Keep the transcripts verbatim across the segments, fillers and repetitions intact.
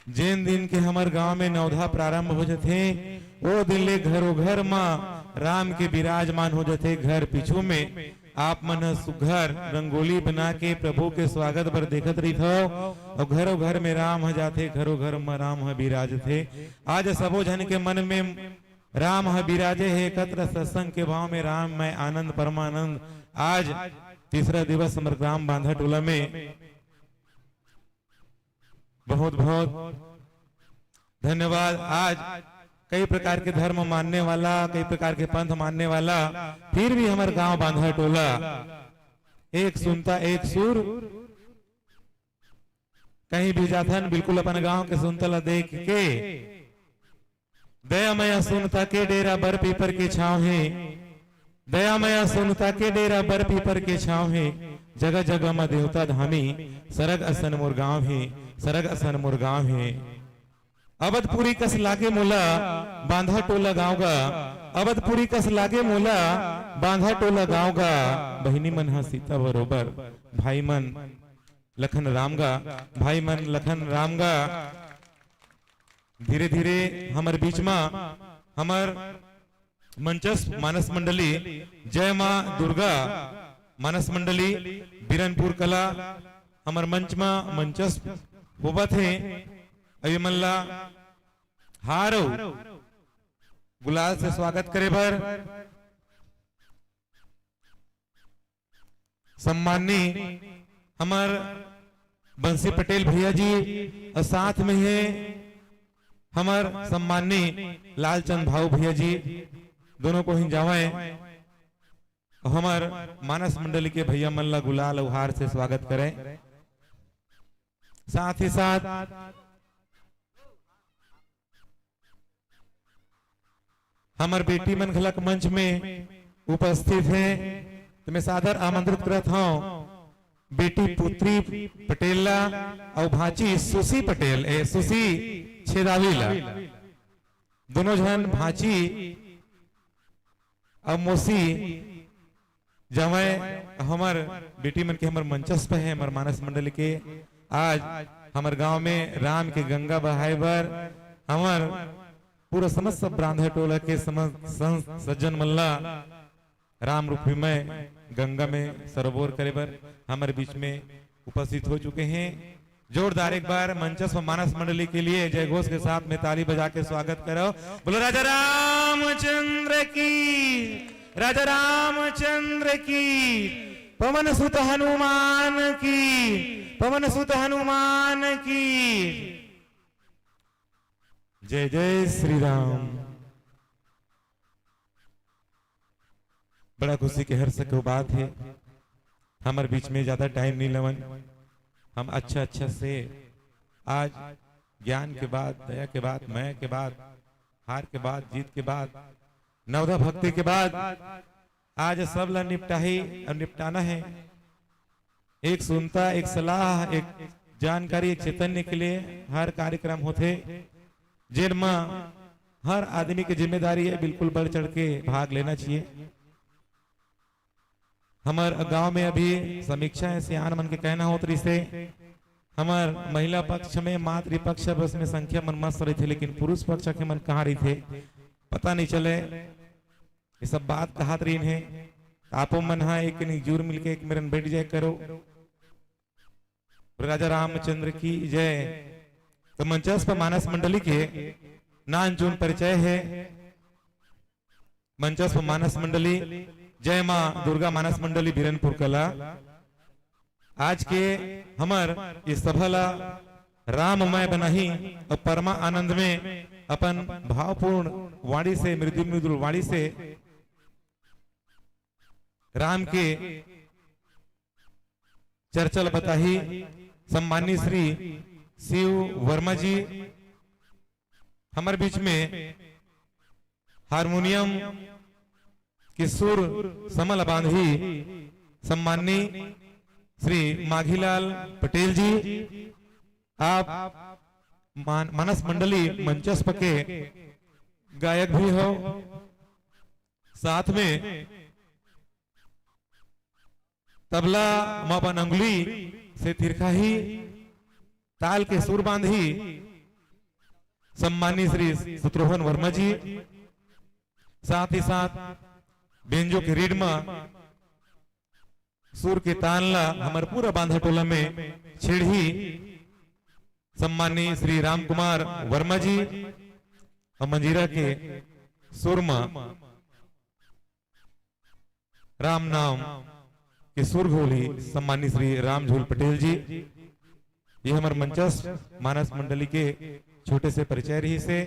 जेन दिन के हमर गांव में नवधा प्रारंभ हो जथे, ओ दिन ले घरो घर म राम के विराजमान हो जथे। घर पीछू में आप मन ह सुघर रंगोली बना के प्रभु के स्वागत बर देखत रहिथव, अउ घरो घर में राम ह जाथे, घरो घर म राम ह विराजथे। आज सबो झन के मन में राम ह विराजे हे, एकत्र सत्संग के भाव में राम मय आनंद परमानंद। आज तीसरा दिवस हमर ग्राम बांधा टोला में बहुत बहुत धन्यवाद। आज कई प्रकार के धर्म मानने वाला, कई प्रकार के पंथ मानने वाला, फिर भी हमर गांव बांधा टोला एक सुनता एक सुर। कहीं भी जाथन, बिल्कुल अपन गांव के सुनता ला देख के, दया मया सुनता के डेरा बर पीपर के छांव हे। दया मया सुनता के डेरा बर पीपर के छांव हे। जगह जगह म देवता धामी, सरग असन मोर गांव हे, सरग असन मोर गांव हे। अवधपुरी कस लागे मोला बांधा टोला गांव गा, अवधपुरी कस लागे मोला बांधा टोला गांव गा। बहिनी मन ह सीता बरोबर, भाई मन लखन राम गा, भाई मन लखन राम गा। धीरे धीरे हमर बीच म हमर मंचस्थ मानस मंडली, जय माँ दुर्गा मानस मंडली, बीरनपुर कला, हमर मंच म मंचस्थ होवत हे। अभी मन ला हार अउ गुलाल से स्वागत करे बर सम्माननीय हमर बंसी पटेल भैया जी अउ साथ में हे हमर सम्माननीय लालचंद भाऊ भैया जी, दोनों को ही जावय अउ हमर मानस मंडली के भैया मन ला गुलाल अउ हार से स्वागत करे। साथ ही साथ हमर बेटी मन घलक मंच में उपस्थित हे, त मैं सादर आमंत्रित करत हंव बेटी पुत्री पटेल ला अउ भांची सुशी पटेल, ए, सुशी छेदावी ला। दोनों झन भांची अउ मोसी जवय हमर बेटी मन के हमर मंचस्थ हे, हमर मानस मंडली के। आज हमर गांव में राम के गंगा बहाए बर हमर पूरा समस्त बांधा टोला के समस्त संत सज्जन मन ला राम रूपी मय गंगा में सरोवर करे बर हमर बीच में उपस्थित हो चुके हैं। जोरदार एक बार मंचस्थ मानस मंडली के लिए जय घोष के साथ में ताली बजा के स्वागत करो। बोलो राजा रामचंद्र की, राजा रामचंद्र की, पवन सुत हनुमान की, पवन सुत हनुमान की। जय जय श्री राम। बड़ा खुशी के हर्ष के बात हे, हमर बीच में ज्यादा टाइम नहीं लवन। हम अच्छा अच्छा से आज ज्ञान के बाद, दया के बाद, मया के बाद, हार के बाद, जीत के बाद, नवधा भक्ति के बाद आज सब ला निपटाही अउ निपटाना हे। एक सुनता, एक सलाह, एक जानकारी, एक चैतन्य के लिए हर कार्यक्रम होथे, जेन म हर आदमी के जिम्मेदारी हे, बिल्कुल बढ़ चढ़ के भाग लेना चाहिए। हमर गांव में अभी समीक्षा हे, सियान मन के कहना होत रहिसे, हमर महिला पक्ष में मातृ पक्ष बस में संख्या मन मस्त रहिथे, लेकिन पुरुष पक्ष के मन कहाँ रहिथे, पता नहीं चले। ये सब बात कहत रहिन हे, त आपो मन ह एक कनी जुर मिलके एक मेरन बैठ जाए करो। राजा रामचंद्र की जय। तो मंचस्थ मानस मंडली के नान चुन परिचय हे। मंचस्थ मानस मंडली, जय माँ दुर्गा मानस मंडली बीरनपुर कला। आज के हमर इस सभा ला राममय बनाही अउ परमा आनंद में अपन भावपूर्ण वाणी से, मृदु मृदुल वाणी से राम के चर्चा ल बताही सम्माननीय श्री शिव वर्मा जी। हमर बीच में हारमोनियम के सुर समल बांधी सम्माननीय श्री माघीलाल पटेल जी। आप मान-, मानस मंडली मंचस्थ के गायक भी हो, साथ में तबला म अपन अंगुली से थिरकाही, ताल के सुर बांधही, सम्मानी श्री शत्रुघ्न वर्मा जी, साथ ही साथ बेंजो के रीड म सुर के तान ला हमर पूरा बांधा टोला में छेड़ही सम्मानी श्री राम कुमार वर्मा जी, अउ मंजीरा के सुर म राम नाम के सुर घोली सम्मानी श्री रामझूल पटेल जी। ये हमर मंचस्थ मानस मंडली के छोटे से परिचय रहिसे।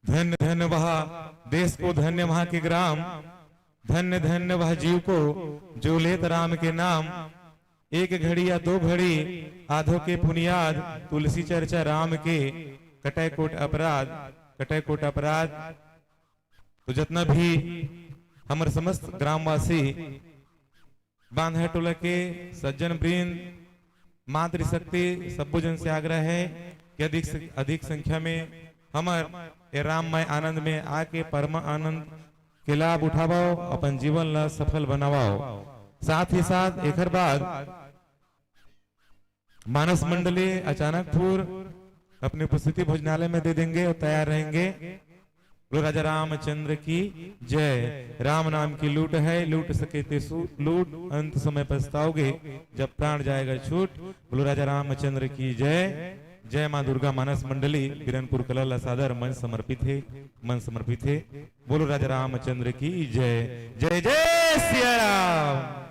धन्य धन्य वह देश को, धन्य वहाँ के ग्राम, धन्य धन्य वह जीव को जो लेत राम के नाम। एक घड़ी या दो घड़ी आधो के पुनियाद, तुलसी चर्चा राम के, कटै कोट अपराध, कटै कोट अपराध। तो जतना भी हमर समस्त ग्रामवासी, बांधा टोला के सज्जन वृंद, मातृशक्ति, सब्बो जन से आग्रह है कि अधिक से अधिक संख्या में हमर ए राममय आनंद में आके परम आनंद के लाभ उठावव, अपन जीवन ला सफल बनावव। साथ ही साथ एकर बाद मानस मंडली अचानकपुर अपनी उपस्थिति भोजनालय में दे देंगे और तैयार रहेंगे। बोलो राजा रामचंद्र की जय। राम नाम की लूट है, लूट सके ते सू-, लूट, अंत समय पछताओगे जब प्राण जाएगा छूट। बोलो राजा रामचंद्र की जय। जय माँ दुर्गा। मानस मंडली बिरनपुर कला ला सादर मन समर्पित है, मन समर्पित है। बोलो राजा रामचंद्र की जय। जय जय Siya Ram.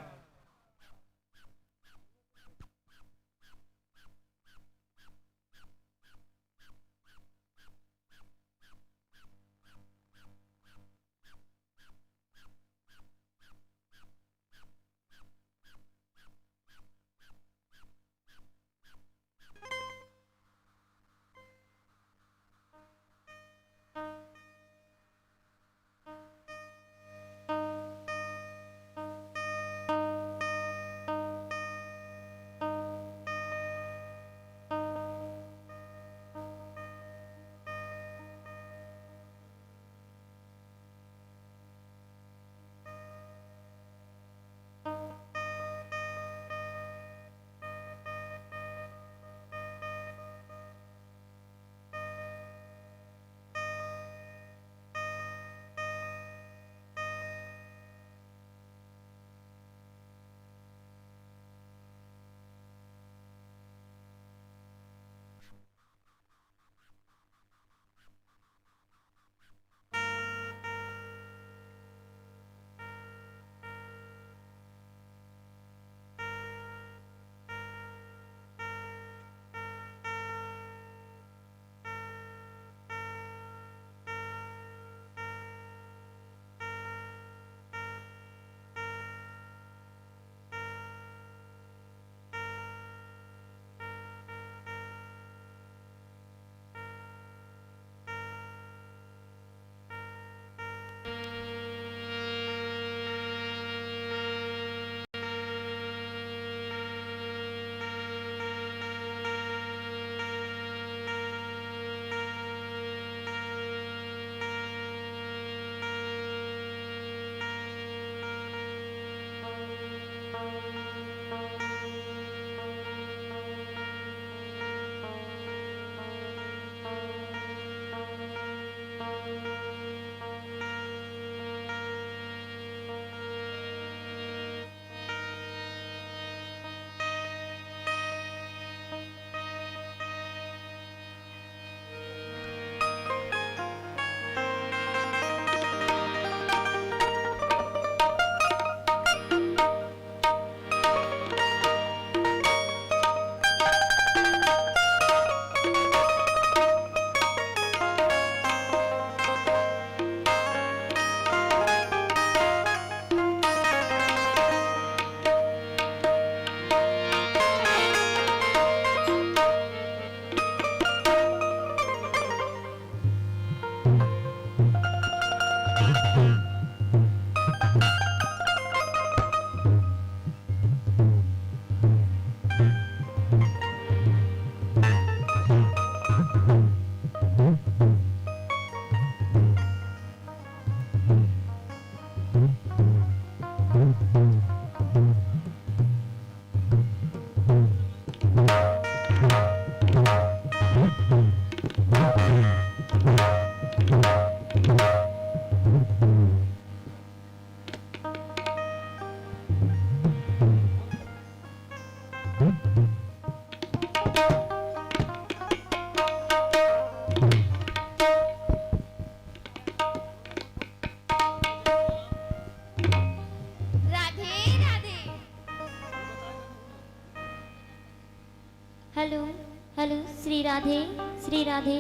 Radhe, Shri Radhe,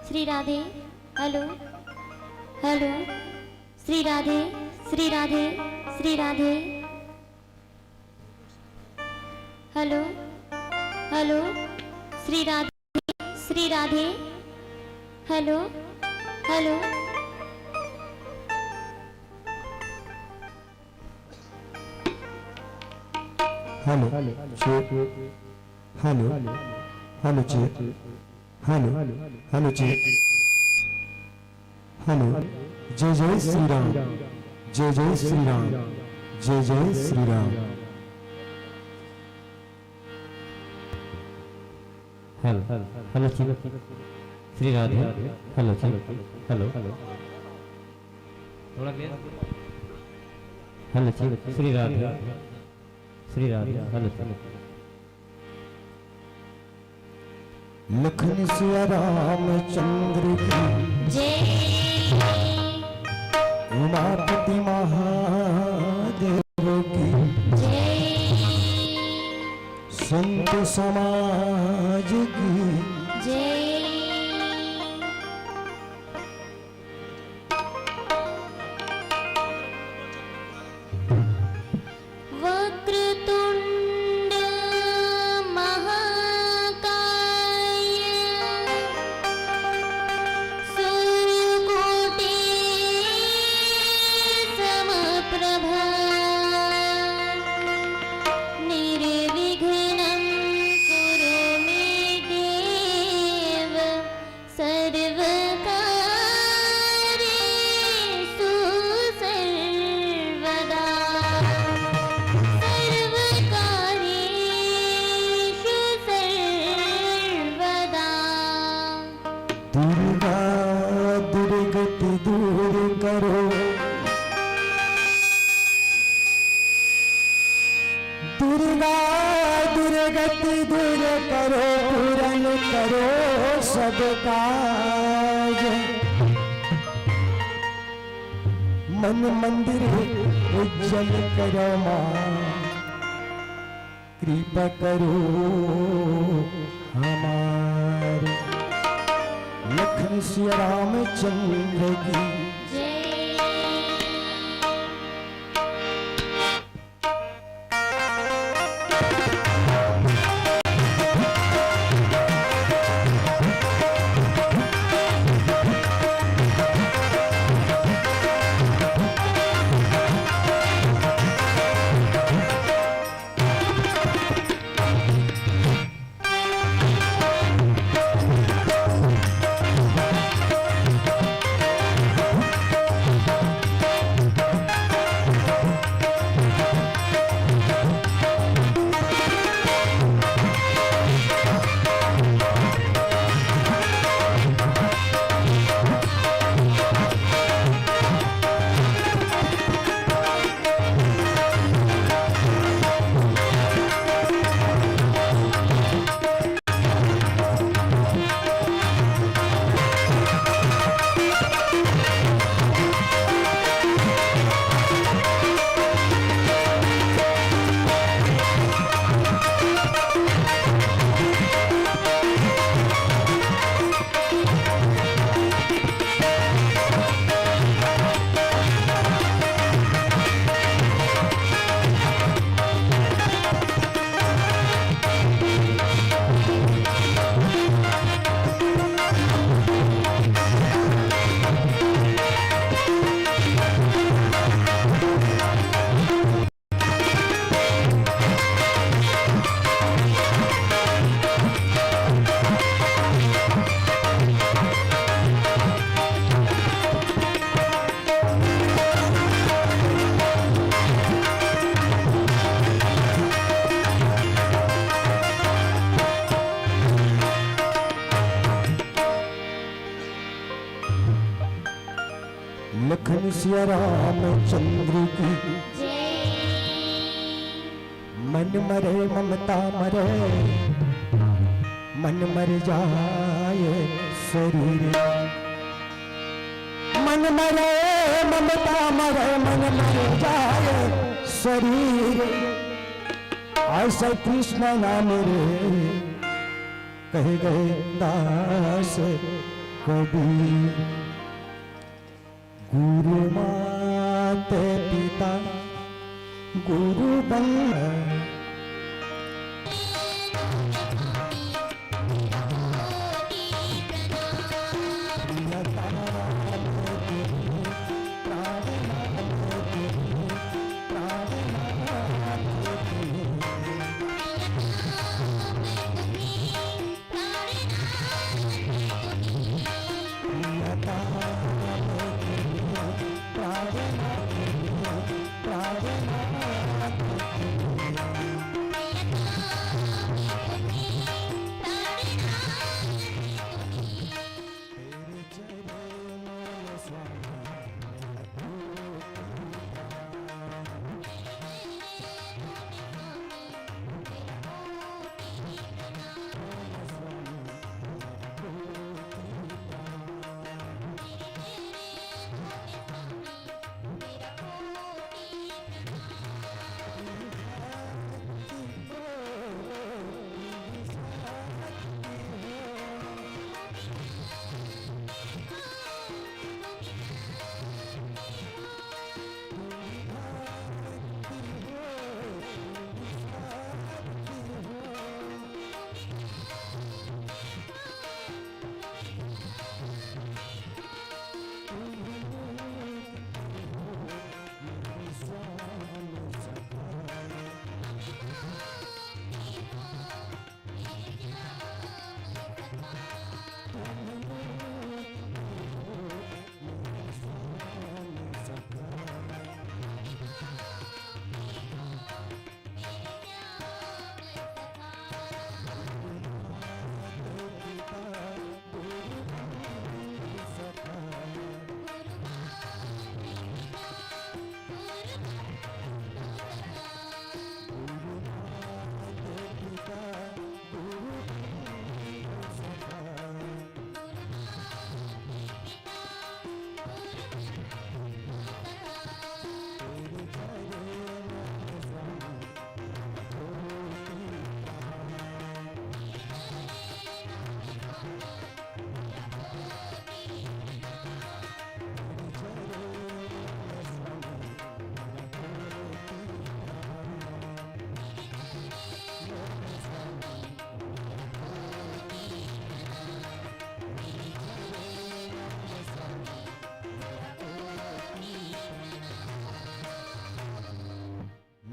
Shri Radhe. Hello, hello. Shri Radhe, Shri Radhe, Shri Radhe. Hello, hello. Shri Radhe, Shri Radhe. Hello, hello. Hello, check. Hello, hello, check. Hello, hello, check. Hello. जय जय श्री राम, जय जय श्री राम, जय जय Shri Ram. Hello, hello, check. Shri Radhe. Hello, check. Hello, थोड़ा तेज। Hello, check. Shri Radhe, Shri Radhe. Hello, check. Lakhan Siya Ramchandra की जय। उमापति महादेव की जय। संत समाज की जय। वक्रतुंड महाकाय सूर्यकोटि समप्रभा निर्विघ्नं कुरु मे देव सर्वकारेषु सर्वदा, सर्वकारेषु सर्वदा। दुर्गा दुर्गति दूर करो। दुर्गा दुर्गति दूर करो, पूरन करो सब काज। मन मंदिर उज्जल करो माँ, कृपा करो हमार। लखन सिया रामचंद्र की जय। लखन सिया रामचंद्र की। जय। मन मरे ममता मरे, मन मर जाए शरीर। मन मरे ममता मरे, मन मर जाए शरीर। ऐसा कृष्ण नाम रे कहे गए दास कबीर, गुरु मात पिता गुरु बल।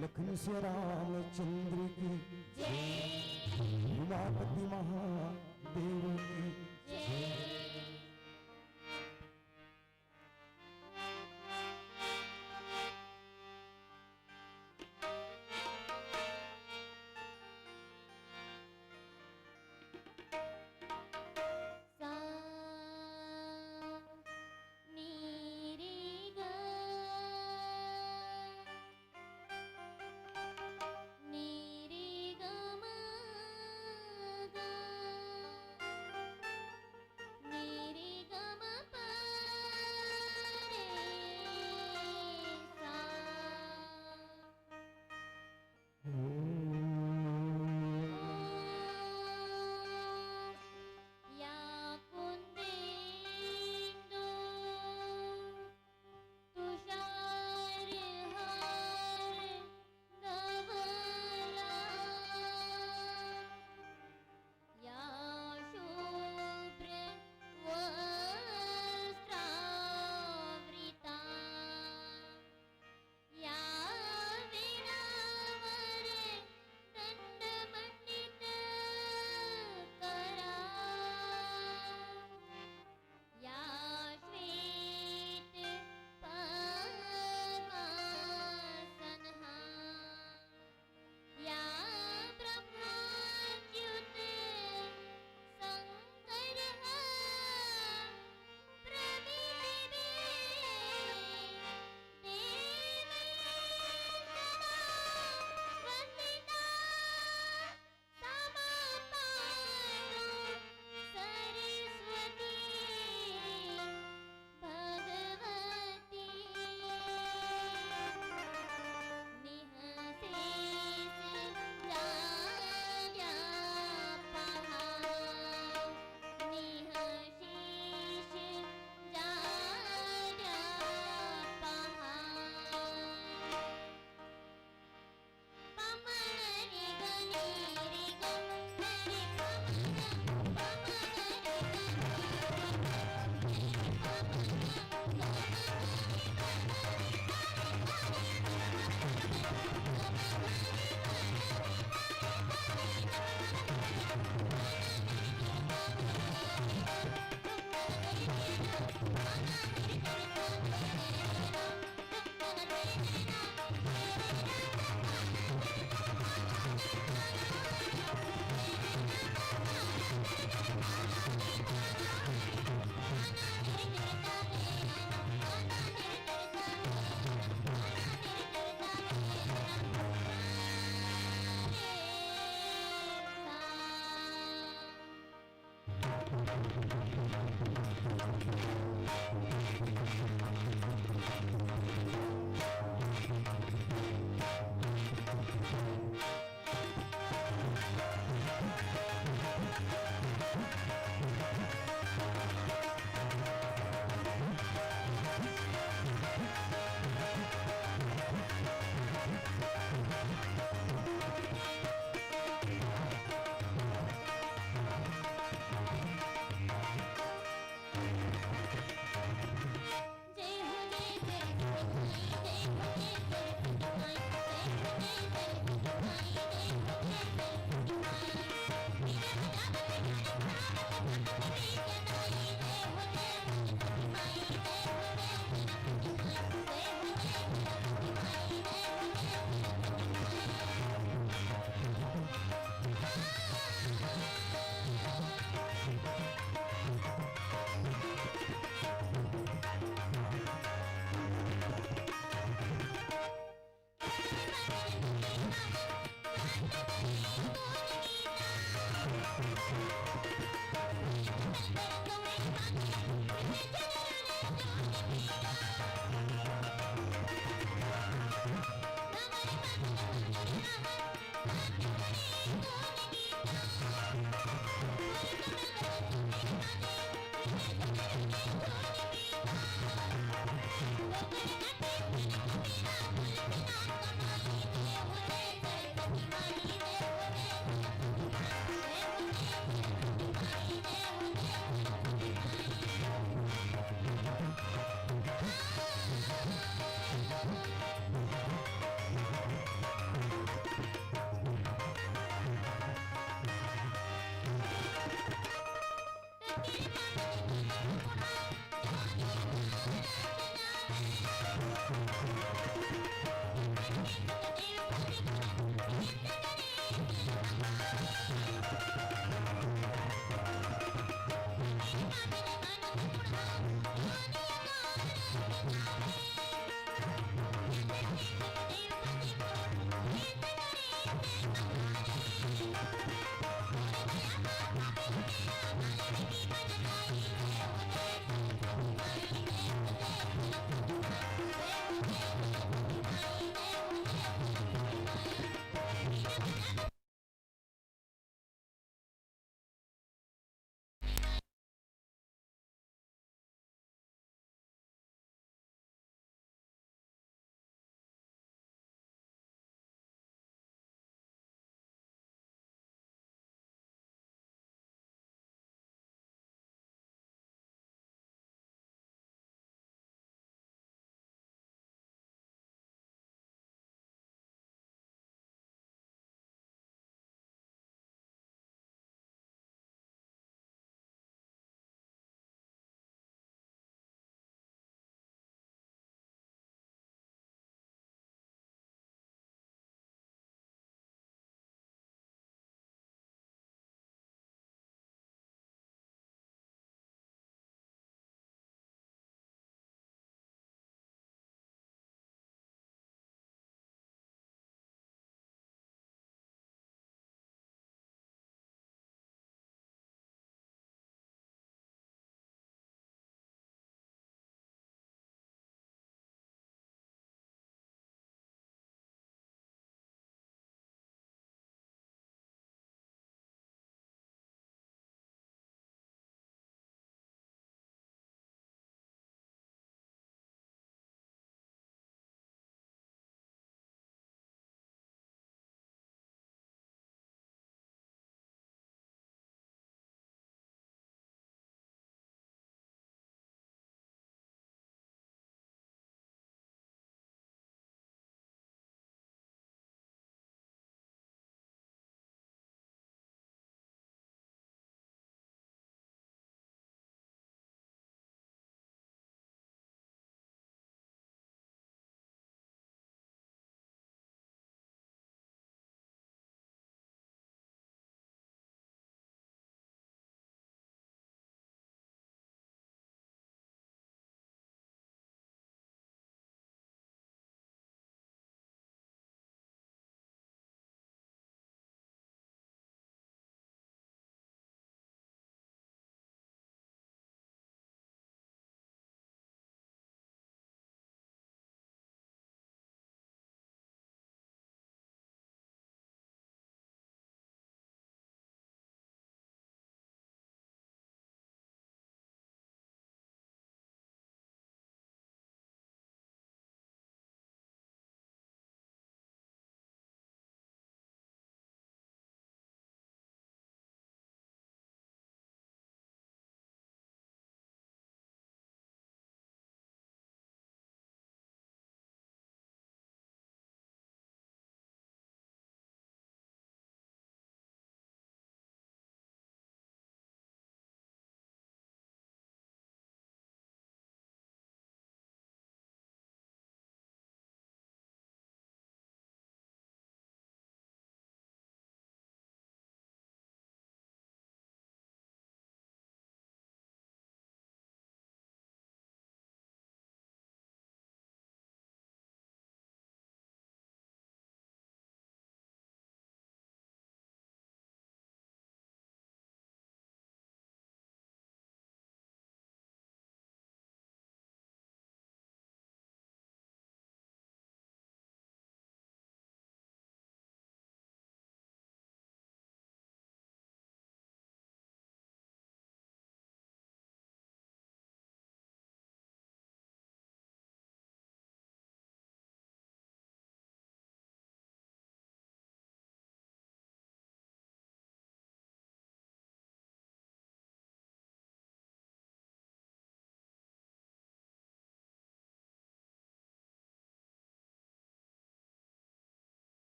लखन सिया रामचंद्र की, उमापति महादेव की। सा, नी, रे, गा। नी रे ग म ग।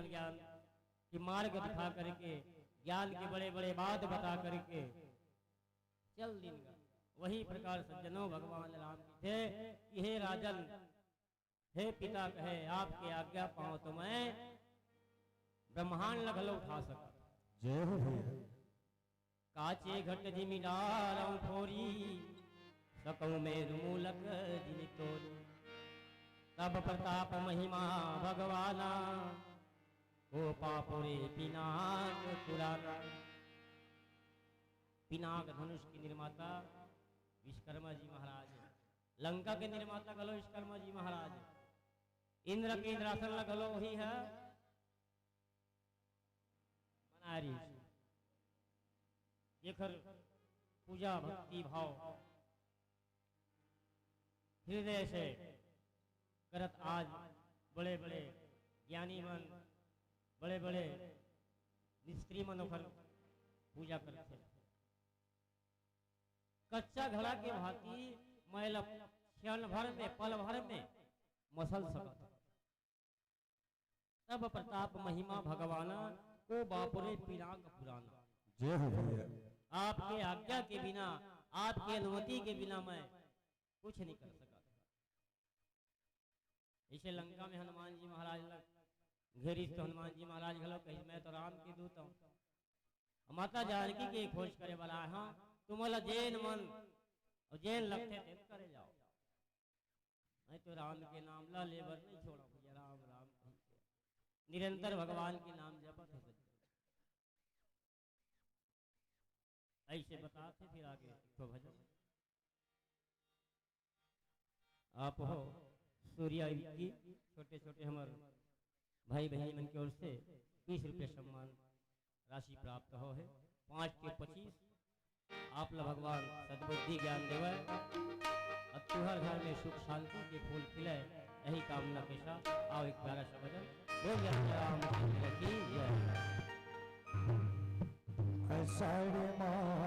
ज्ञान के मार्ग दिखा करके, ज्ञान के बड़े-बड़े बात बता करके चल दिन गा। वही प्रकार सज्जनों, भगवान राम कथे कि हे राजन, हे पिता कहे, आपके आज्ञा पावंव तो मैं ब्रह्मांड ल घलो उठा सकत। जय हो भैया। काचे घट जिमि डारंव फोरी, सकंव मेरु मूलक जिमि तोरी। तब प्रताप महिमा भगवाना, कोपा पुरे पिनाक पुराना। पिनाक धनुष के निर्माता विश्वकर्मा जी महाराज हे। लंका के निर्माता घलो विश्वकर्मा जी महाराज हे। इंद्र के इंद्रासन ल घलो वही हे बनाए रिहिस। जेकर पूजा भक्ति भाव हृदय से करत आज बड़े-बड़े ज्ञानी मन, बड़े-बड़े मिस्त्री मन ओकर पूजा करथे। कच्चा घड़ा के भांति मैं ल क्षण भर में, पल भर में मसल सकत हंव। तब प्रताप महिमा भगवाना, कोपा पुरे पिनाक पुराना। जय हो भैया। आपके आज्ञा के बिना, आपके अनुमति के बिना मैं कुछ नहीं कर सकत। जइसे लंका में हनुमान जी महाराज ल घेरिस, तो हनुमान जी महाराज घलो कहिस, मैं तो राम के दूत हंव, माता जानकी के खोज करे बर आए हंव, तुमन ला जेन मन अउ जेन लगथे तेन करे जाव। मैं तो राम के नाम ला ले बर नहीं छोड़ंव भैया, राम राम कहिके निरंतर भगवान के नाम जपत हे सज्जन। अइसे बताथे फिर आगे एक ठो भजन। आप हो सूर्या विक्की, छोटे छोटे हमर भाई बहिनी मन के ओर से बीस रुपया सम्मान राशि प्राप्त होहे। पाँच के पच्चीस, आप ला भगवान सद्बुद्धि ज्ञान देवय, अउ तुंहर घर में सुख शांति के फूल खिलय, यही कामना के साथ आओ एक प्यारा सा भजन। बोल जय श्री रामचंद्र की जय। आषाढ़ माह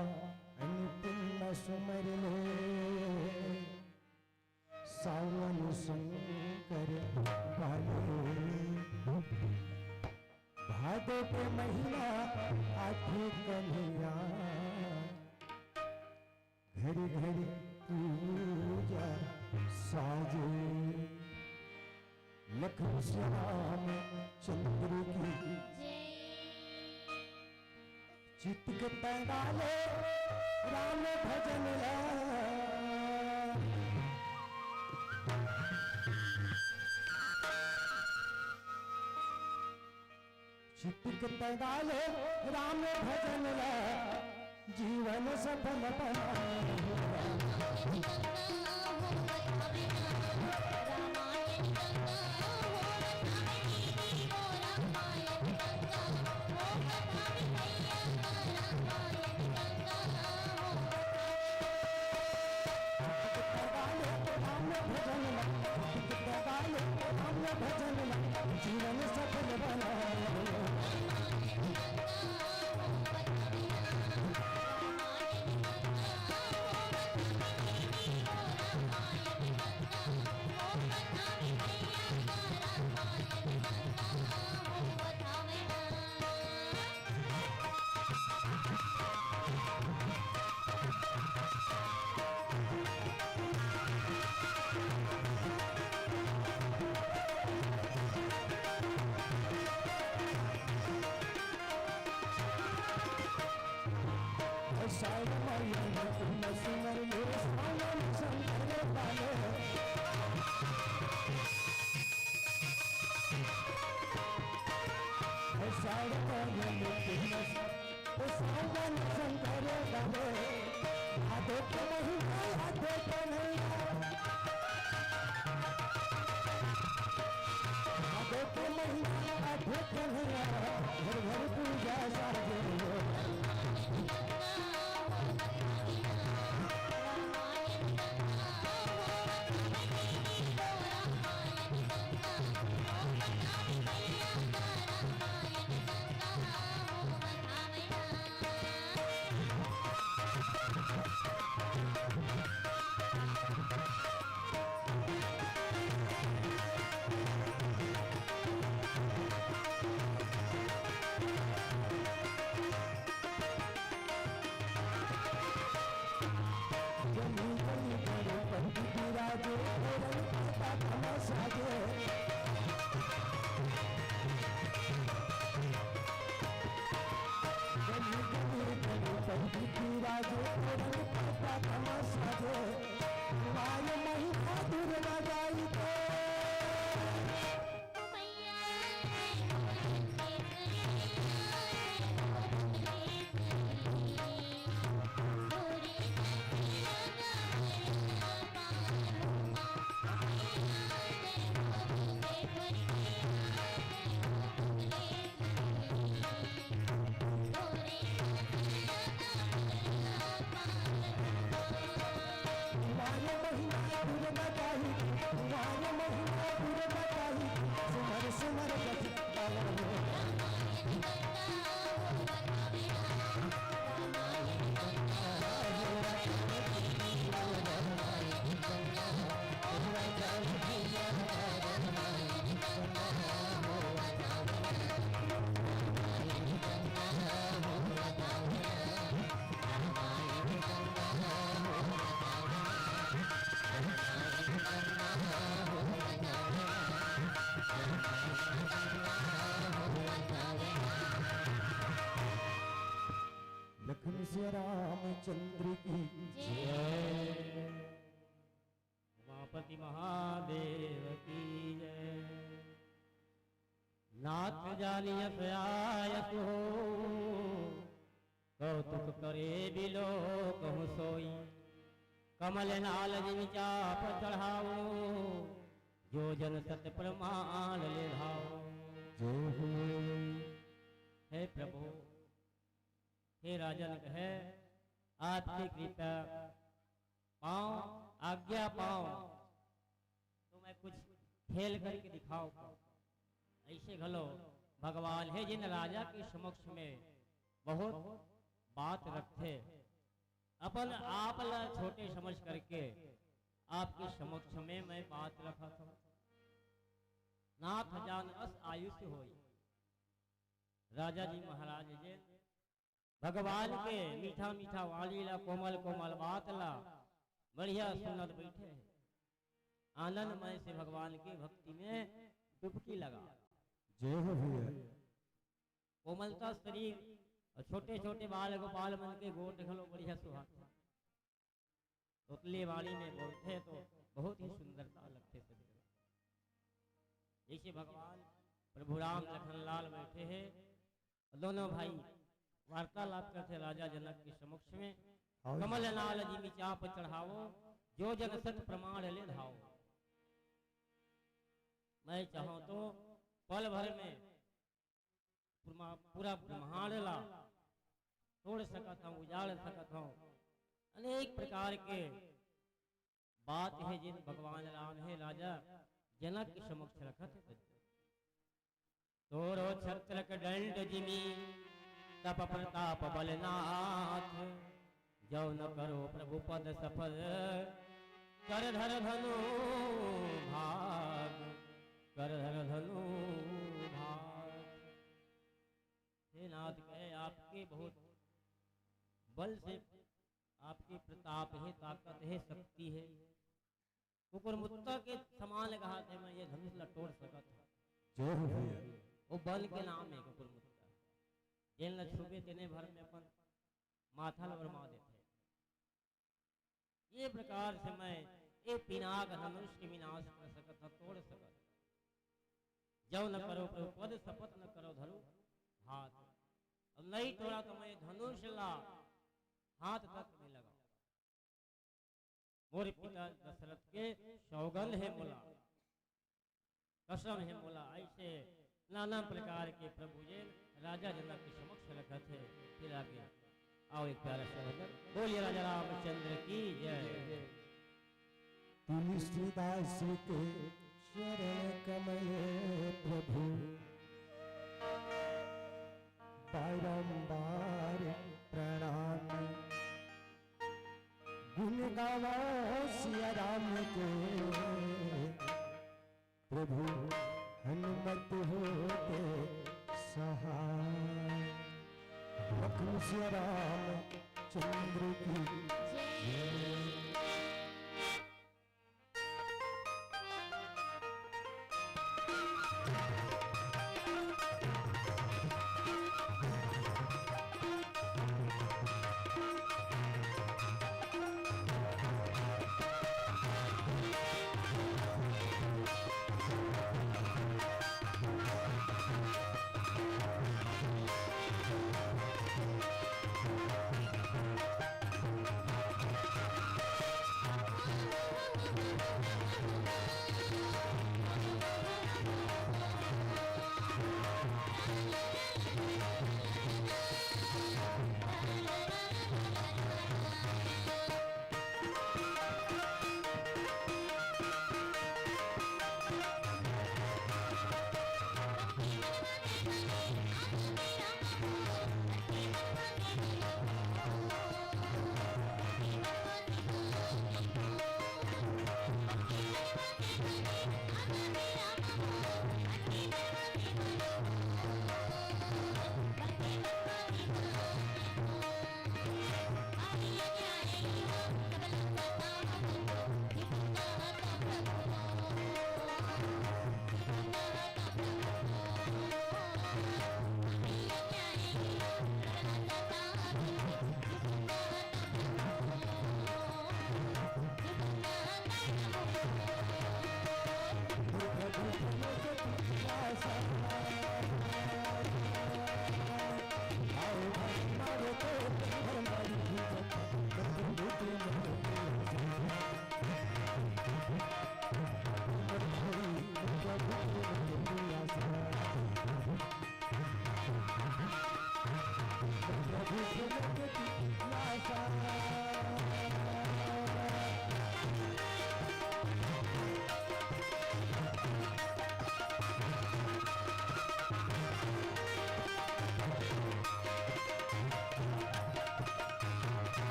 अनुपम सुमर ले, सावन शंकर भाले। भादो के महीना आथे कन्हैया, घरी घरी पूजा साजे। लखन श्याम चंद्र की जय। चित्त के तैं डाले राम भजन ला। चित्त के तैं डाले राम भजन ला, जीवन सफल बनाए। जीवन सफल बनाए। सावन शंकर भाले, भादो के महीना आथे कन्हैया। भादो के महीना आथे कन्हैया, घर घर पूजा साजे। रामचंद्र की जय। उमापति महादेव की जय। नाथ जानियस आयस हो, कौतुक करे बिलोक हूँ सोई। कमल नाल जिमि चाप चढ़ाओ, जो जन सत प्रमाण ले धाओ। जय हो। हे प्रभु, हे राजन कहे, आपके कृपा पाओ, आज्ञा पाओ, तो मैं कुछ खेल करके दिखाओ। ऐसे घलो भगवान हे, जिन राजा के समक्ष में बहुत बात रखथे, अपन आप ला छोटे समझ करके आपके समक्ष में मैं बात रखत हूँ। नाथ जान अस आयुष होई। राजा जी महाराज जी भगवान के मीठा मीठा वाणी ला, कोमल कोमल बात ला बढ़िया सुनत बैठे हे। आनंदमय से भगवान के भक्ति में डुबकी लगा। जय हो भैया। कोमलता शरीर और छोटे छोटे बाल गोपाल मन के गोठ घलो बढ़िया सुहात। तोतली वाणी में बोलथे तो बहुत ही सुंदरता लगथे शरीर। जैसे भगवान प्रभु राम लखन लाल बैठे हे, दोनों भाई वार्तालाप करथे राजा जनक के समक्ष में। हाँ। कमल नाल जिमि चाप चढ़ाओ, जो जन सत प्रमाण ले धाओ। मैं चाहूं तो पल भर में पूरा, पूरा ब्रह्मांड ला तोड़ सकत हूँ, उजाड़ सकत हूँ। अनेक प्रकार के बात हे, जिन भगवान राम हे राजा जनक के समक्ष रखत हे। तोरो छत्रक दंड जिमि तप प्रताप बलनाथ, जौ न करो प्रभु पद सफल, कर धर धनु भाग, कर धर धनु भाग। हे नाथ कहे, आपके बहुत बल से, आपके प्रताप हे, ताकत हे, शक्ति हे, कुकुरमुत्ता के समान कहाथे, मैं ये धनुष ला तोड़ सकत हूँ। जय हो भैया। वो बल के नाम हे कुकुरमुत्ता। जेन ला छुबे तेने भर में अपन माथा ला उरमा देथे। ये प्रकार से मैं ये पिनाक धनुष के विनाश कर सकत हूँ, तोड़ सकत हूँ। जौ न करो प्रभु पद सफल न करो धरु हाथ। और नहीं तोड़ा तो मैं धनुष ला हाथ तक में लगाऊं। मोर पिता दशरथ के सौगंध हे मोला, कसम हे मोला। ऐसे नाना प्रकार के प्रभु जी राजा जनक के समक्ष रखत हे। फिर आगे आओ एक प्यारा सा भजन। बोलिए राजा रामचंद्र की जय। तुलसीदास के चरण कमल प्रभु बारंबार प्रणाम। गुण गावा सिया राम के, प्रभु हनुमत होते सहाय। प्रभु सिया रामचंद्र की जय।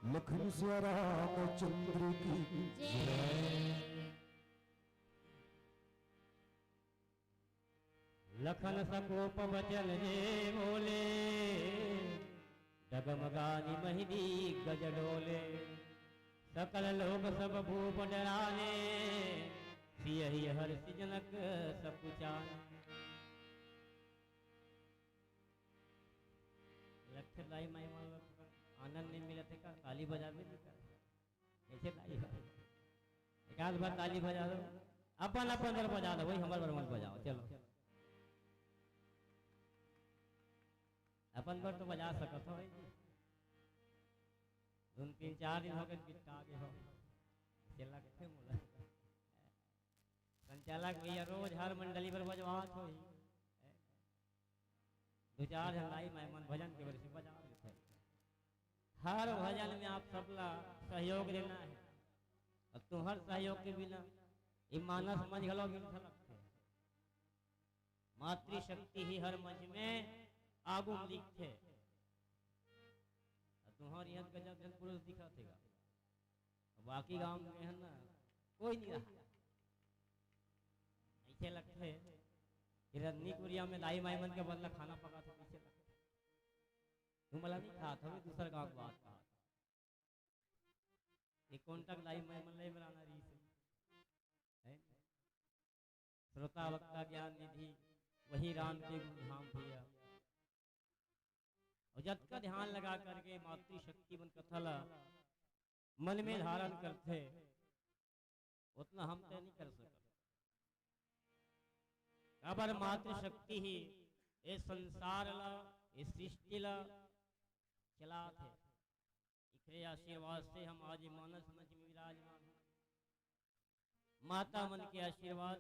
लखन सिया रामचंद्र की जय। लखन सकोप बचन जे बोले, डगमगानि महिदी गज डोले। सकल लोक सब भूप डराने, सियहि हरषि जनक सब पुचाने। लखन दाई माई मन आनंद नहीं मिलत हे का? ताली बजाबे नहीं का? कैसे ताली बजा? एक आध बार ताली बजा दो, अपन अपन बर बजा दो, वही हमर बर मत बजाओ। चलो, अपन बर तो बजा सकत हो भाई जी। दू तीन चार दिन हो गए, बिट्टा गे हो, ऐसे लगथे मोला। संचालक भैया रोज हर मंडली बर बजवात होही। दू चार झन दाई माई मन भजन के बर से बजा देथे। हर भजन में आप सबला सहयोग देना है। अब तुम्हर सहयोग के बिना ये मानस मन घलो बिन लगथे। मातृशक्ति ही हर मंच में आगू म दिखथे। अब तुम्हर यहाँ गजब जन पुरुष दिखत हे गा। बाकी गांव में है ना, कोई नहीं रहा। ऐसे लगथे कि रजनी कुरिया में दाई माई मन के बदला खाना पकाथे, ऐसे लगथे। तुम वाला नहीं खात हवे, दूसर गांव के बात खात। ये कौन तक दाई माई मन ले मेरा ना रीस है। श्रोता वक्ता ज्ञान निधि वही राम के गुण धाम भैया। अउ जतका ध्यान लगा करके मातृशक्ति मन कथा ला मन में धारण करथे, ओतना हम तय नहीं कर सकत। काबर मातृशक्ति ही ए संसार ला, ए सृष्टि ला चलात हे। इखरे आशीर्वाद से हम आज मानस मंच में विराजमान हन। माता मन के आशीर्वाद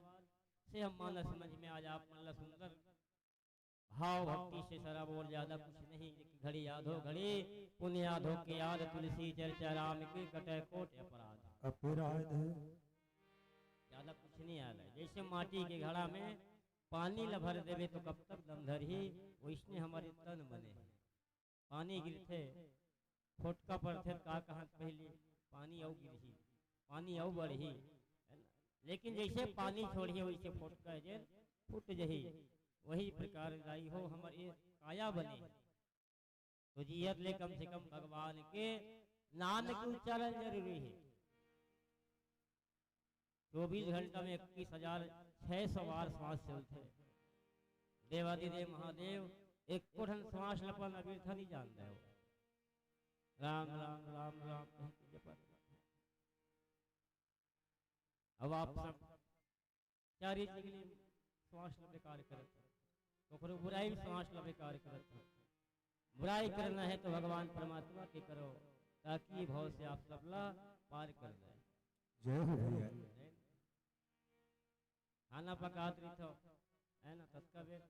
से हम मानस मंच में आज आप मन ला सुंदर भाव भक्ति से सराबोर, ज्यादा कुछ नहीं। एक घड़ी याद हो घड़ी, पुण्य याद हो के याद, तुलसी चर्चा राम की, कटे कोट अपराध। अपराध। कुछ नहीं आलय। जैसे माटी के घड़ा में पानी ल भर देबे तो कब तक दम धरही, वैसने हमारे तन बने हे। पानी गिरथे, फोटका पड़थे, का कहत पहली, पानी अउ गिरही, पानी अउ बढ़ही, है ना? लेकिन जैसे पानी छोड़ही, वैसे फोटका जेन फूट जही। वही प्रकार दाई हो, हमर ये काया बने। तो जियत ले कम से कम भगवान के नाम के उच्चारण जरूरी हे। चौबीस घंटा में इक्कीस हजार छह सौ बार श्वास चलथे। देवादिदेव महादेव एको ठन श्वास ल अपन अबिरथा नहीं जानते हो। राम, राम, राम, राम कह के जपत। अब आप सब चार चीज के लिए श्वास ल बेकार करत हो, ककरो बुराई श्वास ल बेकार करत हो। बुराई करना है तो भगवान परमात्मा के करो, ताकि ये भव से आप सबला पार कर जाए। जय हो भैया। खाना पकात रहिथो, है ना, ततका बेर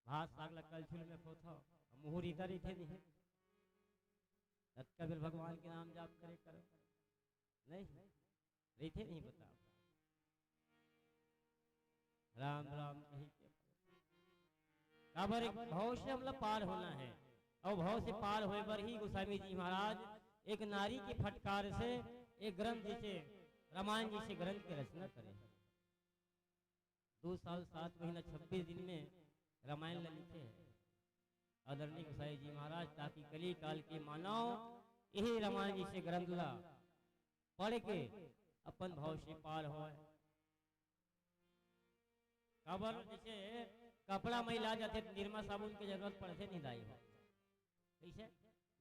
भात साग ला कलछुल में खोथो, मुहूर इधर रहिथे नहीं, ततका बेर भगवान के नाम जाप करे करो, नहीं रहिथे नहीं, बताओ। राम राम कही के काबर एक भव से हमला पार होना है, और भव से पार होए बर ही गोस्वामी जी महाराज एक नारी के फटकार से एक ग्रंथ जैसे रामायण जैसे ग्रंथ के रचना करे। दो साल सात महीना छब्बीस दिन में रामायण ला लिखे हैं आदरणीय गोसाई जी महाराज, ताकि कली काल के मानव यही रामायण जैसे ग्रंथ ला पढ़ के अपन भव से पार होए। काबर जैसे कपड़ा मैला जाथे तो निरमा साबुन के जरूरत पड़थे नहीं दाई हो। कैसे?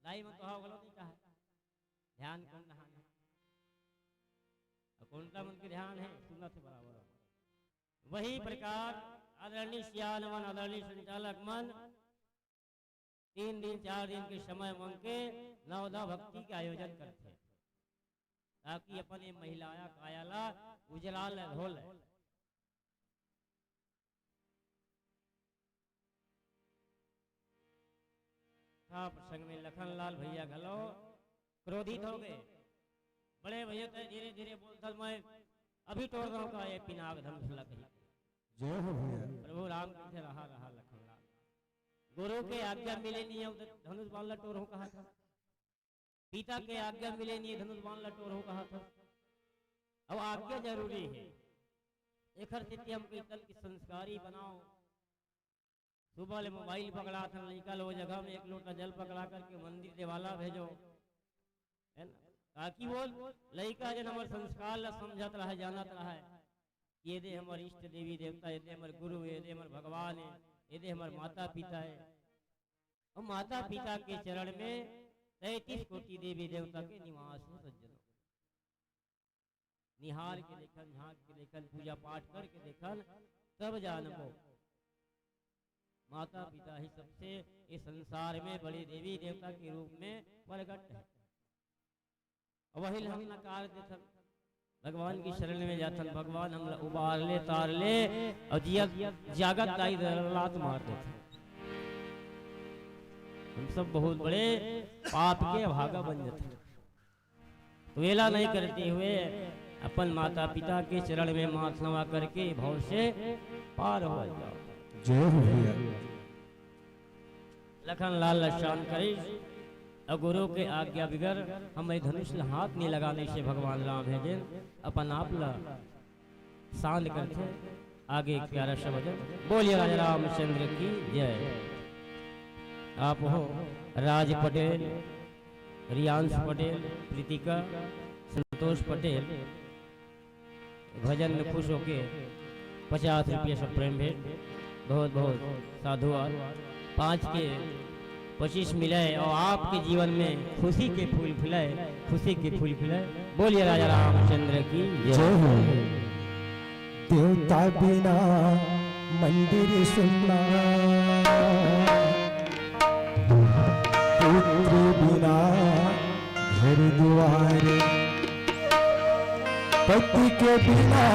दाई मन तो हव घलो नहीं कहा। ध्यान कौन रहा नहीं। अब कौन सा मन के ध्यान है, सुनत हे बराबर। वही प्रकार आदरणीय सियान मन, आदरणीय संचालक मन तीन दिन, चार दिन के समय मांग के नवधा भक्ति के आयोजन करथे, ताकि अपन ये महिलाया काया ला उजला ले धो ले। था प्रसंग में लखनलाल भैया घलो क्रोधित हो गए। बड़े भैया तो धीरे धीरे बोलथस, मैं अभी टोर दूं का ये पिनाक धनुष ला कही। जय हो भैया। प्रभु राम कथे रहा रहा लखनलाल। गुरु के आज्ञा मिले नहीं, अब धनुष बाण ला टोरहूं कहा था, पिता के आज्ञा मिले नहीं, धनुष बाण ला टोरहूं कहा था। अब आज्ञा जरूरी है। एखर सेती हम कहिथन कि संस्कारी बनाओ। सुबह ले मोबाइल पकड़ाथन लइका लो, जगह में एक लोटा जल पकड़ा करके मंदिर देवाला भेजो, है ना? ताकि वो लइका जन हमर संस्कार ला समझत रहे, जानत रहे, ये दे हमर इष्ट देवी देवता, ये दे हमर गुरु, ये दे हमर भगवान है, ये दे हमर माता पिता है। और माता पिता के चरण में तैंतीस कोटि देवी देवता के निवास है सज्जनों। निहार के देखन, झांक के देखन, पूजा पाठ करके देखन, तब जानबो। माता पिता ही सबसे इस संसार में बड़े देवी देवता के रूप में प्रगट है। वही ला हम नकार देथन। भगवान की शरण में जाथन, भगवान हमला उबार ले, तार ले, और जिया जागत दाई दे लात मार देथन। हम सब बहुत बड़े पाप के अभागा बन जाथन। तो एला नहीं करते हुए अपन माता पिता के चरण में माथ नवा करके भव से पार हो जाओ। जय हो भैया। लखनलाल ला शांत करिस, अउ गुरु के आज्ञा बिगर हम ए धनुष ला हाथ नहीं लगाने से भगवान राम है जेन अपन आप ला शांत करथे। आगे एक प्यारा सा भजन। बोलिए राजा रामचंद्र की जय। आप हो राज पटेल, रियांश पटेल, प्रीतिका, संतोष पटेल, भजन में खुश होके पचास रुपये से प्रेम भेंट, बहुत बहुत साधुवाद। पाँच के पच्चीस मिले और आपके जीवन में खुशी के फूल खिले, खुशी के फूल खिले। बोलिए राजा रामचंद्र की जय। जय हो। देवता बिना मंदिर सुन्ना, पुत्र बिना घर दुआर, पति के बिना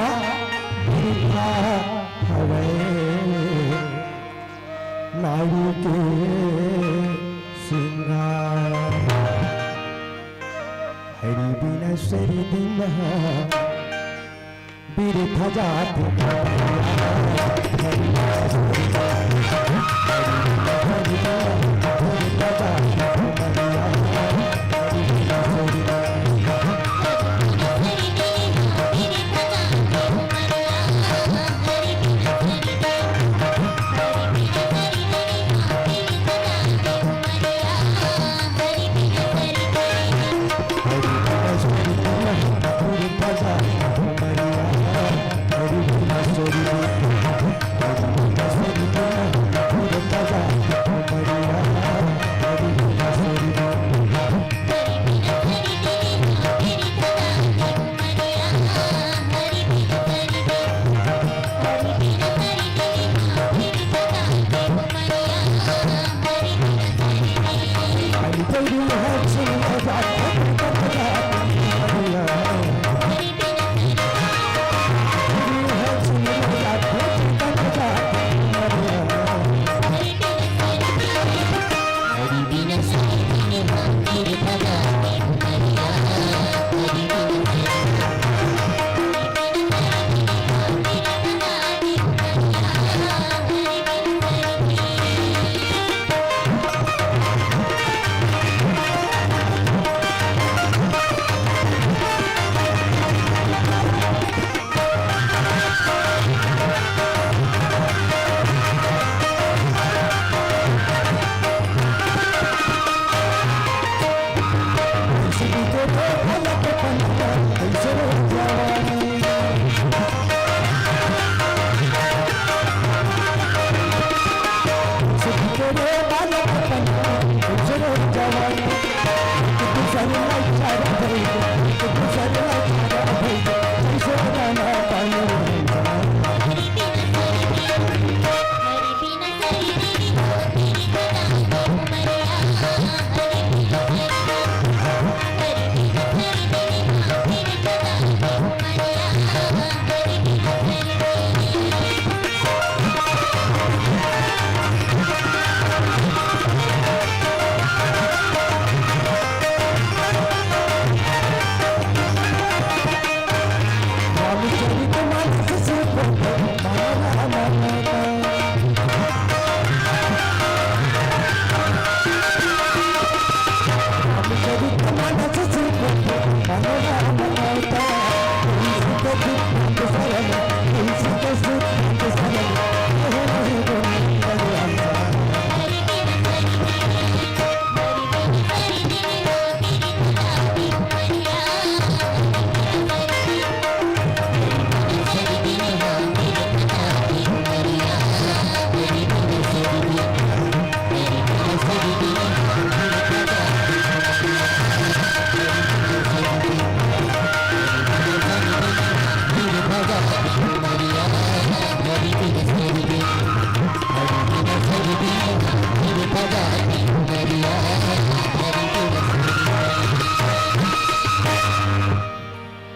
वृथा हवय नारी के श्रृंगार। हरि बिना सरिदिन बिरथा जात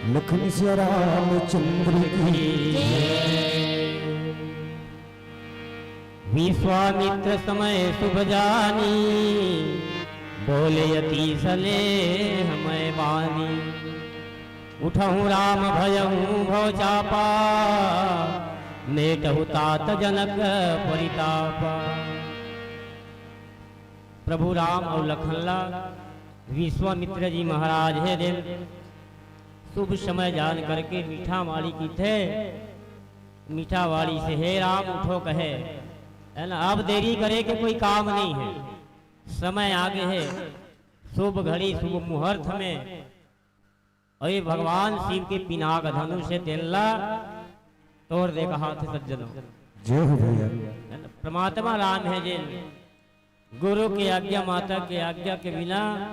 लखन सिया रामचंद्र की। विश्वामित्र समय शुभ जानी, बोले अति सनेह मय बानी। उठहु राम भयहु भव चापा, मेटहु तात जनक परितापा। प्रभु राम अउ लखन ला विश्वामित्र जी महाराज हे दिन शुभ समय जान करके मीठा वाणी किथे। मीठा वाणी से, "हे राम, उठो," कहे, है ना। अब देरी करे के कोई काम नहीं है, समय आगे है, शुभ घड़ी, शुभ मुहूर्त में। अउ ये भगवान शिव के पिनाक धनुष हे, तेन ला तोर दे कहाथे सज्जनों। जय हो भैया। है ना? परमात्मा राम हे जेन गुरु के आज्ञा, माता के आज्ञा के बिना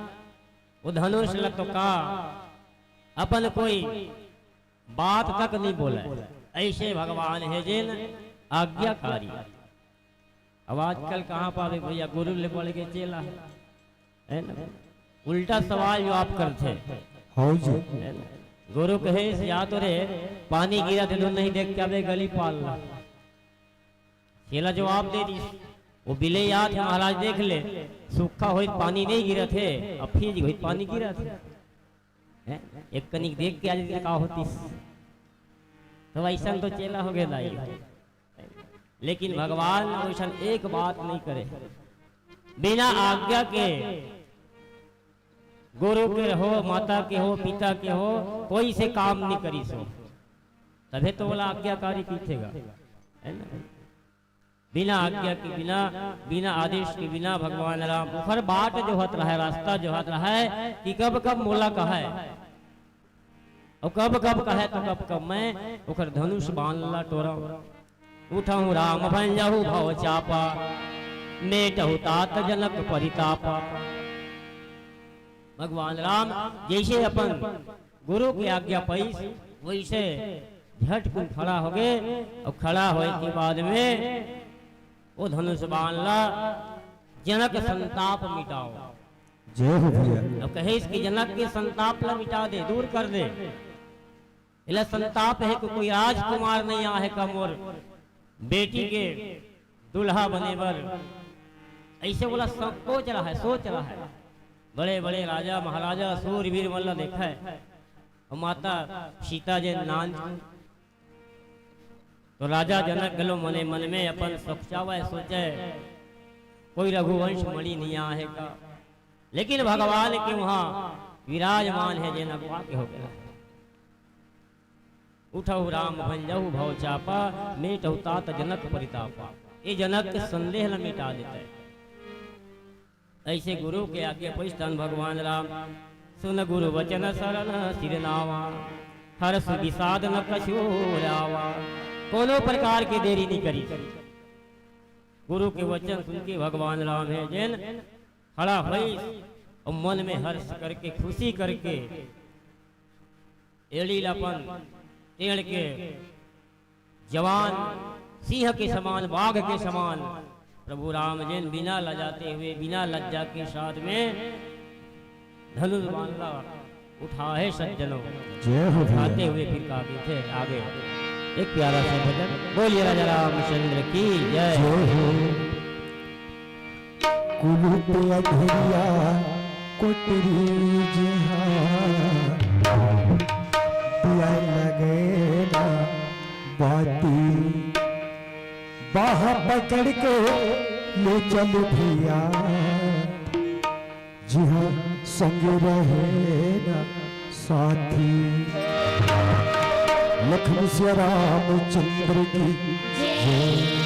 वो धनुष ल तो का अपन कोई बात तक नहीं बोले, ऐसे भगवान हे जेन आज्ञाकारी। अब आजकल कहाँ पावे भैया, गुरु ले बढ़ के चेला, है ना? उल्टा सवाल जवाब करथे। हाँ जी। है ना? गुरु कहे, "या तो रे, पानी गिरत हे तो नहीं देख के आबे गली पार ला।" चेला जवाब दे दिस, "वो बिले याद है महाराज, देख ले, सूखा होई पानी नहीं गिरत हे, अब फिर होई पानी गिरत हे।" हैं? एक कनिक देख के आ जाती का होतिस। तो वैसन तो चेला हो गए दाई, लेकिन भगवान वैसन एक बात नहीं करे, बिना आज्ञा के गुरु के हो, माता के हो, पिता के हो, कोई से काम नहीं करिस हो, तभे तो ओला आज्ञाकारी कहिथे गा, है ना? बिना आज्ञा के, बिना, बिना आदेश के, बिना भगवान राम ओखर बाट जोहत रहय, रास्ता जोहत रहय कि कब कब मोला कहय, अउ कब कब कहय तो कब कब मैं ओखर धनुष बाण ला टोरंव। उठहु राम भंजहु भव चापा, मेटहु तात जनक परितापा। भगवान राम जैसे अपन गुरु के आज्ञा पाइस, वैसे झटकुन खड़ा होगे, अउ खड़ा होए के बाद में वो धनुष बाण ला, जनक संताप मिटाओ। जय हो भैया। अउ कहिस कि जनक के संताप ला मिटा दे, दूर कर दे। एला संताप हे कि कोई राजकुमार नहीं आहे का मोर बेटी के दूल्हा बने बर, ऐसे ओला संकोच रहय, सोच रहय। बड़े बड़े राजा महाराजा सूरवीर मन ला देखय, अउ माता सीता जे नान, तो राजा जनक घलो मने मन में अपन सोचावय, सोचय, कोई रघुवंश मणि नहीं आहे का, लेकिन भगवान के वहाँ विराजमान हे, जेन अगवा के हो गया। उठहु राम भंजहु भव चापा, मेटहु तात जनक परितापा। ये जनक के संदेह ल मिटा देता है। ऐसे गुरु के आज्ञा पाइस तहन भगवान राम, सुन गुरु वचन सरन सिर नावा, हरष विषाद न कछुआवा। कोनो प्रकार के देरी नहीं करी, गुरु के वचन सुन के भगवान राम हे जेन खड़ा होइस अउ मन में हर्ष करके, खुशी करके, एड़ी ल अपन टेढ़ के जवान सिंह के समान, बाघ के समान प्रभु राम जेन बिना लजाते हुए, बिना लज्जा के साथ में धनुष बाण ला उठाए सज्जनों। जय हो भैया। उठाते हुए फिर का कहिथे आगे, एक प्यारा सा भजन। बोलिए राजा रामचंद्र की जय। जय हो। कुलूप अंधरिया कोटरी जिहाँ, दिया लगे ना बाती, बाह पकड़ के ले चल भैया, जिहाँ संग रहे ना साथी। लखन सिया रामचंद्र की जय।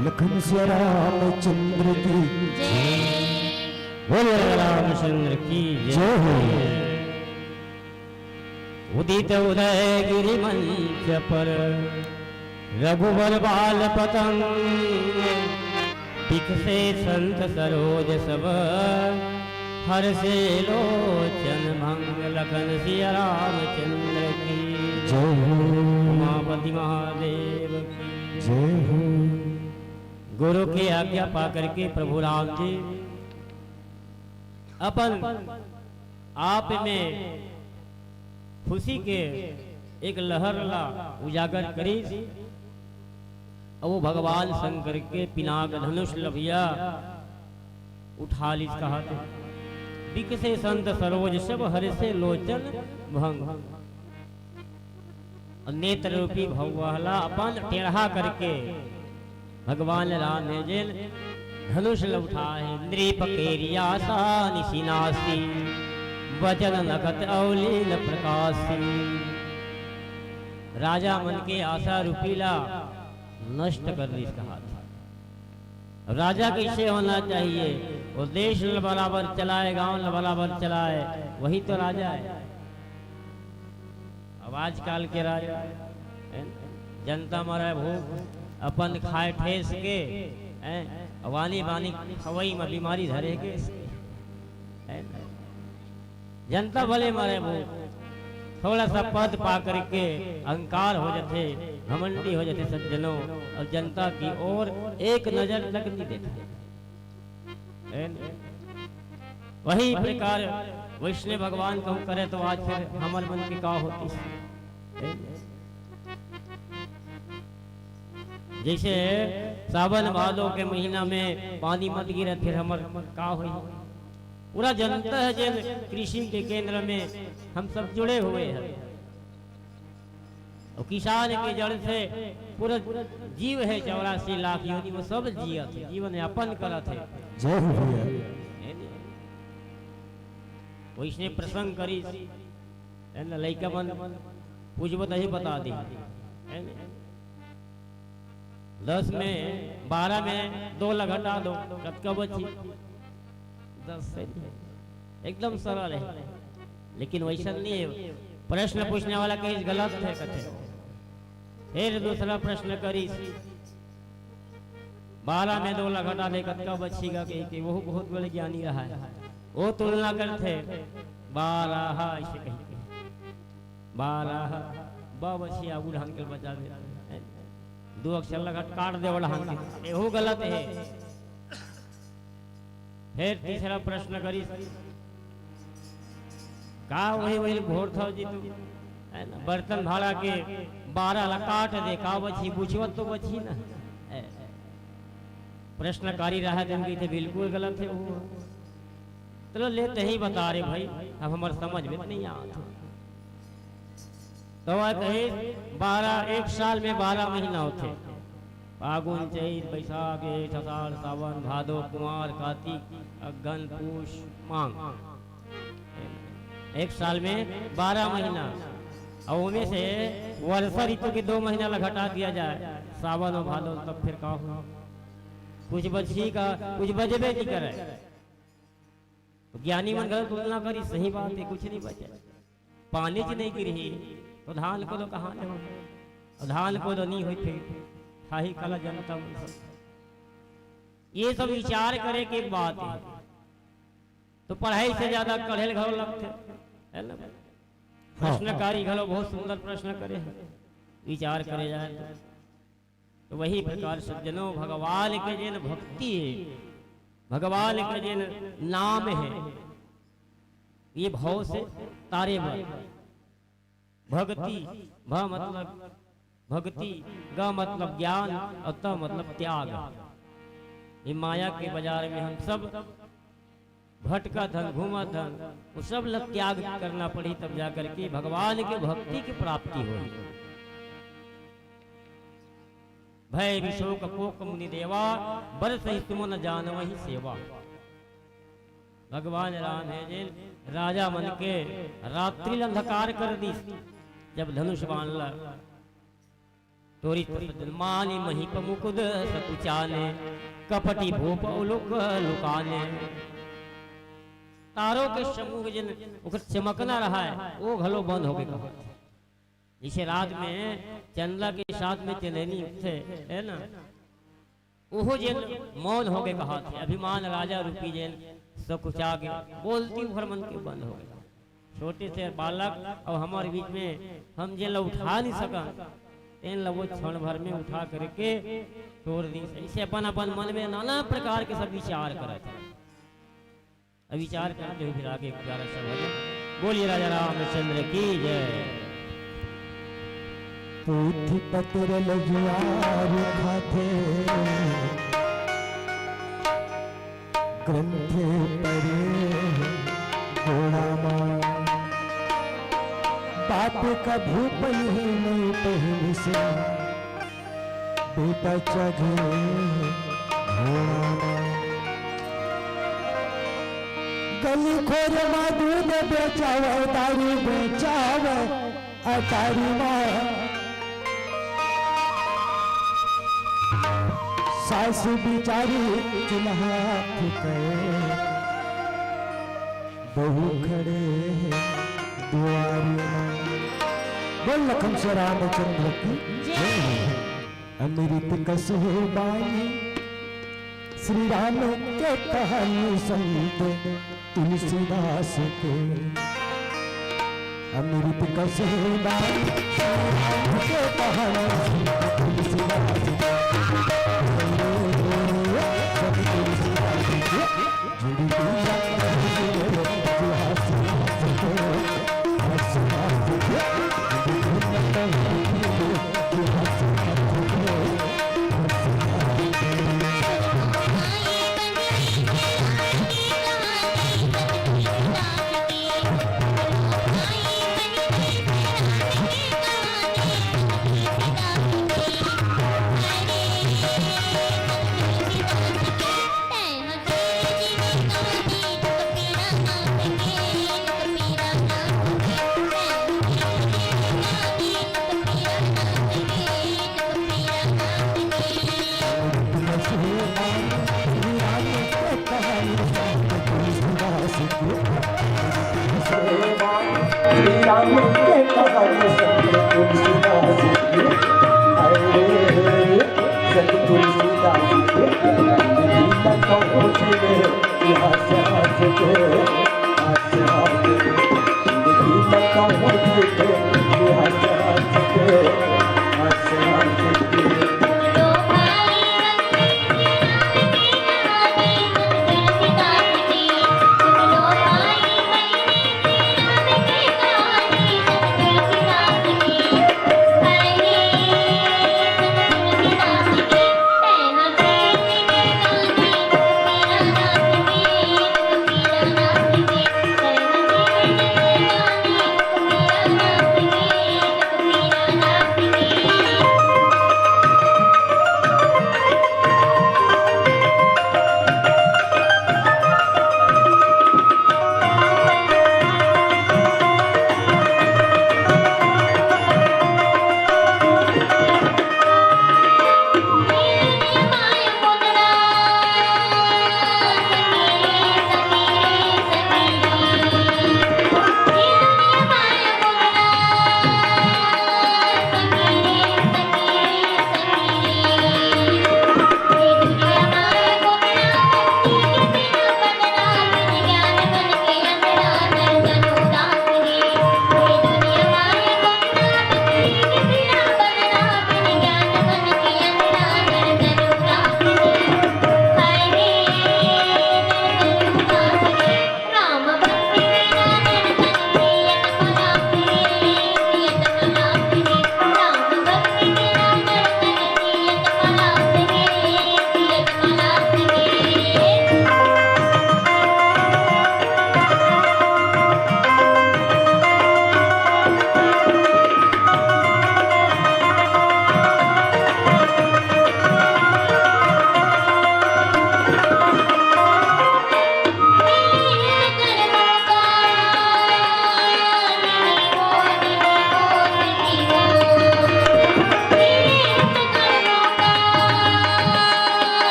लखन सिया रामचंद्र की जय। बोलो रामचंद्र की जय। जय हो। उदित उदय गिरि मंच पर, रघुबर बाल पतंग, बिकसे संत सरोज सब, हरसे लोचन भंग। लखन सिया रामचंद्र की जय हो। उमापति महादेव की जय हो। गुरु की आज्ञा पा करके प्रभु राम जी अपन आप में खुशी के एक लहर ला उजागर करिस। अउ वो भगवान शंकर के पिनाक धनुष ल भैया उठा लिस, कहत हे, बिकसे संत सरोज सब, हरसे लोचन भंग। अउ नेत्र रूपी भौंह ला अपन टेढ़ा करके भगवान राम हे जेन धनुष ल उठाए हे। नृप केरि आसा निसि नासी, बचन नखत अउ लीन प्रकासी। राजा मन के आसा रूपी ला नष्ट कर दिस, कहत हे। राजा कैसे होना चाहिए? वो देश ल बराबर चलाए, गांव ल बराबर चलाए, वही तो राजा है। अब आजकल के राजा, हैं? जनता मरे भूख, अपन खाए ठेस के, हैं? अब आनी बानी खवई में बीमारी धरे के, हैं? जनता भले मरे भूख, थोड़ा सा पद पा करके अहंकार हो जाथे, घमंडी हो जाथे सज्जनों, अउ जनता की ओर एक नजर तक नहीं देथे। हैं? वही प्रकार वैष्णव भगवान कहूँ करे तो आज फिर हमर मन के का होतिस? हैं? जैसे सावन भादो के महीना में पानी मत गिरे, फिर हमर का होही? पूरा जनता हे जेन कृषि के केंद्र में हम सब जुड़े हुए हैं। अउ किसान के जड़ से पूरा जीव हे, चौरासी लाख योनि में सब जियत हे, जीवन यापन करत हे। जय हो भैया। हे नी? वैसने प्रसंग करिस, हे न, लइका मन पूछबो तही बता दी, हे न? दस में, बारह में दो ला घटा दो, कतका बची? दस से। एकदम सरल है, लेकिन वैसा नहीं है। प्रश्न पूछने वाला कहीं गलत है, कथे। फिर दूसरा प्रश्न करिस, बारह में दो ला घटा दे, कतका बचेगा? कही कि वो बहुत बड़े ज्ञानी रहा है, वो तुलना करथे, बारह ऐसे कही के, बारह, ब बचिया, आगू ढंग के बचा दे, दो अक्षर ला घट काट दे, वो ढंग के, एहू गलत है। फिर तीसरा प्रश्न करिस, का वही वही घोर था जी तू, है ना? बर्तन भाड़ा के बारह ला काट दे, का बची? बुझवत तो बची ना। है। प्रश्नकारी रहा दिन की थे, बिल्कुल गलत है वो। चलो ले, तही बता रे भाई, अब हमारे समझ में तो नहीं आता। तो वह कहे, बारह, एक साल में बारह महीना होते। फागुन, चैत, बैसाख, जेठ, आषाढ़, सावन, भादो, कुंवार, कार्तिक, अगन, पूस, माघ। एक साल में बारह महीना, और उनमें से वर्षा ऋतु के दो महीना ला घटा दिया जाए, सावन और भादो, तब फिर का हो? कुछ बची का, कुछ बचबे नहीं करे। तो ज्ञानी मन गलत तुलना करी, सही बात है, कुछ नहीं बचे। पानी च नहीं गिरही, तो धान को तो कहाँ ले हो? और धान को तो नहीं हुई फिर, खाही कला जनता मन सब। ये सब विचार करे के एक बात है। तो पढ़ाई से ज्यादा कढ़ेल घलो लगथे, है ना? हाँ। प्रश्नकारी घलो बहुत सुंदर प्रश्न करे हैं, विचार करे जाए तो। तो वही प्रकार सज्जनों, भगवान के जेन भक्ति है, भगवान के जेन नाम है, ये भव से तारे बर। भक्ति, भ मतलब भक्ति, ग मतलब ज्ञान और त मतलब त्याग। ये माया के बाजार में हम सब भटकत हन, घूमत हन, वो सब ला त्याग करना पड़ी, तब जा करके भगवान के भक्ति की प्राप्ति होही। भय विशोक कोक मुनि देवा, बरसहि सुमन जानवहि सेवा। भगवान राम है जेन राजा मन के रात्रि ल अंधकार कर दिस, जब धनुष बाण ल टोरी त सज्जन मानि महीप मुकुद सकुचाने, कपटी भूप उलुक लुकाने। तारों के समूह जेन ओकर चमकना रहा है, वो घलो बंद हो गए कहा। जैसे रात में चंदा के साथ में चंदैनी उठथे, है ना, ओहो जेन मौन हो गए कहा थे, अभिमान राजा रूपी जेन सकुचा के बोलती भर मन के बंद हो गए। छोटे से बालक और हमारे बीच में हम जेन ला उठा नहीं सकन, तेन ला वो क्षण भर में उठा करके छोड़ दी। ऐसे अपन अपन मन में नाना प्रकार के सब विचार करत है। अब विचार करते हुए फिर आगे ग्यारह सौ भजन। बोलिए राजा रामचंद्र की जय। पोथी पत्र लगियार खाथे, ग्रंथ परे गोड़ा मा। बाप कभू पहिले नहीं पहिले से, बेटा चघे घोड़ा मा। गली खोर मा दूध बेचावे, दारू बेचावे, अटारी मा। सास बिचारी चूल्हा फूके, बहू खड़े दुआरी मा। बोल लखन से रामचंद्र की जय। अमृत कसे बानी श्री राम के कहानी संत तुलसीदास के। अमृत कसे बानी श्री राम के कहानी संत तुलसीदास के। संत तुलसीदास के। संत तुलसीदास के, हाय रे, संत तुलसीदास के, तुलसी का पहुँच गए, यहाँ से हंस के, हंस, हंस के, तुलसी का पहुँच गए, यहाँ से हंस के, हंस, हंस के।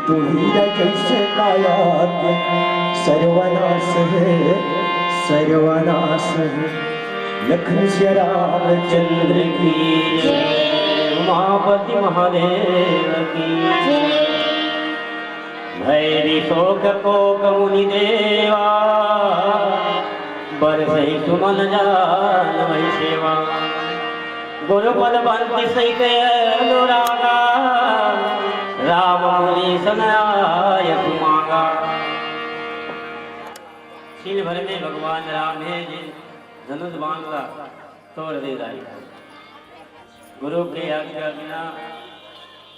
तू हीरा जैसे काया सर्वनाश है, सर्वनाश है। लखन सिया रामचंद्र की जय, उमापति महादेव की जय। भैरी शोक कोक मुनि देवा, बरसहि सुमन जान वही सेवा। गुरुपद बंति सहित अनुरागा, राम मुनि सन आय सुमागा। क्षण भर में भगवान राम हे जिन धनुष बाण ला तोड़ दे राही। गुरु के आज्ञा बिना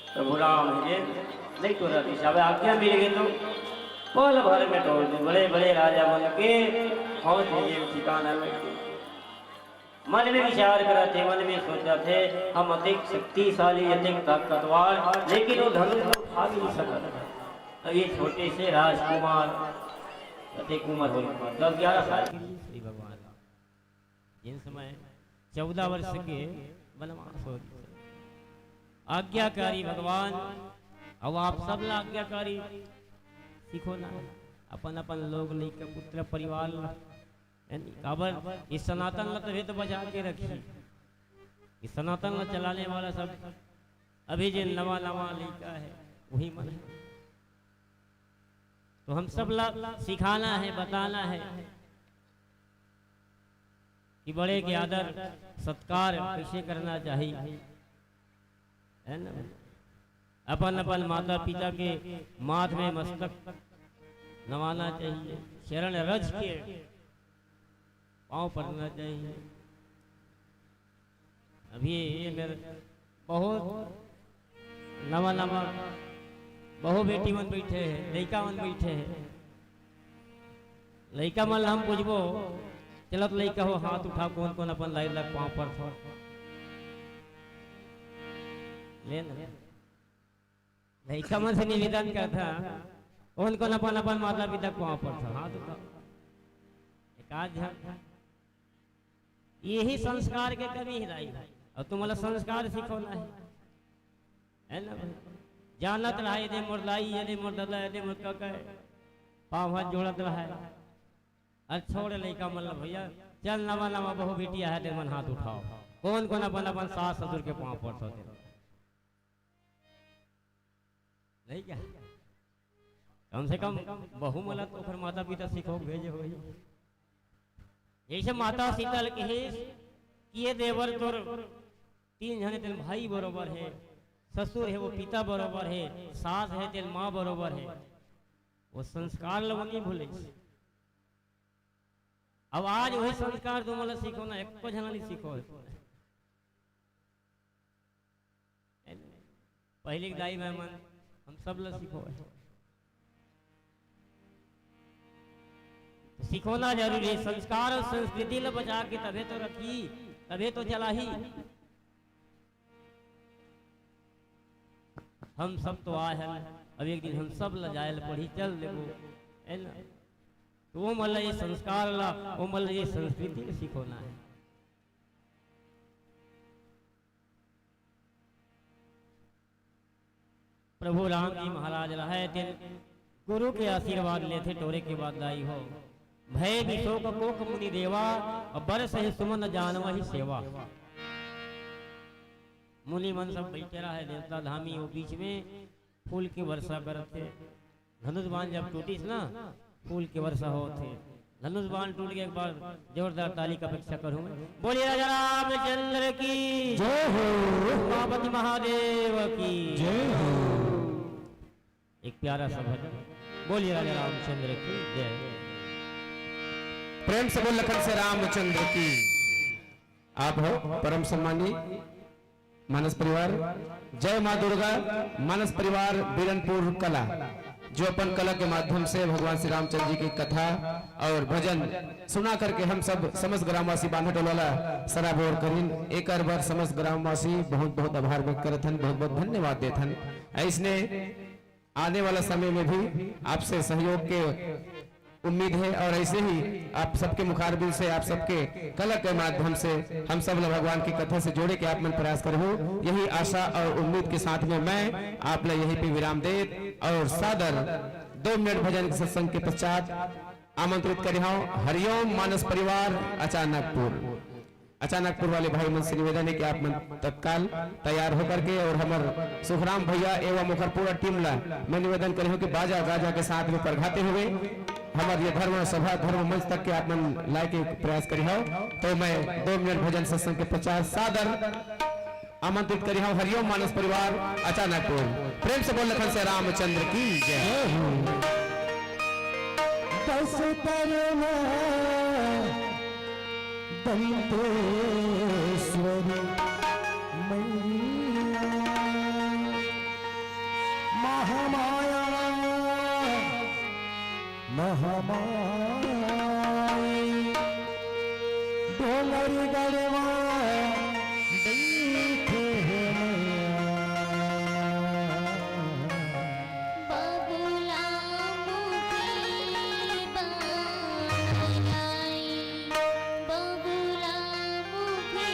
प्रभु राम हे जिन नहीं तोड़ा दिशा। अब आज्ञा मिल गई तो पल भर में तोड़ दे। बड़े बड़े राजा मन के फौज हे जिन ठिकाना लगे। मन में विचार करत हे, मन में सोचत हे, हम अतेक शक्तिशाली, अतेक ताकतवर, लेकिन वो धनुष को उठा भी नहीं सकत। तो ये छोटे से राजकुमार, अतेक उम्र हो, दस ग्यारह साल के श्री भगवान राम। जिन समय चौदह वर्ष के बनवास हो। आज्ञाकारी भगवान, अउ आप सब ला आज्ञाकारी सिखोना हे। अपन अपन लोग, लइका, पुत्र, परिवार ला, यानी काबर, इस सनातन ला तभे तो बचा के रखी। इस सनातन ला चलाने वाला सब अभी जे नवा नवा लइका हे, वही मन हे। तो हम सब ला सिखाना हे, बताना हे कि बड़े के आदर सत्कार कइसे करना चाहिए, है ना? अपन अपन माता पिता के माथ में मस्तक नवाना चाहिए, चरण रज के पाँव पड़ना चाहिए। अभी ये मेरे बहुत नवा नवा बहू बेटी मन बइठे हे, लइका मन बइठे हे। लइका मन ला हम पूछबो, चलत लइका हो, हाथ उठाव, कोन कोन अपन दाई ला पाँव पड़थो? ले ना। लइका मन से निवेदन करथन, कोन कोन अपन अपन माता पिता के पाँव पड़थो, हाथ उठाव। एक आध झन। यही संस्कार के कमी हे दाई। अउ तुमन ला संस्कार सिखोना हे, है ना भाई? जानत रहा, ये दे मोर दाई, ये दे मोर ददा, ये दे मोर कका, पाँव हाथ जोड़त रहा। अउ छोड़ लइका मन ला भैया, चल नवा नवा बहू बेटी आहे, ते मन हाथ उठाव। कोन कोन अपन अपन सास ससुर के पाँव पड़थो ते? नहीं क्या? कम से कम बहू मन ला तो ओकर माता पिता सिखो भेजे होही। जइसे माता सीता ल कहिस कि ये देवर तोर तीन झने तेन भाई बरोबर हे, ससुर हे वो पिता बरोबर हे, सास हे तेन माँ बरोबर हे, वो संस्कार ल वो नहीं भूलिस। अब आज वही संस्कार तुमन ला सिखोना, एको झन ला नहीं सिखो। पहले के दाई भाई मन हम सब ला सिखो। तो सिखोना जरूरी हे, संस्कार अउ संस्कृति ला बचा के तभे तो रखी, तभे तो चलाही। हम सब तो आए हन, अब एक दिन हम सब ला जाए ला पड़ही, चल देबो, है ना? तो वो मन ला ये संस्कार ला, वो मन ला ये संस्कृति ला सिखोना हे। प्रभु राम जी महाराज रहय, तेन गुरु के आशीर्वाद लेथे, टोरे के बाद दाई हो। भय विशोक कोक मुनि देवा, अउ बरसहि सुमन जानवहि सेवा। मुनि मन सब बइठे रहय, देवता धामी, वो बीच में फूल के वर्षा करत हे। धनुष बाण जब टूटिस ना, फूल के वर्षा होत हे। धनुष बाण टूट के एक बार जोरदार ताली का अपेक्षा करूं मैं। बोलिए राजा रामचंद्र की जय हो। उमापति महादेव की जय हो। एक प्यारा सा भजन। बोलिए राजा रामचंद्र की जय। प्रेम से बोल लखन से रामचंद्र की। आप हो परम सम्मानी मानस परिवार, जय माँ दुर्गा मानस परिवार बीरनपुर कला, जो अपन कला के माध्यम से भगवान श्री रामचंद्र जी की कथा और भजन सुना करके हम सब समस्त ग्रामवासी बांधा टोला ला सराबोर करिन। एक बार समस्त ग्रामवासी बहुत बहुत आभार व्यक्त करत हन, बहुत बहुत धन्यवाद देत हन। ऐसने आने वाला समय में भी आपसे सहयोग के उम्मीद है और ऐसे ही आप सबके मुखारबिंद से, आप सबके कला के माध्यम से हम सब ला भगवान की कथा से जोड़े के आप मन प्रयास करहु। यही आशा और उम्मीद के साथ में मैं आप ला यहीं पे विराम देत और सादर दो मिनट भजन के सत्संग के पश्चात आमंत्रित करिहौं हरिओम मानस परिवार अचानकपुर। अचानकपुर वाले भाई मन से निवेदन है कि आप मन तत्काल तैयार होकर के और हमर सुखराम भैया एवं ओकर पूरा टीम ला मैं निवेदन करे हूँ कि बाजा गाजा के साथ में परघाते हुए हमर ये धर्म सभा, धर्म मंच तक के आप मन लाए के प्रयास करे हो। तो मैं दो मिनट भजन सत्संग के पश्चात सादर आमंत्रित करे हूँ हरिओम मानस परिवार अचानकपुर। प्रेम से बोल लखन से रामचंद्र की जय। दस तरवा दंतेश्वरी मैया महामाया महामाई डोंगरगढ़वा बइठे हे मैया। बबुला मुखी बनाई, बबुला मुखी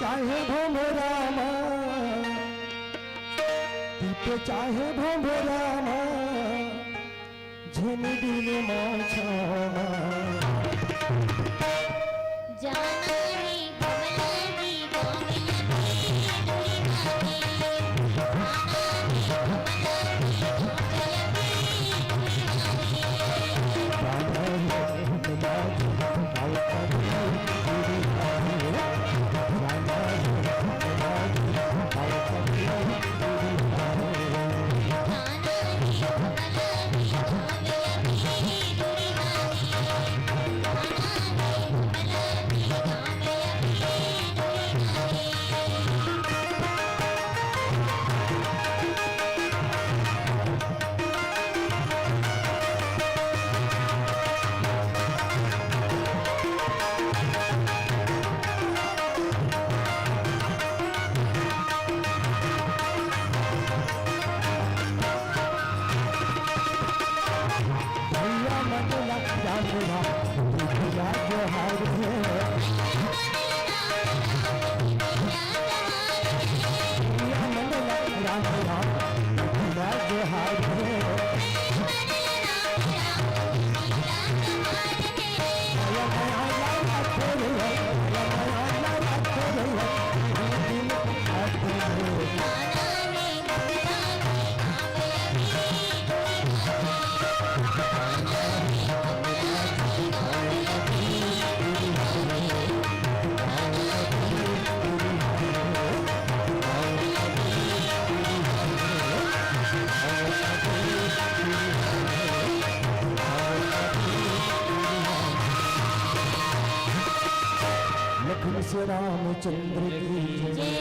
चाहे भोमरा मा, दीप चाहे भोमरा मा, झिन दिन मा छामा। जाना है बमला जी गाँव में। भैया मंडला रामला, भैया जोहार है। भैया मंडला रामला, भैया जोहार है। भैया मया लाला छोड़ है, भैया मया लाला छोड़ है। रामचंद्र की जय।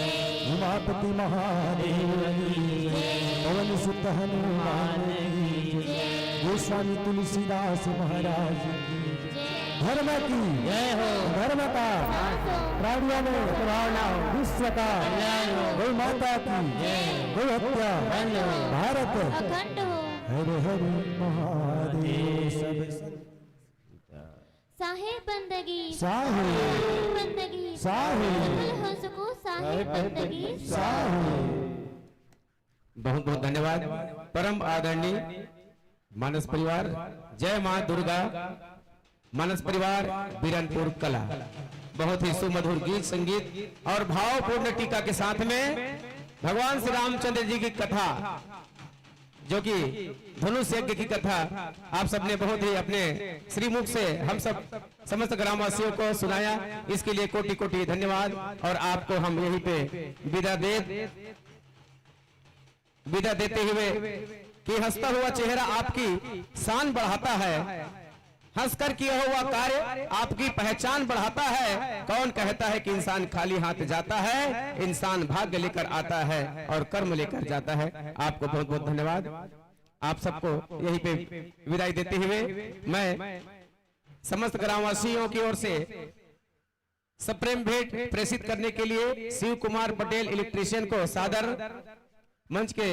उमापति महादेव की जय। पवन सुत हनुमान की जय। गोस्वामी तुलसीदास महाराज की जय। धर्म की जय हो। धर्म का प्राणियों में विश्व का कल्याण हो। गौ माता की जय। गौ हत्या बंद हो। भारत अखंड हो। हर हर महादेव। सब साहेब बंदगी, साहेब। साहेब बंदगी, साहेब। सफल हो सको साहेब बंदगी, साहेब। बहुत बहुत धन्यवाद परम आदरणीय मानस परिवार। जय माँ दुर्गा। मानस परिवार बीरनपुर कला, बहुत ही सुमधुर गीत संगीत और भावपूर्ण टीका के साथ में भगवान श्री रामचंद्र जी की कथा, जो कि धनुष यज्ञ की कथा आप सबने बहुत ही अपने श्रीमुख से हम सब समस्त ग्रामवासियों को सुनाया, इसके लिए कोटि कोटि धन्यवाद। और आपको हम यहीं पे विदा दे विदा देते हुए कि हंसता हुआ चेहरा आपकी शान बढ़ाता है, हंसकर किया हुआ कार्य आपकी पहचान बढ़ाता है। कौन कहता है कि इंसान खाली हाथ जाता है? इंसान भाग्य लेकर आता है और कर्म लेकर जाता है। आपको बहुत बहुत धन्यवाद। आप सबको यहीं पे विदाई देते हुए मैं समस्त ग्रामवासियों की ओर से सप्रेम भेंट प्रेषित करने के लिए शिव कुमार पटेल इलेक्ट्रीशियन को सादर मंच के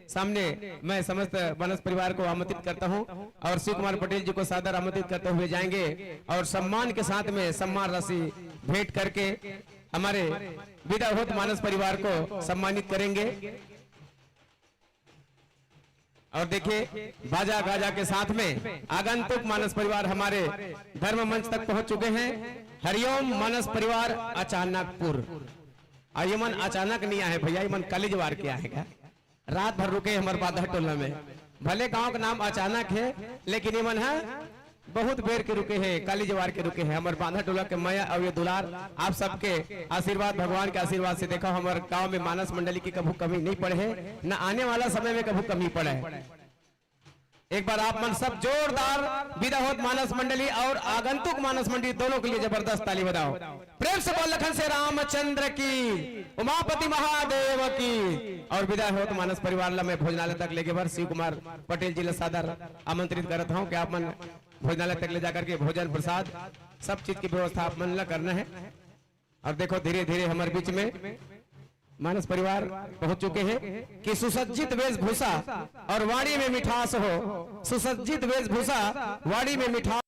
सामने मैं समस्त मानस परिवार को आमंत्रित करता हूं और शिव कुमार पटेल जी को सादर आमंत्रित करते हुए जाएंगे और सम्मान के साथ में सम्मान राशि भेंट करके हमारे विदा होत मानस परिवार को सम्मानित करेंगे। और देखिए, बाजा गाजा के साथ में आगंतुक मानस परिवार हमारे धर्म मंच तक पहुंच चुके हैं। हरिओम मानस परिवार अचानकपुर। और ये मन अचानक नहीं आए भैया, ये मन कलिजवार के आएगा। रात भर रुके हमर बांधा टोला में। भले गांव का नाम अचानक है, लेकिन ये मन है बहुत बेर के रुके हैं, काली जवार के रुके हैं। हमर बांधा टोला के मया अउ ये दुलार, आप सबके आशीर्वाद, भगवान के आशीर्वाद से देखो, हमर गांव में मानस मंडली की कभू कमी नहीं पड़े है, न आने वाला समय में कभू कमी पड़े। एक बार आप मन सब जोरदार विदा होत मानस मंडली और आगंतुक मानस मंडली दोनों के लिए जबरदस्त ताली बजाओ। प्रेम से बोल लखन से रामचंद्र की, उमापति महादेव की। और विदा होत मानस परिवार ला मैं भोजनालय तक लेके बर शिव कुमार पटेल जी ला सादर आमंत्रित करत हूँ कि आप मन भोजनालय तक ले जाकर के भोजन प्रसाद सब चीज की व्यवस्था आप मन ला करना है। और देखो, धीरे धीरे हमारे बीच में मानस परिवार पहुंच चुके हैं कि सुसज्जित वेशभूषा और वाणी में मिठास हो, सुसज्जित वेशभूषा, वाणी में मिठास।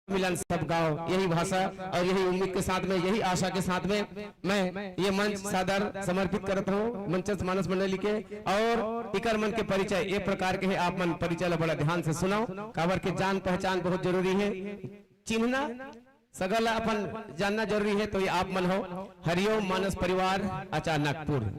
मिलन सब गाओ, यही भाषा और यही उम्मीद के साथ में, यही आशा के साथ में मैं ये मंच सादर समर्पित करत हूँ मंचस्थ मानस मंडली के। और इकर मन के परिचय ये प्रकार के है, आप मन परिचय ला बड़ा ध्यान से सुनाओ, काबर के जान पहचान बहुत जरूरी है, चिन्हना सगला अपन जानना जरूरी है। तो ये आप मन हो हरिओम मानस परिवार अचानकपुर।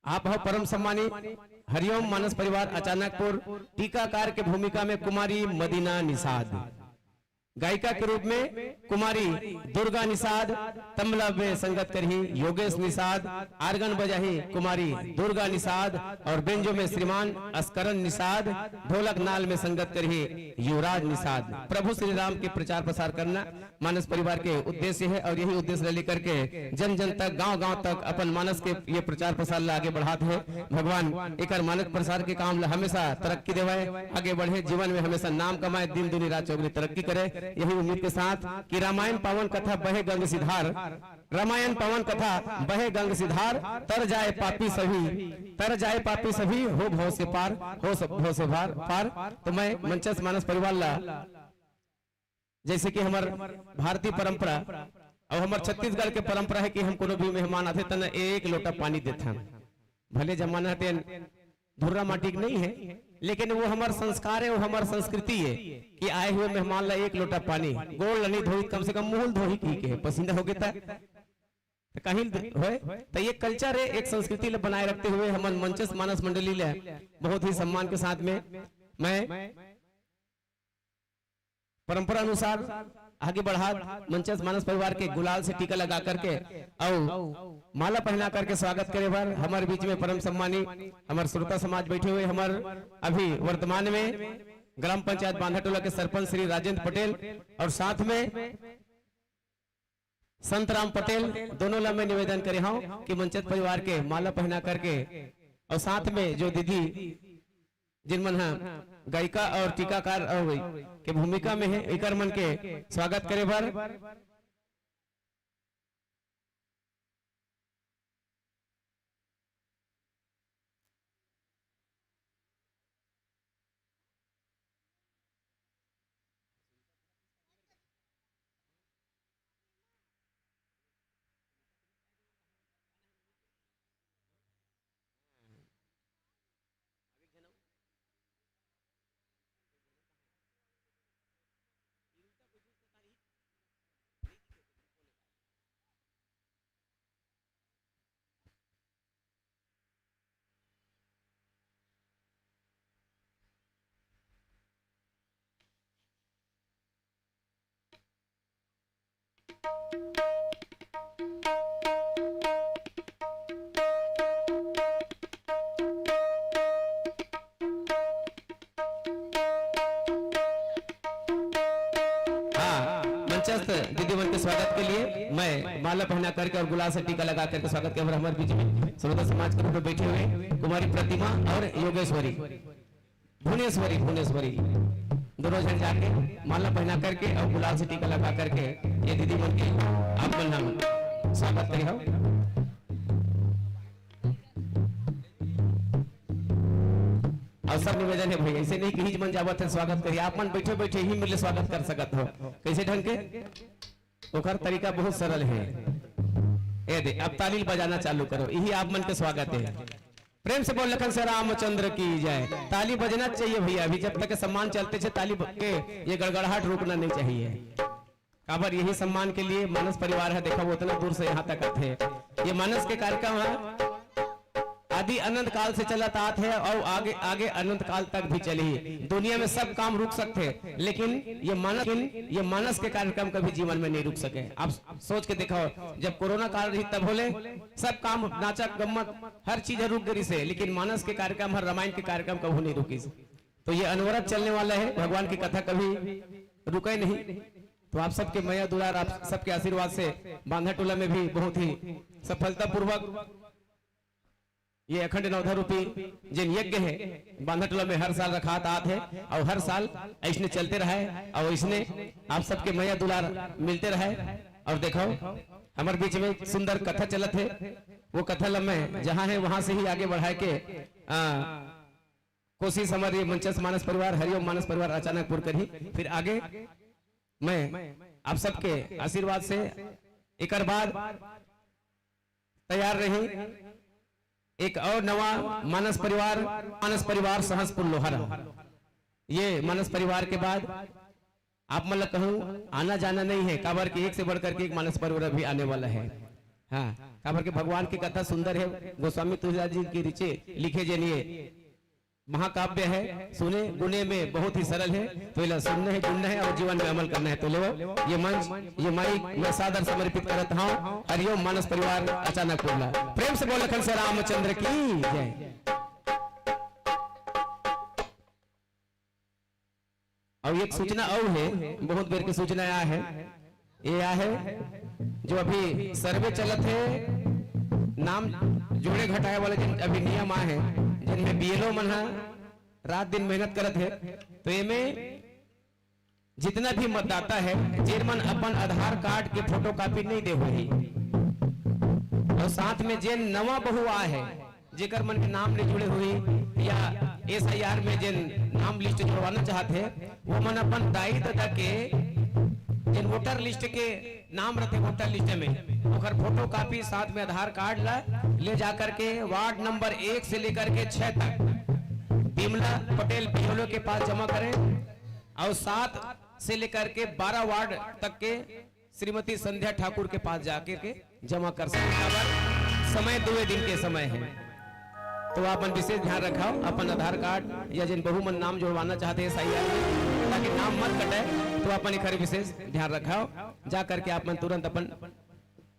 आप हो परम सम्मानित हरिओम मानस परिवार अचानकपुर टीकाकार के भूमिका में कुमारी मदीना निषाद, गायिका के रूप में कुमारी दुर्गा निषाद, तबला में संगत करही योगेश निषाद, आर्गन बजाही कुमारी दुर्गा निषाद और बेंजो में श्रीमान अस्करन निषाद, ढोलक नाल में संगत करही युवराज निषाद। प्रभु श्री राम के प्रचार प्रसार करना मानस परिवार के उद्देश्य है और यही उद्देश्य ला लेकर के जन जन तक, गांव गांव तक अपन मानस के ये प्रचार प्रसार ला आगे बढ़ात है। भगवान एकर मानस प्रसार के काम ला हमेशा तरक्की देवे, आगे बढ़े, जीवन में हमेशा नाम कमाए, दिन दूनी रात चौगुनी तरक्की करे। यही उम्मीद के साथ कि रामायण पावन कथा बहे गंग सिधार, रामायण पावन कथा बहे गंग सिधार, तर जाए पापी सभी, तर जाए पापी सभी, हो भव से पार, हो सब भव से भार पार। तो मैं मंचस्थ मानस परिवार ला जैसे कि हमर भारतीय परंपरा अउ हमर छत्तीसगढ़ के परंपरा हे कि हम कोनो भी मेहमान आथे त न एक लोटा पानी देथन। भले जमाना तेन धुर्रा माटी के नहीं हे, लेकिन वो हमर संस्कार हे, वो हमर संस्कृति हे कि आए हुए मेहमान ला एक लोटा पानी, गोड़ ल नहीं धोही, कम से कम मुंह ल धोही कहिके, पसीना होगे त। त कहीं होय, त ये कल्चर हे, एक संस्कृति ल बनाए रखते हुए हमन मंचस्थ मानस मंडली ल बहुत ही सम्मान के साथ में मैं परंपरा अनुसार आगे बढ़ात मंचस्थ मानस परिवार के गुलाल से टीका लगा करके अउ माला पहना करके स्वागत करे बर हमर बीच में परम सम्मानी हमर श्रोता समाज बैठे हुए, हमर अभी वर्तमान में ग्राम पंचायत बांधाटोला के सरपंच श्री राजेंद्र पटेल अउ साथ में संतराम पटेल, दोनों ला मैं निवेदन करे हूँ कि मंचस्थ परिवार के माला पहना करके अउ साथ में जो दीदी जिन मन ह गायिका अउ टीकाकार अउ के भूमिका में हे, एकर मन के स्वागत करे बर हाँ, मंचस्थ दीदी मन के स्वागत के लिए मैं माला पहना करके और गुलाल से टीका लगा करके स्वागत के हमारे बीच में श्रोता समाज के रूप में बैठे हुए कुमारी प्रतिमा और योगेश्वरी, भुवनेश्वरी, भुवनेश्वरी दोनों जन जाके माला पहना करके और गुलाल से टीका लगा करके ये दीदी मन के आप मन हम स्वागत करे हो। अउ सब निवेदन हे भई, ऐसे नहीं कि हिज मन जावत हे स्वागत करिए, आप मन बैठे बैठे ही मिले स्वागत कर सकत हो। कैसे ढंग के? ओकर तरीका बहुत सरल हे। ए दे, अब ताली बजाना चालू करो, यही आप मन के स्वागत हे। प्रेम से बोल लखन से रामचंद्र की जय। ताली बजना चाहिए भैया, अभी जब तक सम्मान चलते छे ताली ब-, के ये गड़गड़ाहट रुकना नहीं चाहिए। काबर यही सम्मान के लिए मानस परिवार हे, देखा वो उतना दूर से यहाँ तक आथे। ये मानस के कार्यक्रम हे, आदि अनंत काल से चलत आत हे और आगे, आगे अनंत काल तक भी चलही। दुनिया में सब काम रुक सकथे, लेकिन ये मानस, ये मानस के कार्यक्रम कभी जीवन में नहीं रुक सके। आप सोच के देखो, जब कोरोना काल रही तब होले सब काम, नाचा गम्मत, हर चीज रुक गई से, लेकिन मानस के कार्यक्रम, हर रामायण के कार्यक्रम कभू नहीं रुकी। तो ये अनवरत चलने वाला है, भगवान की कथा कभी रुके नहीं। तो आप सबके मया दुलार, आप सबके आशीर्वाद से बांधा टोला में भी बहुत ही सफलतापूर्वक ये अखंड नवधा रूपी जिन यज्ञ है बांधा टोला में हर साल रखात आत है और हर साल ऐसने चलते रहे और ऐसने आप सबके मया दुलार मिलते रहे। और देखो हमारे बीच में एक सुंदर कथा चलत है, वो कथा ला मैं जहाँ है वहां से ही आगे बढ़ाए के आ, कोशिश हमारी मंचस्थ मानस परिवार, हरिओम मानस परिवार अचानकपुर करही। फिर आगे मैं आप सबके आशीर्वाद से एकर बाद तैयार रही एक और नवा मानस परिवार, मानस परिवार सहसपुर लोहारा। ये मानस परिवार के बाद आप मन ल कहूं आना जाना नहीं है, काबर के एक से बढ़ करके एक मानस परिवार भी आने वाला है। हाँ, काबर के भगवान की कथा सुंदर है, गोस्वामी तुलसीदास जी की रिचे लिखे जनिए महाकाव्य है, सुने गुने में बहुत ही सरल है। तो इला सुनना है, गुनना है और जीवन में अमल करना है। तो लो ये मंच, ये माइक मैं सादर समर्पित करत हूँ हरिओम मानस परिवार अचानकपुर ला। प्रेम से बोल लखन से रामचंद्र की जय। अउ एक सूचना अउ है, बहुत बेर के सूचना आया है, ये आया है जो अभी सर्वे चलत है, नाम जोड़े घटाए वाले जिन अभी नियम आए हैं, जिनमें बीएलओ मन ह रात दिन मेहनत करत है, तो एमे जितना भी मतदाता है, जेन मन अपन आधार कार्ड के फोटोकॉपी नहीं दे होही, और साथ में जेन नवा बहू आए है, जेकर मन के नाम नहीं जुड़े होही या एसआईआर में जेन नाम लिस्ट जोड़वाना चाहत है, वो मन अपन दाई ददा के जेन वोटर लिस्ट के नाम रथे वोटर लिस्ट में, ओकर फोटो कॉपी साथ में आधार कार्ड ला ले जा करके वार्ड नंबर एक से लेकर के छह तक विमला पटेल बीएलओ के पास जमा करें और सात से लेकर के बारह वार्ड तक के श्रीमती संध्या ठाकुर के पास जाकर के जमा कर सकते हैं। समय दुए दिन के समय है, तो आप मन विशेष ध्यान रखव, अपन आधार कार्ड या जिन बहू मन नाम जोड़वाना चाहते हैं एसआईआर में, ताकि नाम मत कटे, तो अपन एकर विशेष ध्यान रखव। जा करके आप मन तुरंत अपन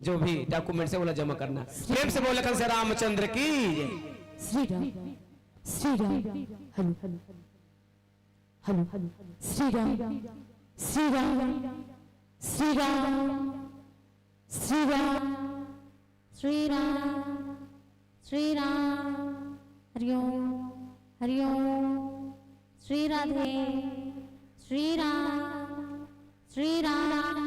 जो भी डॉक्यूमेंट्स है, ओला जमा करना। प्रेम से बोल लखन से रामचंद्र की जय। Shri Ram, Shri Ram, hello, hello, Shri Ram, Shri Ram, Shri Ram, Shri Ram, Shri Ram, Shri Ram, Hariom, Hariom, Shri Radhe, Shri Ram, Shri Ram.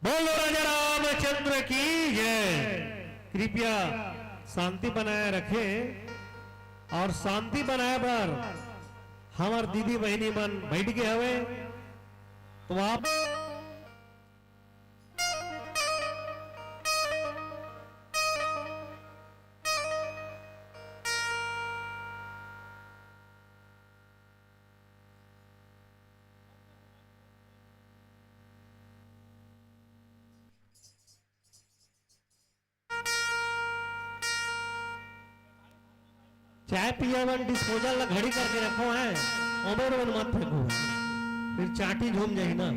बोलो राजा रामचंद्र की जय। कृपया शांति बनाए रखें और शांति बनाए बर हमर दीदी बहिनी मन बैठ गे हवे, तो आप चाय पिए बर डिस्पोजल ला घड़ी करके रखो है, ओमेर मन मत फेंको, फिर चाटी झूम जाही ना।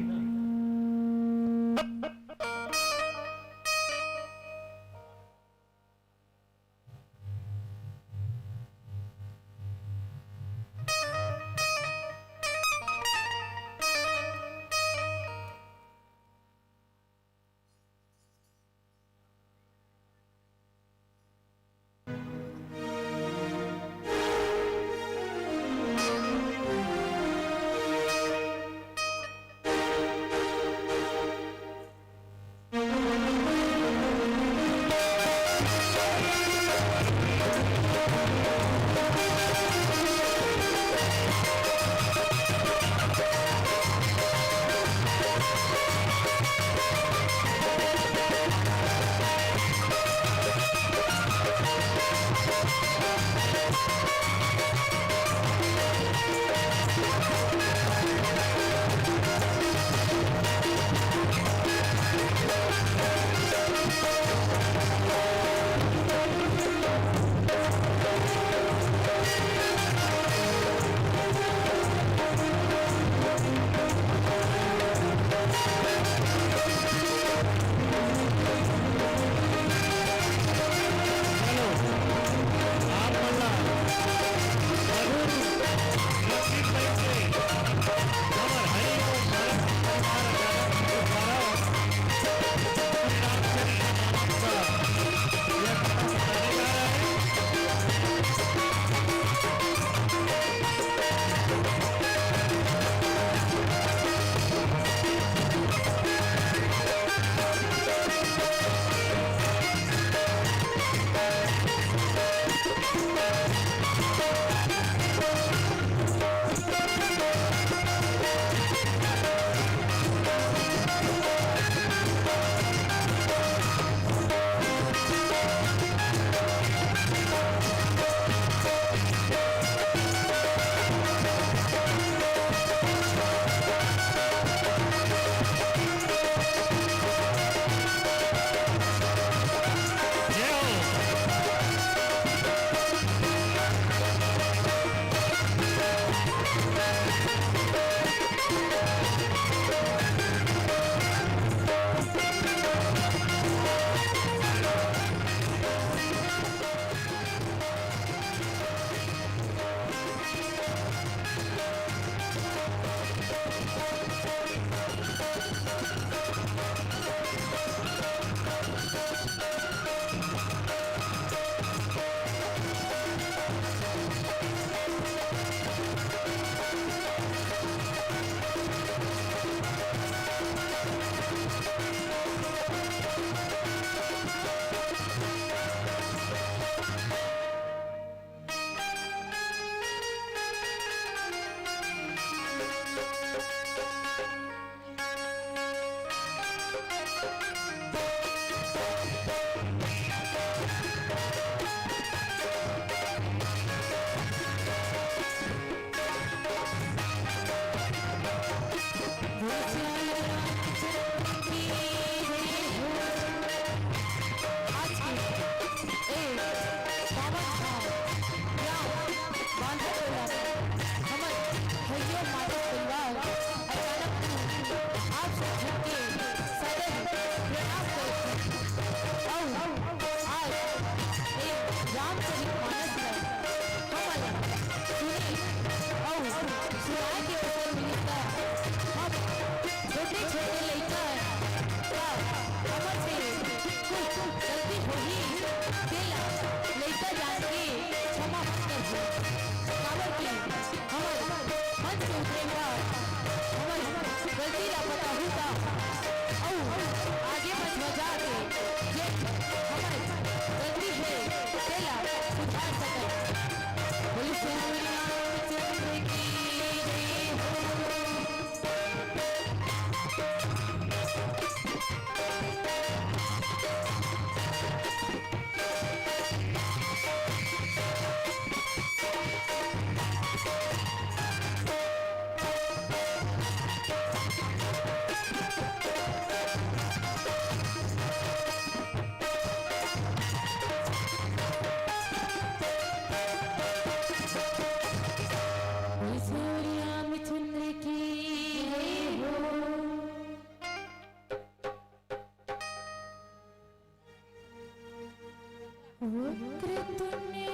वक्रतुण्डे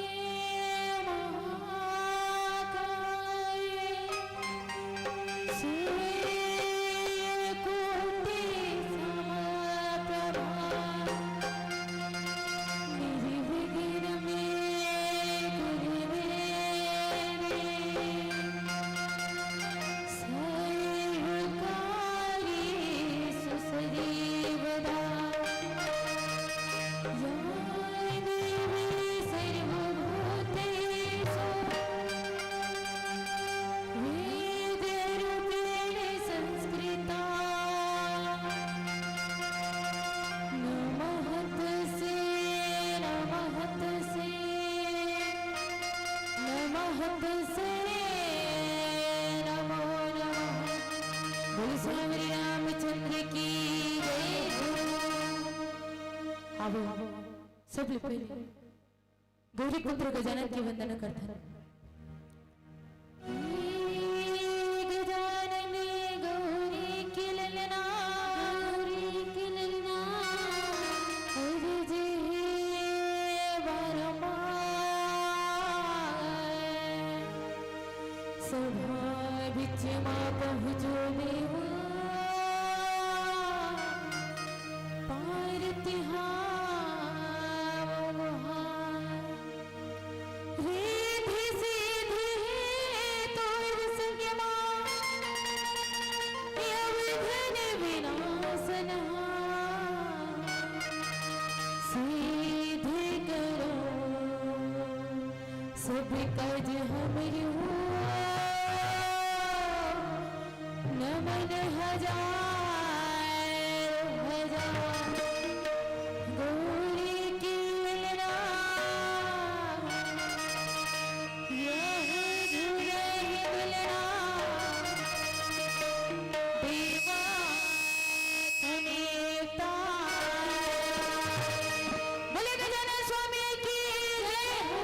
महाकाये सूर्यकोटि समप्रभा। निर्विघ्न मे कुरु मे देवी सर्वकार्येषु सर्वदा। या देवी सर्वभूतेषु हृदयरूपेण संस्थिता। नमः तस्यै, नमः तस्यै, नमः तस्यै, नमो नमः। बोलो श्री रामचंद्र की जय। आवो, सब ले पहले गौरी पुत्र गजानन के वंदना करथन। हे गजानन गौरी के ललना, गौरी के ललना, अरज हे बारंबार। सभा बिच मा पहुँचो देवा, पार तिहार रिद्धि सिद्धि हेतु संयमा, अवघ्न विनाशनहा। सिद्ध करो सब काज हमरी हो, नमन हजार हजार। गौरी के ललना, यह दुलही दुलना, देवा तने तारा। बोले गजानन स्वामी की जय हो।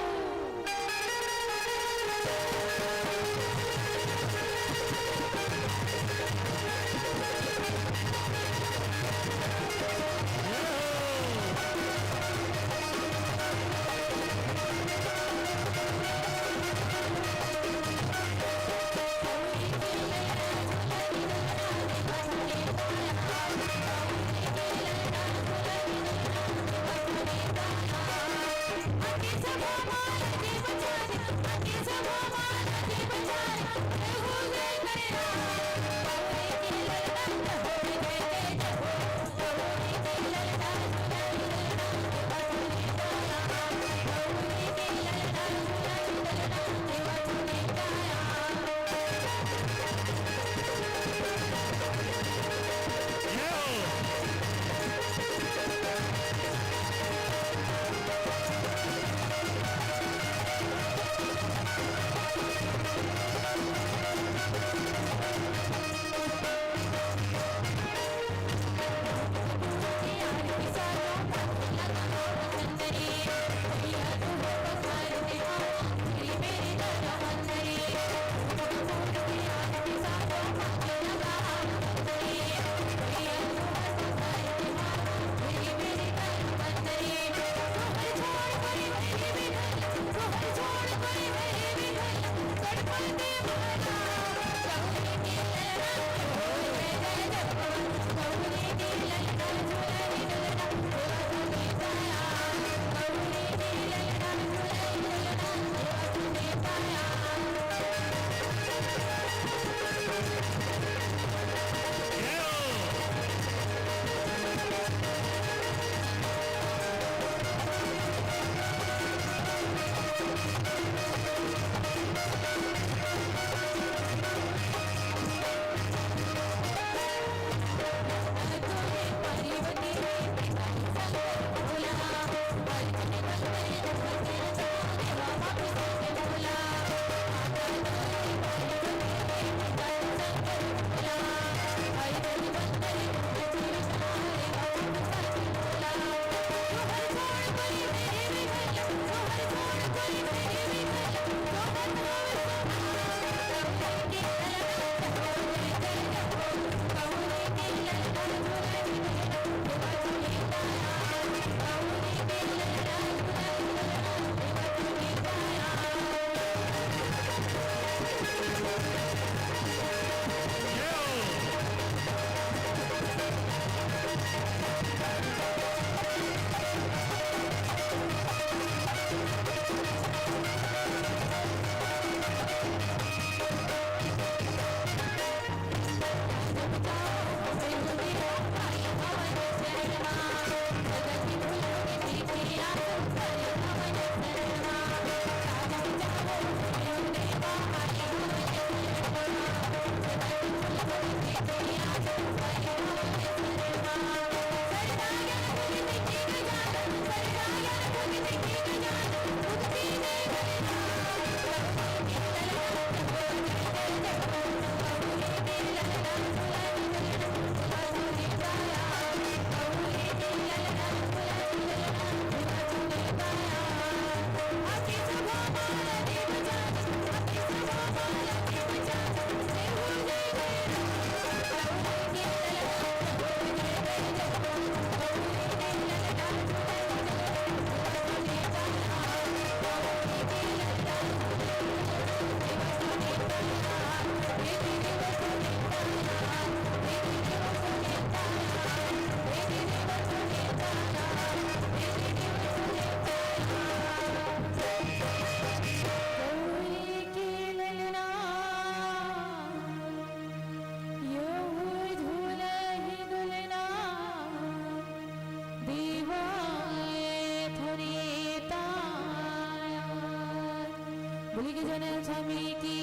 जन स्वामी की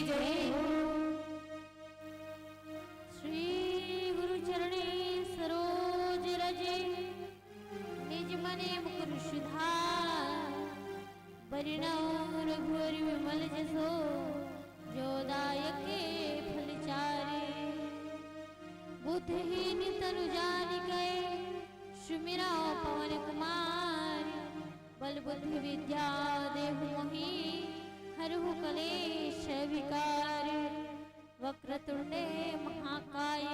जय हो। श्री गुरु चरणे सरोज रज, निज मने मुकुर सुधार। बरनउँ रघुवर विमल जसो, जो दायके फल चारि। बुद्धिहीन तनु जानिके, सुमिरउँ पवन कुमार। बल बुद्धि विद्या देहु मोहि, हरहु कलेश विकार। वक्रतुंड महाकाय,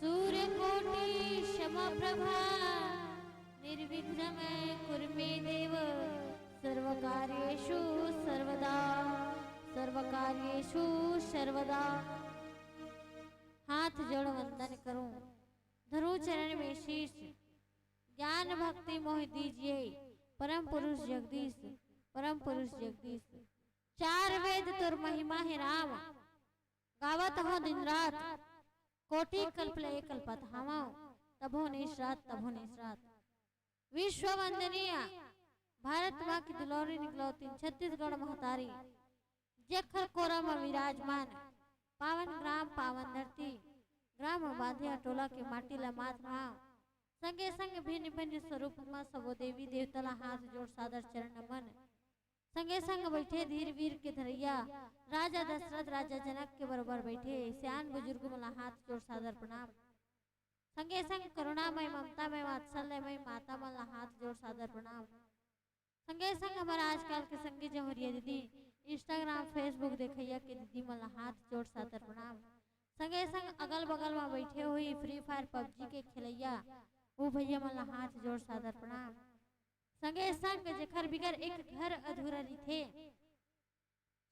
सूर्यकोटि समप्रभा। निर्विघ्नं कुरु मे देव, सर्वकार्येषु सर्वदा, सर्वकार्येषु सर्वदा। हाथ जोड़ वंदन करूं, धरूं चरण में शीश। ज्ञान भक्ति मोहि दीजिए, परम पुरुष जगदीश, परम पुरुष जगदीश। चार वेद तोर महिमा हे राम, गावत हौं दिन रात। कोटि कल्प ले कल्पत हवौं, तभो निस रात, तभो निस रात। विश्व वंदनीय भारत माँ की दुलौरी निकलौती छत्तीसगढ़ महतारी, जेखर कोरा म विराजमान पावन ग्राम पावन धरती, ग्राम बांधिया टोला के माटी ला मात भाव, संगे संग भिन्न भिन्न स्वरूप म सबो देवी देवता ला हाथ जोड़ सादर चरण नमन। संगे संग बैठे धीर वीर के धरैया राजा दशरथ राजा जनक के बरोबर बैठे सियान बुजुर्ग मन ला हाथ जोड़ सादर प्रणाम। संगे संग करुणामय ममतामय वात्सल्यमय माता मन ला हाथ जोड़ सादर प्रणाम। संगे संग हमर आजकल के संगी जहुरिया दीदी, Instagram, Facebook देखइया के दीदी मन ला हाथ जोड़ सादर प्रणाम। संगे संग अगल बगल म बैठे हुई Free Fire, PUBG के खेलैया वो भैया मन ला हाथ जोड़ सादर प्रणाम। संगे संग जेखर बिगर एक घर अधूरा रहिथे,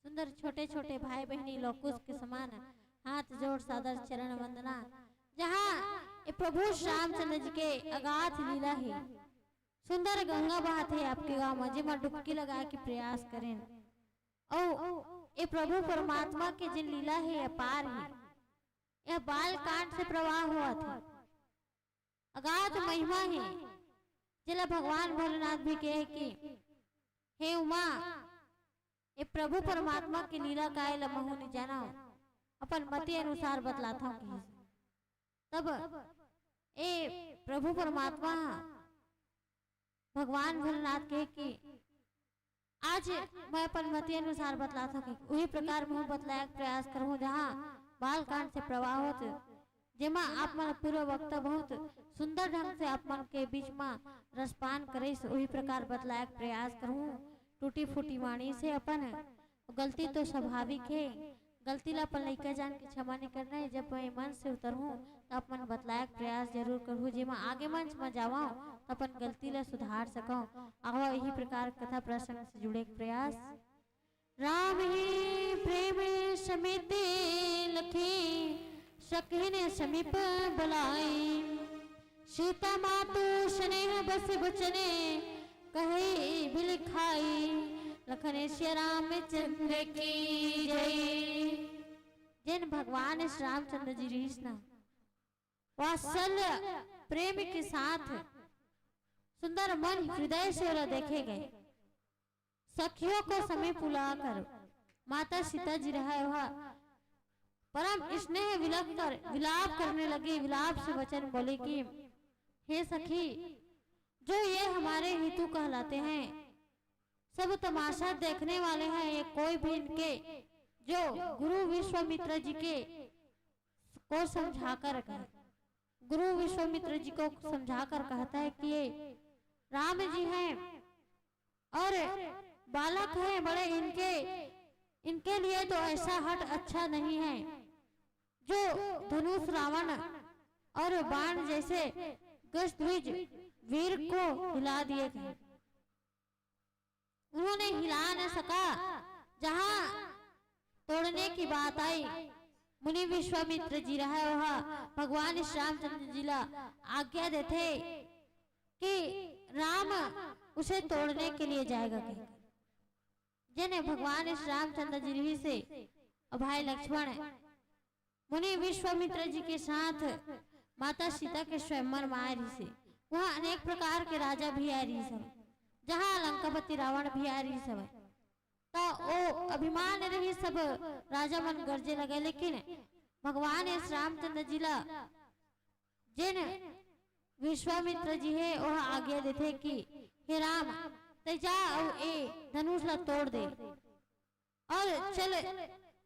सुंदर छोटे छोटे भाई बहिनी लोकुस के समान हाथ जोड़ सादर चरण वंदना। जहाँ ये प्रभु श्री रामचंद्र जी के अगाध लीला हे, सुंदर गंगा बहत हे आपके गांव म, जेमा डुबकी लगाए के प्रयास करेन। अउ ये प्रभु परमात्मा के जिन लीला हे, अपार हे। यह बाल कांड से प्रवाह होवत हे, अगाध महिमा हे, जेला भगवान भोलेनाथ भी कहे कि हे उमा, ये प्रभु परमात्मा के लीला काय ल महू नि जानव, अपन मति अनुसार बतलाथव कहिस। तब ए प्रभु परमात्मा भगवान भोलेनाथ कहे कि आज मैं अपन मति अनुसार बतलाथव कि उही प्रकार महू बतलाए के प्रयास करहूं, जहां बाल कांड से प्रवाह होत, जेमा आप मन पूर्व वक्ता बहुत सुंदर ढंग से आप मन के बीच म रसपान करिस, उही प्रकार बतलाए के प्रयास करहूं। टूटी फूटी वाणी से अपन गलती तो स्वाभाविक हे, गलती ला अपन लइका जान के क्षमा नहीं करना हे। जब मैं मंच से उतरहूं, त अपन बतलाए के प्रयास जरूर करहूं। जेमा आगे मंच म जावं, त अपन गलती ला सुधार सकंव। आवा, यही प्रकार कथा प्रसंग से जुड़े के प्रयास। राम ही प्रेम समेत लखे, सखिन समीप बुलाए। सीता मातु स्नेह बस बचने, कहे बिलखाई। लखन सिया रामचंद्र की जय। जेन भगवान श्री रामचंद्र जी रिहिस ना, वात्सल्य प्रेम के साथ सुंदर मन हृदय से ओला देखे गए। सखियों को समीप बुलाकर माता सीता जी रहा वह परम स्नेह विलख कर विलाप करने लगी। विलाप से वचन बोली कि हे सखी, जो ये हमारे हितु कहलाते हैं, सब तमाशा देखने वाले हैं। ये कोई भी इनके, जो गुरु विश्वामित्र जी के को समझाकर कहे, गुरु विश्वामित्र जी को समझाकर कहता है कि ये राम जी हैं और बालक हैं बड़े, इनके इनके लिए तो ऐसा हठ अच्छा नहीं है। जो धनुष रावण और बाण जैसे गजध्वज वीर को हिला दिए थे, उन्होंने हिला न सका। जहां तोड़ने की बात आई, मुनि विश्वामित्र जी रहा वह भगवान श्री रामचंद्र जी ला आज्ञा देथे कि राम उसे तोड़ने के लिए जाएगा कहीं। जेने भगवान श्री रामचंद्र जी रिहिसे, अउ भाई लक्ष्मण मुनि विश्वामित्र जी के साथ माता सीता के स्वयंवर म आए रिहिसे। वहां अनेक प्रकार के राजा भी आए रिहिस हवय, जहां लंकापति रावण भी आए रिहिस हवय। ओ अभिमान रही, सब राजा मन गरजे लगे, लेकिन भगवान इस रामचंद्र जी ला, जेन विश्वामित्र जी हे, ओह आज्ञा देथे कि हे राम, तै जा अउ ए धनुष ला तोड़ दे और चल,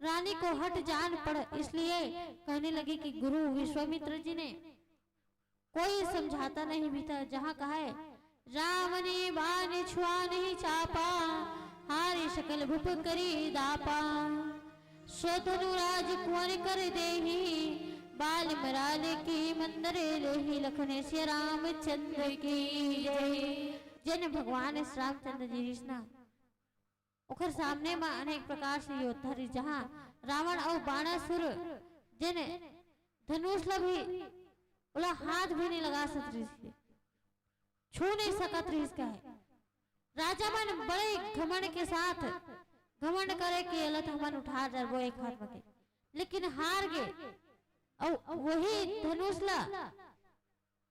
रानी को हठ जान पड़। इसलिए कहने लगे कि गुरु विश्वामित्र जी ने कोई समझाता नहीं बीता, जहाँ कहा है, "राम ने बाण छुआ नहीं चापा, हारि सकल भूप करी दापा। सो धनु राज कुंवर कर देही, बाल मराल की मंदर लेही।" लखन सिया रामचंद्र की जय। जेन भगवान श्री रामचंद्र जी रिसना ओखर सामने म अनेक प्रकार से योद्धा रहिस, जहाँ रावण अउ बाणासुर जेन धनुष ला भी, ओला हाथ भी नहीं लगा सकत रहिस, छू नहीं सकत रहिस कहे। राजा मन बड़े घमंड के साथ, घमंड करे के एला त हमन उठा डरबो एक हाथ म के, लेकिन हार गे। अउ वही धनुष ला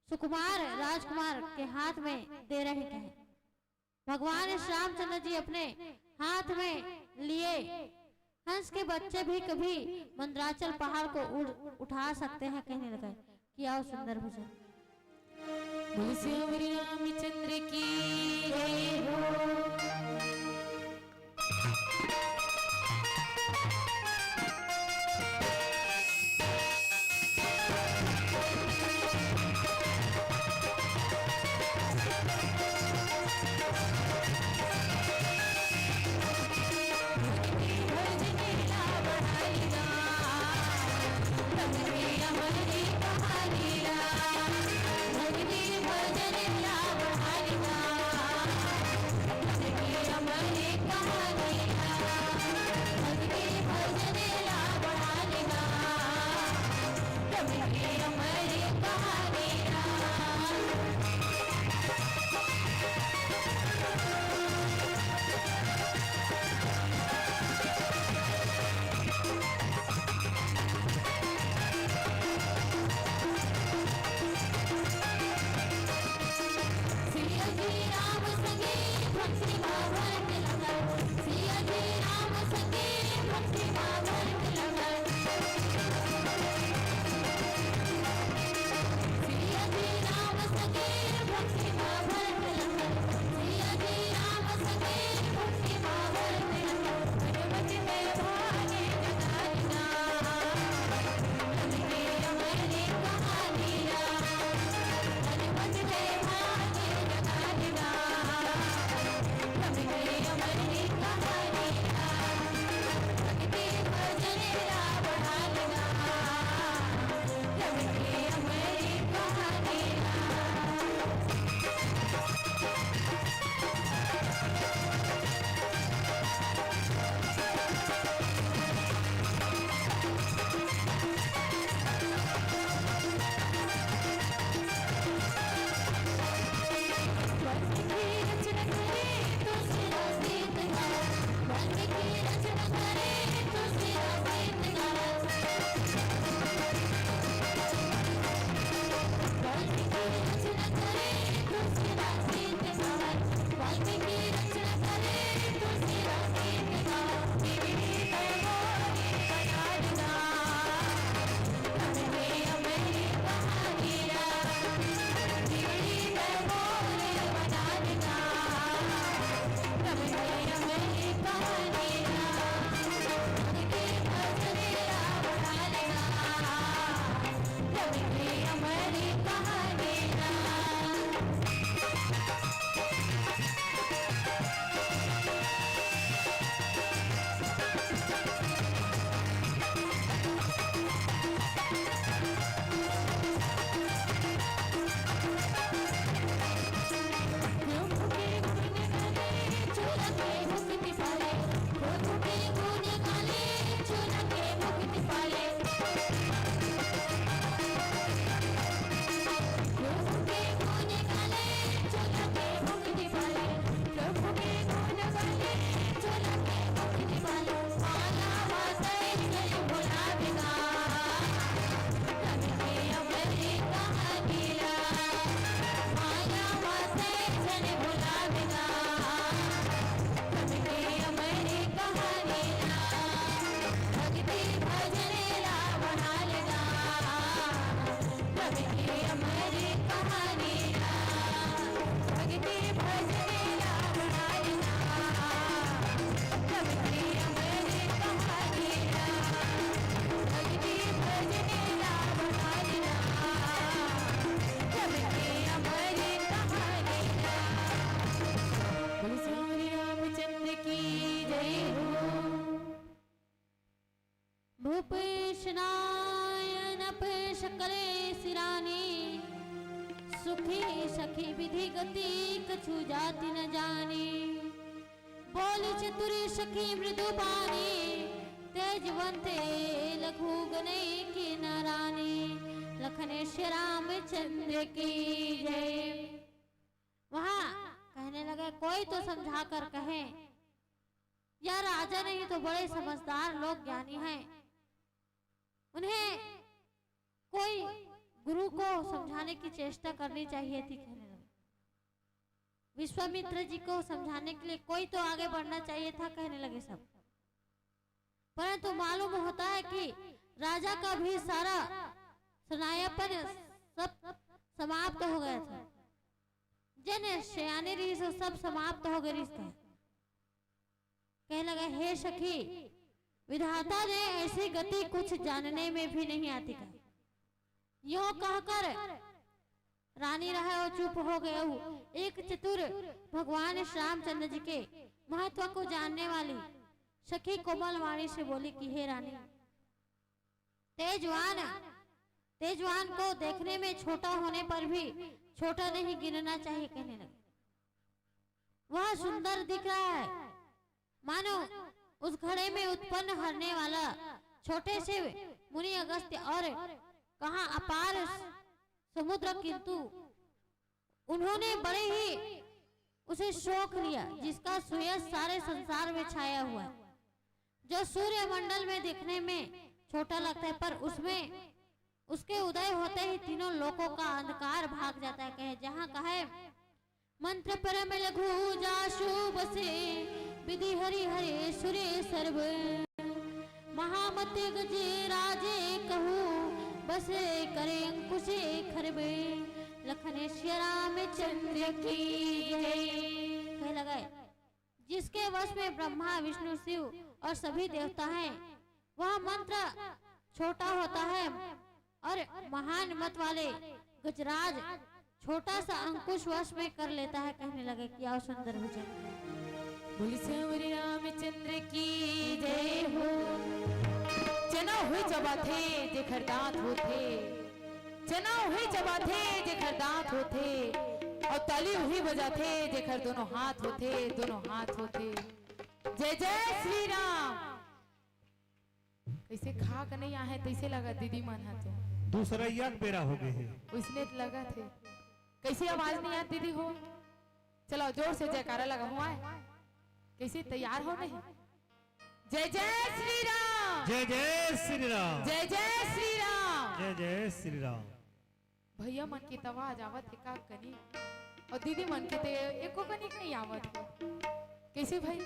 सुकुमार राजकुमार के हाथ में दे रहे कहे। भगवान श्री रामचंद्र जी अपने हाथ में लिए हंस के बच्चे भी कभी मंदराचल पहाड़ को उड़, उठा सकते हैं कहने लगे कि आओ सुंदर भजन। बोल सियावर रामचंद्र की जय हो। सखी विधि गति कछु जाति न जानी। बोली चतुर सखी मृदु बानी, तेजवंते लघु गने की नारानी। लखन श्री रामचंद्र की जय। वहाँ कहने लगे, कोई तो समझा कर कहे, या राजा नहीं तो बड़े समझदार लोग ज्ञानी हैं, उन्हें कोई गुरु को समझाने की चेष्टा करनी चाहिए थी, कहने लगे। विश्वामित्र जी को समझाने के लिए कोई तो आगे बढ़ना चाहिए था, कहने लगे सब। परंतु मालूम होता है कि राजा का भी सारा सनायापन सब समाप्त हो गया था। जन सयाने रहिस, सब समाप्त हो गए रिहिस। कहे लगा, हे सखी, विधाता ने ऐसी गति कुछ जानने में भी नहीं आती का। यो कहकर रानी रहे और चुप हो गए। एक चतुर भगवान श्री रामचंद्र जी के महत्व को जानने वाली सखी कोमल वाणी से बोली कि हे रानी, तेजवान, तेजवान को देखने में छोटा होने पर भी छोटा नहीं गिनना चाहिए, कहने लगे। वह सुंदर दिख रहा है, मानो उस घड़े में उत्पन्न होने वाला छोटे से मुनि अगस्त्य और कहा अपार समुद्र, किंतु उन्होंने बड़े ही उसे शौक लिया, जिसका सुयश सारे संसार में छाया हुआ है। जो सूर्य मंडल में दिखने में छोटा लगता है, पर उसमें उसके उदय होते ही तीनों लोकों का अंधकार भाग जाता है। कहे जहाँ कहे मंत्र परम लघु जासु बसे, विधि हरि हरे सुरे सर्व। महामते गजे राजे कहू, बसे करे अंकुशे खरबे। लखन श्री रामचंद्र की जय। कहे लगे, जिसके वश में ब्रह्मा, विष्णु, शिव और सभी देवता हैं, वह मंत्र छोटा होता है और महान मत वाले गजराज छोटा सा अंकुश वश में कर लेता है। कहने लगे कि आओ सुंदर भजन। बोल श्री रामचंद्र की जय हो। चना हुई चबाथे जेखर दांत होथे, चना हुई चबाथे जेखर दांत होथे, और ताली हुई बजाथे जेखर दोनों हाथ होथे, दोनों हाथ होथे। जय जय श्री राम। कैसे खा के नहीं आहे तैसे लगा दीदी मन हा तो। दूसरा याद बेरा हो गए है। उसने तो लगा थे। कैसे आवाज नहीं आती दीदी हो? चलो जोर से जयकारा लगा हुआ है। कैसे तैयार हो नहीं? जय जय श्री राम। जय जय श्री राम। जय जय श्री राम। जय जय श्री राम। भैया मन के तवा आ जावत हे का कनी, और दीदी मन के ते एको कनिक नहीं आवत हे। कैसे भाई?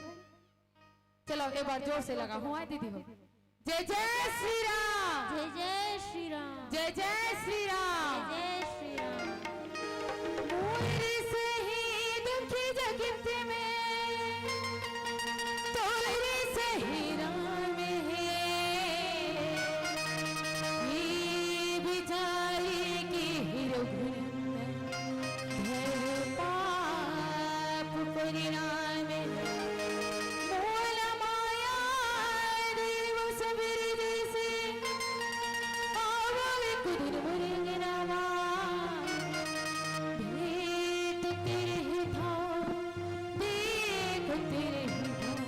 चलो एक बार जोर से लगा हुआ है दीदी हो। जय जय श्री राम। जय जय श्री राम। जय जय श्री राम। जय जय श्री राम। मोर सही दुखी जगत में तोर सही राम हे। ये विचारी की रघुनंदन धर पाप परिणाम। मोला माया देव सबेरे जैसे आवा एक दिन मोरे निरावा। भेंट तेरे ही भाव, देख तेरे ही भाव।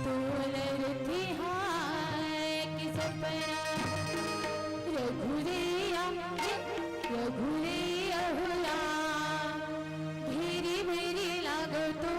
तोला रतिहार के सपना रघुरैया, रघुरैया हो राम। घेरी मेरी लागो तो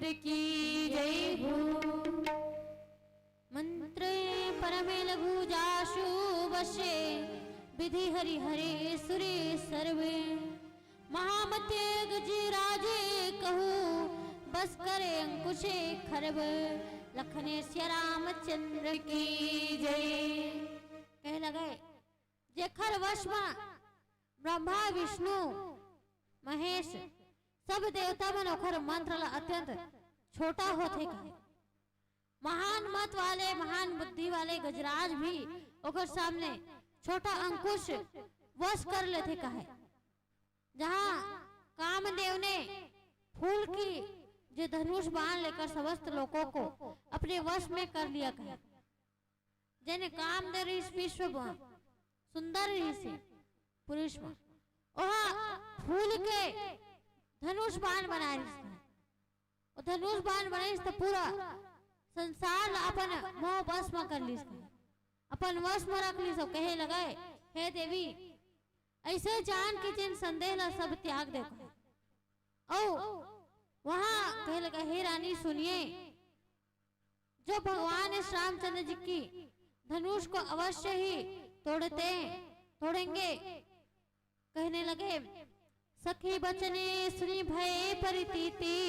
की जय हो। मंत्रे परमे लघु जासु वशे, विधि हरि हरे सुरे सर्वे। महामते गजराजे कहु, बस करे अंकुशे खरब। लखने सिया रामचंद्र की जय। कहे लगे, जेखर वश में ब्रह्मा, विष्णु, महेश, सब देवता मन ओखर मंत्र ला अत्यंत छोटा होथे कहे। महान मत वाले, महान बुद्धि वाले गजराज भी ओखर सामने छोटा अंकुश वश कर लेथे कहे। जहाँ कामदेव ने फूल की जो धनुष बाण लेकर समस्त लोगों को अपने वश में कर लिया कहे। जेने कामदेव रहिस विश्व म, सुंदर रहिस हे पुरुष म, ओहा फूल के धनुष बाण बनाए रहिस हे। ओ धनुष बाण बनाइस त पूरा संसार ला अपन मोह बस म कर लिस हे, अपन वश म रख लिस। अउ कहे लगे, हे देवी, ऐसे जान के जिन संदेह ला सब त्याग दे कहे। अउ वहाँ कहे लगे, हे रानी सुनिए, जो भगवान श्री रामचंद्र जी की धनुष को अवश्य ही तोड़ते, तोड़ेंगे। कहने लगे, सखी बचने सुनि भए परितीति,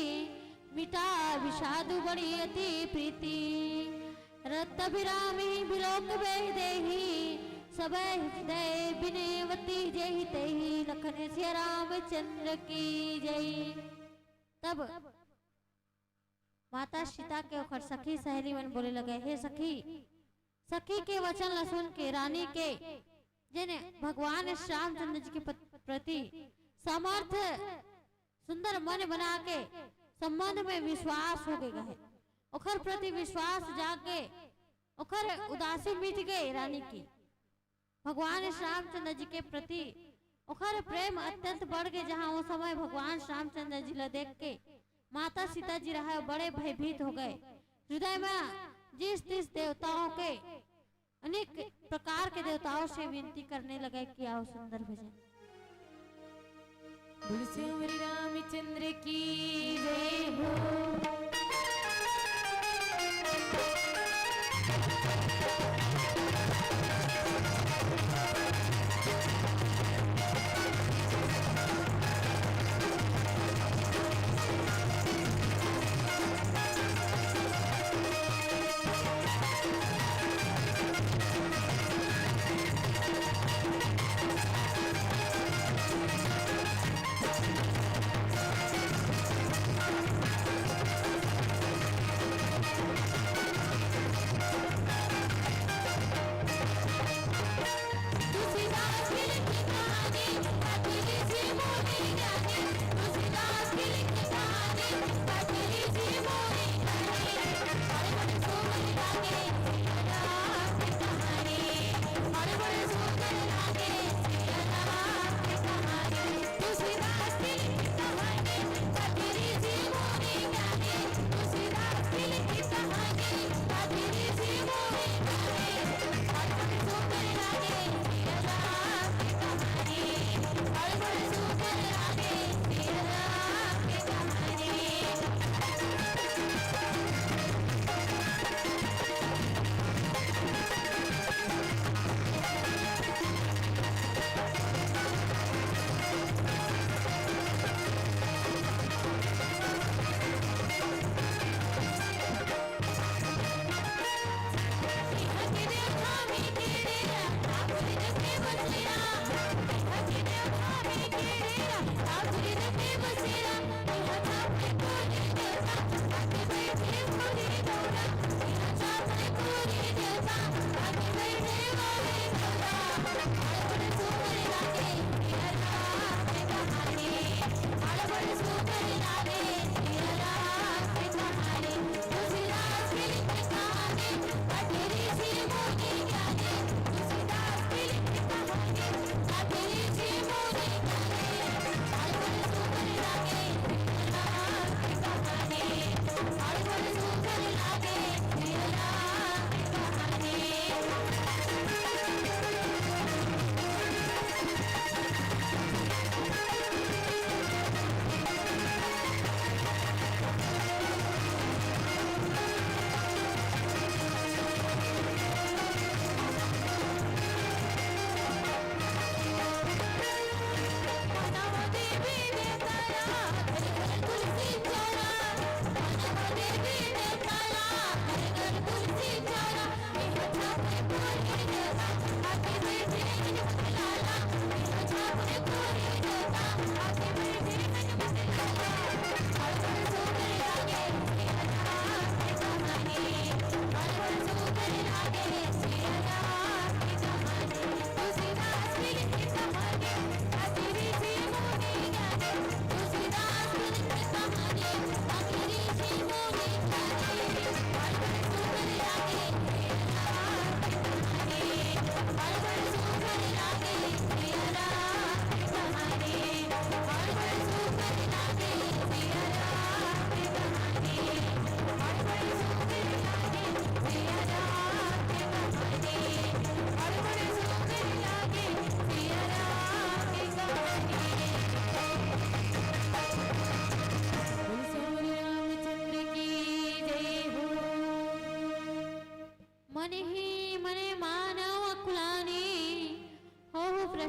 मिटा विषादु बड़ी अति प्रीति। रत अभिरामी विलोक वैदेही, सबै हृदय बिनेवती जेहि तेहि। लखन सिया रामचंद्र की जय। तब माता सीता के ओखर सखी सहेली मन बोले लगे, हे सखी, सखी के वचन ला सुन के रानी के जेने भगवान श्री रामचंद्र जी के पत-, प्रति समर्थ सुंदर मन बना के संबंध में विश्वास हो गए हे। ओखर प्रति विश्वास जाग के ओखर उदासी मिट गए रानी की। भगवान श्री रामचंद्र जी के प्रति ओखर प्रेम अत्यंत बढ़ गए, जहाँ वो समय भगवान श्री रामचंद्र जी ला देख के माता सीता जी रहा बड़े भयभीत हो गए। हृदय में जिस तिस देवताओं के अनेक प्रकार के देवताओं से विनती करने लगे कि आओ सुंदर भजन। बोल सियावर रामचंद्र की जय हो।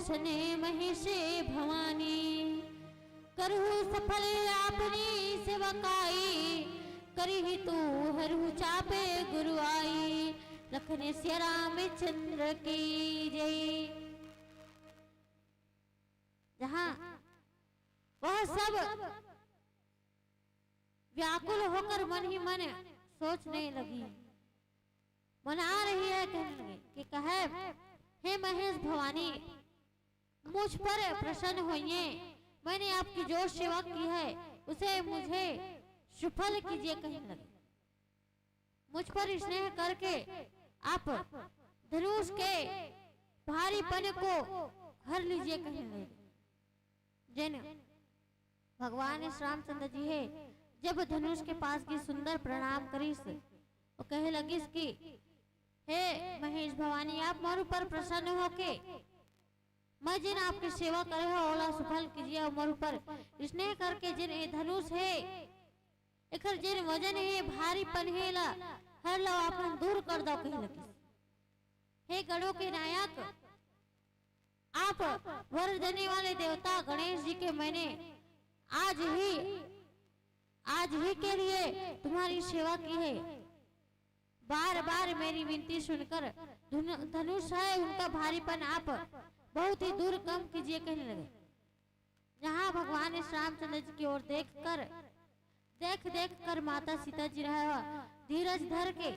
छने महेशे भवानी, करहु सफल आपनी सेवकाई, करिहि तू हरहु चापे गुरु आई, लखन सिया रामचंद्र की जय। जहाँ वह सब व्याकुल होकर मन ही मन सोचने लगी, मना रही है, कहने लगे कि कहे, हे महेश भवानी, मुझ पर प्रसन्न होइए, मैंने आपकी जो सेवा की है उसे मुझे सुफल कीजिए, कहने लगे। मुझ पर स्नेह करके आप धनुष के भारीपन को हर लीजिए, कहने लगे। जिन भगवान श्री रामचंद्र जी हे जब धनुष के पास गिस सुंदर प्रणाम करिस, वो कहे लगिस कि हे महेश भवानी, आप मोर ऊपर प्रसन्न होके मैं जिन आपके सेवा करे हो ओला सफल कीजिए, और मोर ऊपर स्नेह करके जिन ये धनुष हे, एकर जिन वजन हे, भारीपन हे ला, हर ला आपन दूर कर दो, कहे लगिस। हे गणों के नायक, आप वर देने वाले देवता गणेश जी के मैंने आज ही, आज ही के लिए तुम्हारी सेवा की है। बार बार मेरी विनती सुनकर धनु-, धनुष है उनका भारीपन आप बहुत ही दूर कम कीजिए, कहने लगे। जहाँ भगवान श्री रामचंद्र जी की ओर देख कर, देख देख कर माता सीता जी रहा धीरज धर के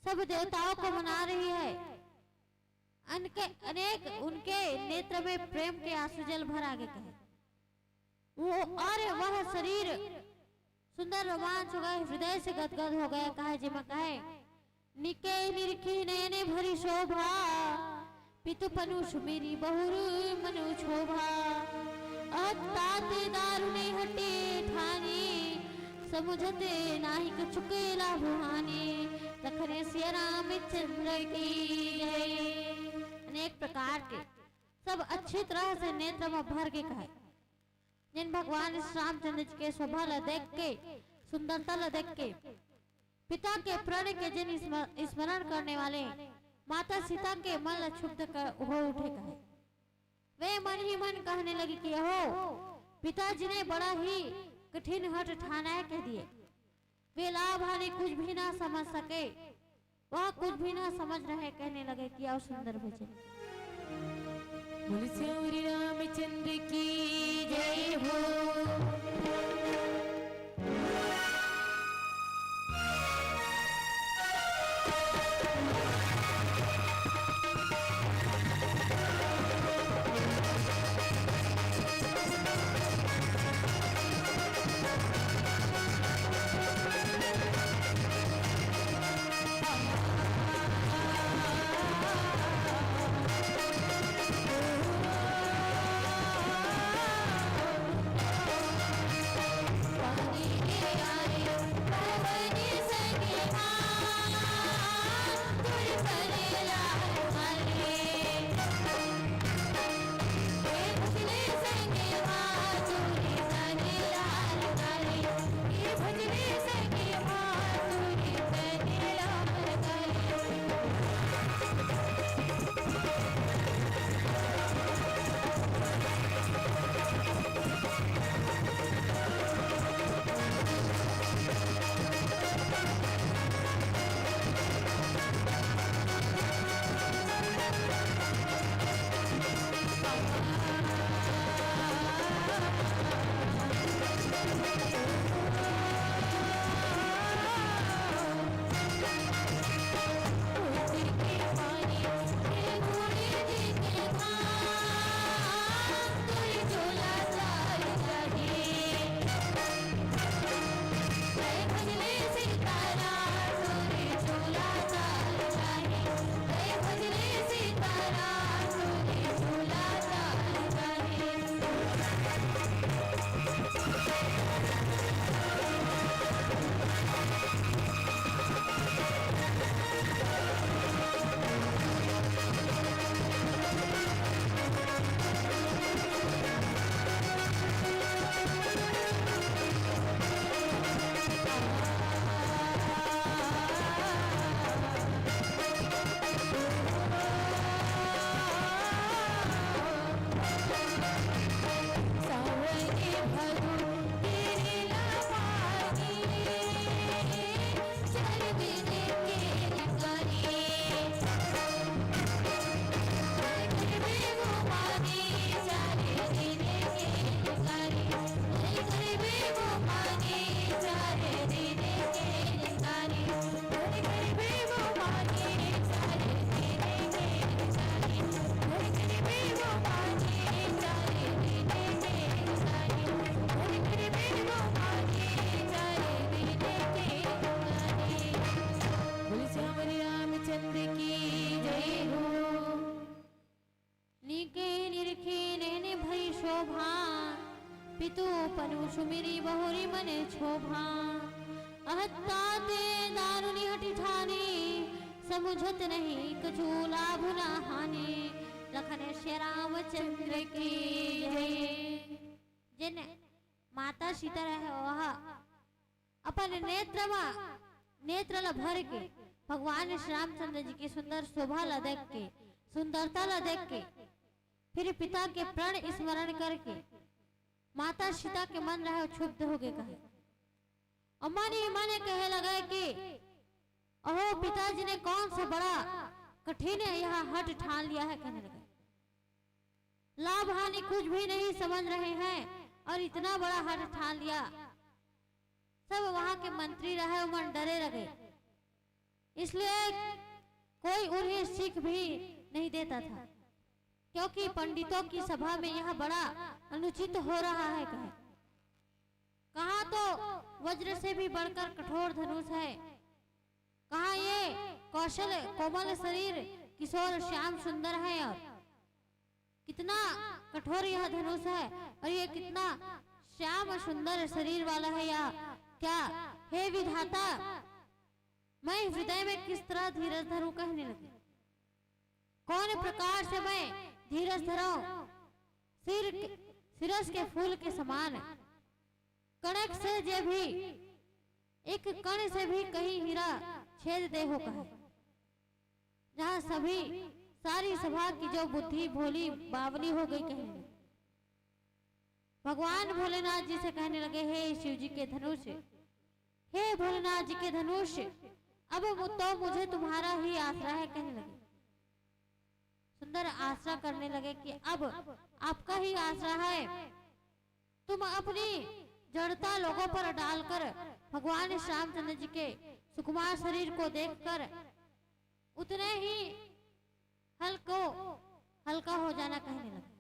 सब देवताओं को मना रही है। अनके, अनेक उनके नेत्र में प्रेम के आंसू जल भर आगे कहे। वो और वह शरीर सुंदर रोमांच हो गए, हृदय से गदगद हो गया। कहे जिमा कहे, निके निरखी नयने भरी शोभा, पितु पनु सुमिरी बहुर मनु क्षोभा। अत तात दारुणे हटे ठानी, समुझते नाहि कछुके लाभ हानि, लखन सिया रामचंद्र की जय। अनेक प्रकार के सब अच्छी तरह से नेत्र में भर के कहे। जिन भगवान श्री रामचंद्र जी के शोभा ला देख के, सुंदरता ला देख के, पिता के प्रण के जिन स्म-, स्मरण करने वाले माता सीता के मन ला क्षुब्ध कर, हो उठे कहे। वे मन ही मन कहने लगी कि अहो, पिताजी ने बड़ा ही कठिन हठ ठाना है, कह दिए। वे लाभ हानि कुछ भी ना समझ सके, वह कुछ भी ना समझ रहे, कहने लगे कि आओ सुंदर भजन। बोल श्री रामचंद्र की जय हो। पितु पनु सुमिरि बहुरि मन क्षोभा। अहत्ता ते दारुनि हठि ठानी, समुझत नहीं कछु लाभ ना हानि। लखन सिया रामचंद्र की जय। जेन माता सीता रहे, वह अपन नेत्र म, नेत्र ल भर के भगवान श्री रामचंद्र जी के सुंदर शोभा ल देख के, सुंदरता ल देख के, फिर पिता के प्रण स्मरण करके माता सीता के मन रहे क्षुब्ध हो गए कहे। अउ मन ही मन कहे लगे कि अहो, पिताजी ने कौन सा बड़ा कठिन यह हठ ठान लिया है, कहने लगे। लाभ हानि कुछ भी नहीं समझ रहे हैं और इतना बड़ा हठ ठान लिया। सब वहां के मंत्री रहे, मन डरे लगे, इसलिए कोई उन्हें सीख भी नहीं देता था, क्योंकि पंडितों की सभा में यह बड़ा अनुचित हो रहा है, कहे। कहाँ तो वज्र से भी बढ़कर कठोर धनुष है, कहाँ ये कौशल कोमल शरीर किशोर श्याम सुंदर है, और कितना कठोर यह धनुष है, और ये कितना श्याम सुंदर शरीर वाला है यह। क्या, हे विधाता, मैं हृदय में किस तरह धीरज धरूं, कहने लगे। कौन प्रकार से मैं धीरज धरूं? सिर के, सिरस के फूल के समान कणक से जे भी एक कण से भी कहीं हीरा छेद दे हो कहे। जहाँ सभी, सारी सभा की जो बुद्धि भोली बावली हो गई कहे। भगवान भोलेनाथ जी से कहने लगे, हे शिव जी के धनुष, हे भोलेनाथ जी के धनुष, अब मु-, तो मुझे तुम्हारा ही आसरा है, कहने लगे। सुंदर आसरा करने लगे कि अब आपका ही आसरा है, तुम अपनी जड़ता लोगों पर डालकर भगवान श्री रामचंद्र जी के सुकुमार शरीर को देखकर उतने ही हल्को, हल्का हो जाना, कहने लगे।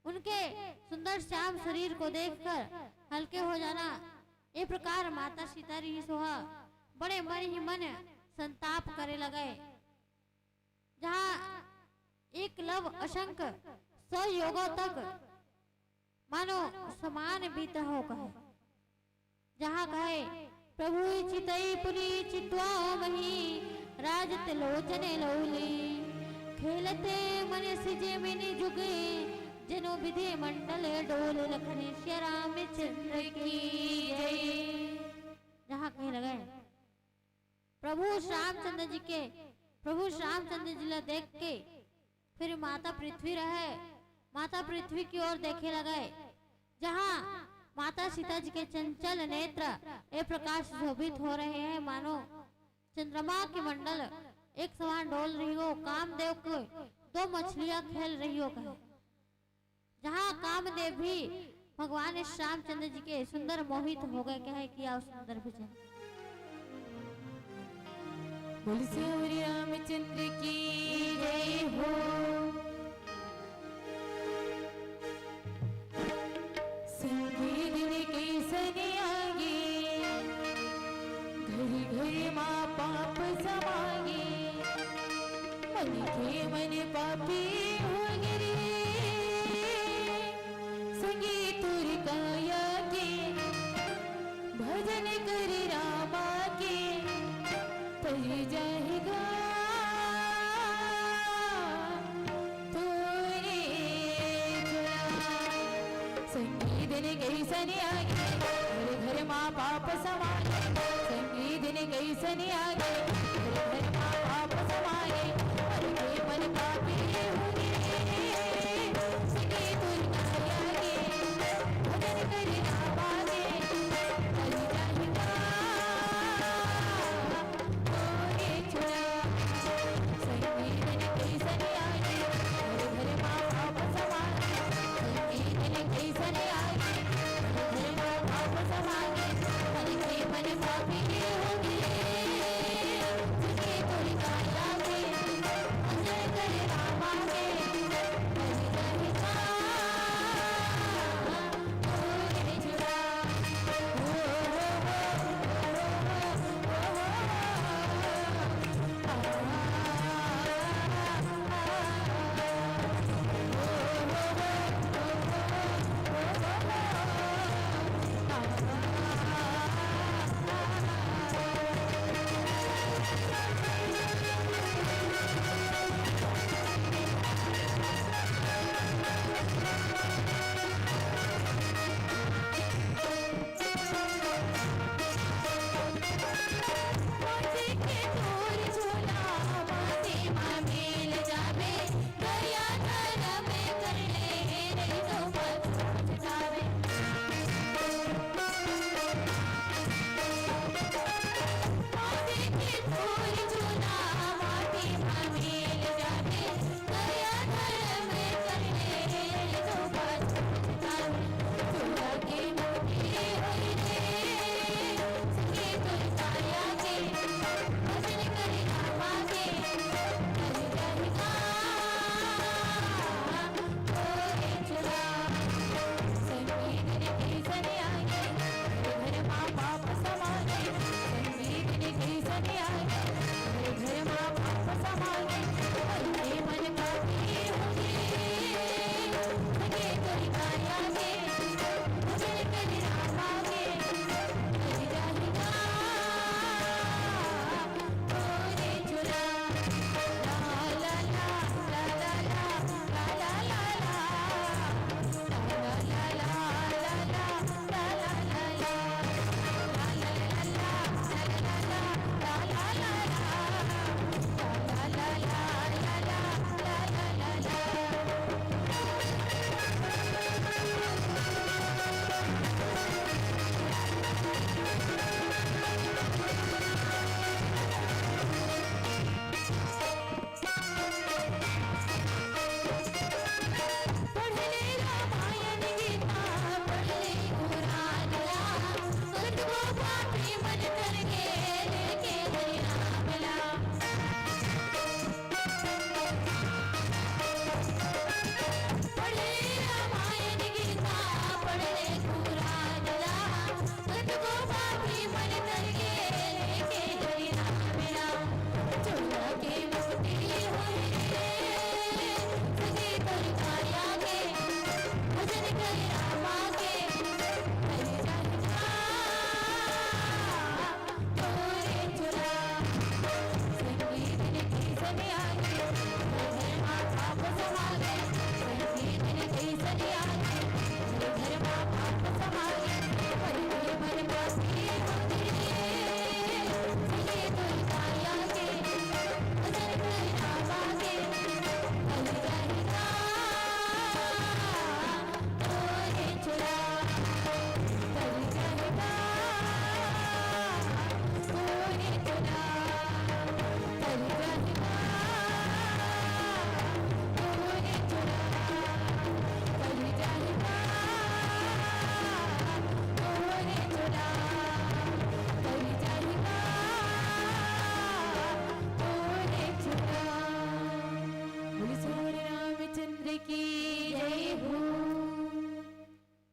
उनके सुंदर श्याम शरीर को देखकर हल्के हो जाना। ये प्रकार माता सीता रही सोहा बड़े मन ही मन संताप करे लगे। जहाँ एक लव अशंक सौ योगों तक मानो समान बीत हो कहे। जहाँ कहे, प्रभु चितई पुनि चित्वा मही राजत लोचन लौली। खेलते मन सिजे मिनि जुगे जनो विधि मंडल डोल। लखन सिया रामचंद्र की जय। जहाँ कहे लगे, प्रभु श्री रामचंद्र जी के, प्रभु श्री रामचंद्र जी ला देख के फिर माता पृथ्वी रहे, माता पृथ्वी की ओर देखे लगे, जहाँ माता सीता जी के चंचल नेत्र ए प्रकार सुशोभित हो रहे हैं, मानो चंद्रमा के मंडल एक समान डोल रही हो। कामदेव को दो मछलियां खेल रही हो कहे। जहाँ कामदेव भी भगवान श्यामचंद्र जी के सुंदर मोहित हो गए, कहे कि आओ सुंदर भजन। बोल सियावर रामचंद्र की जय हो। संगी दिन के सने आगे, घर घर मा पाप समागे। मन के मन पापी हो गिरे। संगी तुर काया के भजन कर रामा के, परि जाहिगा तोरे चुरा। संगी दिन कइसन आगे, घर घर मा पाप समागे। संगी दिन कइसन आगे, घर घर मा पाप समागे। मन के मन पापी होगे। संगी तुर काया के भजन करे ना पागे। परि जाहिगा तोरे चुरा। संगी दिन कइसन आगे, घर घर मा पाप समागे। संगी दिन कइसन आगे, घर घर मा पाप समागे। मन के मन पापी होगे। संगी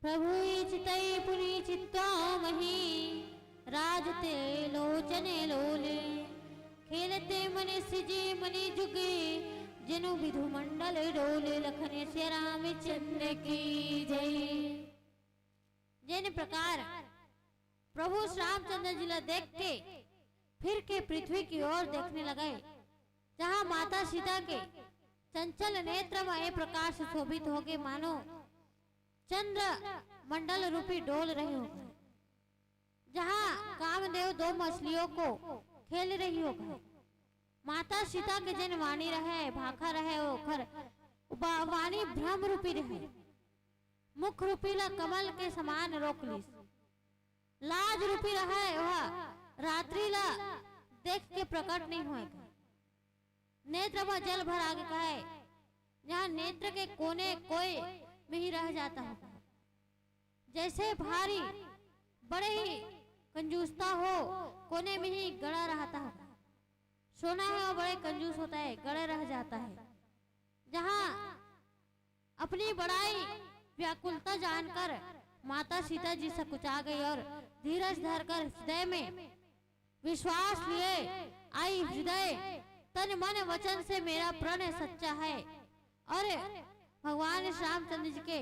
प्रभु इच्छितई पुनि चित्वा मही, राजते लोचने लोले। खेलते मनुष्य जी मनि जुगे, जनु विधु मंडल डोले। लखन सिया रामचंद्र की जय। जिन प्रकार प्रभु श्री रामचंद्र जी ला देख के फिर के पृथ्वी की ओर देखने लगे, जहाँ माता सीता के चंचल नेत्र म ए प्रकार सुशोभित होके मानो चंद्र मंडल रूपी डोल रहे हों, जहाँ कामदेव दो मछलियों को खेल रही हों। माता सीता के जिन वाणी रहे, भाखा रहे, ओखर बा-, वाणी ब्रह्म रूपी रहे। मुख रूपी ला कमल के समान रोक लिस। लाज रूपी रहे, वह रात्रि ला देख के प्रकट नहीं होय। नेत्र म जल भर आगे कहे, जहाँ नेत्र के कोने कोई में ही रह जाता हो। जैसे भारी बड़े ही कंजूसता हो, कोने में ही गड़ा रहता हो। सोना है, वो बड़े कंजूस होता है, गड़े रह जाता है। जहाँ अपनी बड़ाई व्याकुलता जानकर माता सीता जी सकुचा गई और धीरज धरकर हृदय में विश्वास लिए आई, हृदय, तन, मन, वचन से मेरा प्रण सच्चा है और भगवान श्री रामचंद्र जी के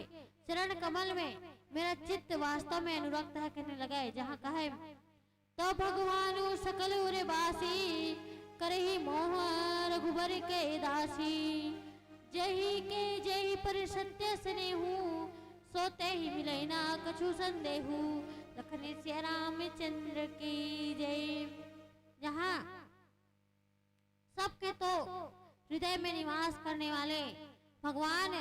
चरण कमल में मेरा चित्त वास्तव में अनुरक्त है कहने लगे। जहाँ कहे, तो भगवानु सकल उर बासी, करही मोह रघुबर के दासी। जही के जही पर सत्य स्नेहू, सो तेहि मिलइ ना कछु संदेहू। लखन सिया रामचंद्र की जय। जहाँ सबके तो हृदय में निवास करने वाले भगवान,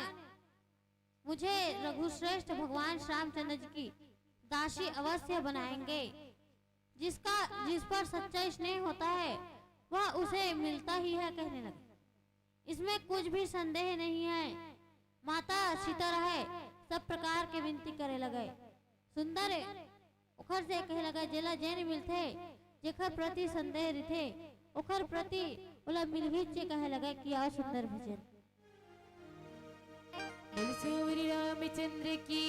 मुझे रघुश्रेष्ठ भगवान श्री रामचंद्र जी की दासी अवश्य बनाएंगे। जिसका, जिस पर सच्चा स्नेह होता है, वह उसे मिलता ही है कहने लगे। इसमें कुछ भी संदेह नहीं है। माता सीता रहे सब प्रकार के विनती करे लगे। सुंदर ओखर से कहे लगे, जेला जेन मिलथे, जेखर प्रति संदेह रिथे, ओखर प्रति ओला मिलही चे कहे लगे कि आओ सुंदर भजन। बोल सियावर रामचंद्र की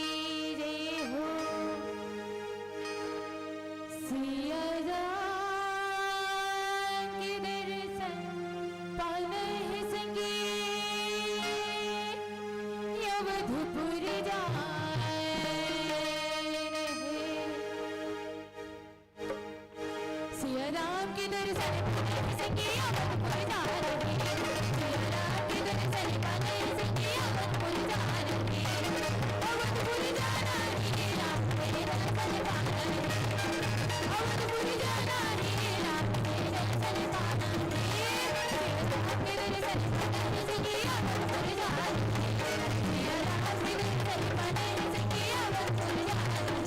जय हो। सिया राम के दर्शन पाना है संगी, अवधपुर जाना है। सिया राम के दर्शन पाने संगी अवधपुर जाना है। सिया राम के दर्शन पाने संगी अवधपुर जाना है। अवधपुर जाना है, राम के दर्शन पाना है। अवधपुर जाना है, राम के दर्शन पाना है। सिया राम के दर्शन पाने संगी अवधपुर जाना है। सिया राम के दर्शन पाने संगी अवधपुर जाना है।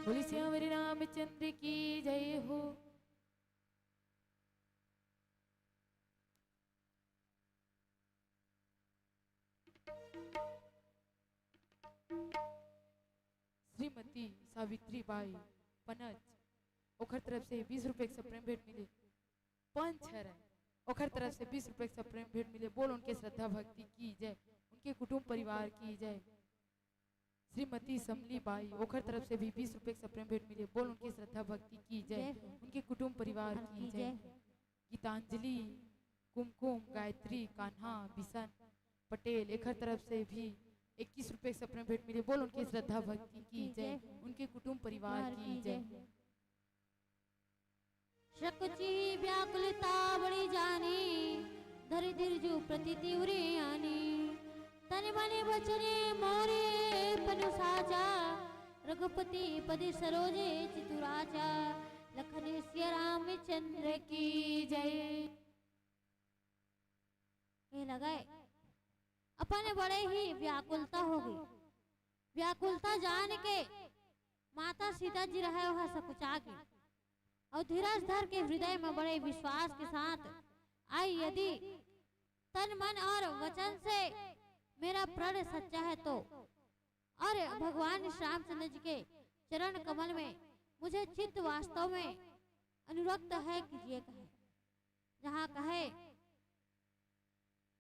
बोले सियावर रामचंद्र की जय हो। श्रीमती सावित्री बाई पनच, ओखर तरफ से बीस रुपए के सप्रेम भेंट मिले। पंच हरय, ओखर तरफ से बीस रुपए के सप्रेम भेंट मिले। बोल उनके श्रद्धा भक्ति की जय, उनके कुटुंब परिवार की जय। श्रीमती समली बाई, ओखर तरफ से भी बीस रुपए के सप्रेम भेंट मिले। बोल उनके श्रद्धा भक्ति की जय, जय हो। उनके कुटुंब परिवार की की जय। जय। गीतांजलि, कुमकुम, गायत्री, कान्हा, बिशन, पटेल, एखर तरफ से भी इक्कीस रुपए के सप्रेम भेंट मिले। बोल उनके श्रद्धा भक्ति की जय, उनके कुटुंब परिवार की जय। सकची व्याकुलता बड़ी जानी, धरि धीरजु प्रतीति उरे आनी। तन मन वचने मोरे पनु साचा, रघुपति पद सरोजे चितु राजा। लखन सिया रामचंद्र की जय। कहे लगे, अपन बड़े ही व्याकुलता हो गई। व्याकुलता जान के माता सीता जी रहे वह सकुचा के, और धीरज धर के हृदय में बड़े विश्वास के साथ, आई यदि तन मन और वचन से मेरा प्रण सच्चा है तो, और भगवान श्री रामचंद्र जी के चरण कमल में मुझे चित्त वास्तव में अनुरक्त है कीजिए कहे। जहाँ कहे,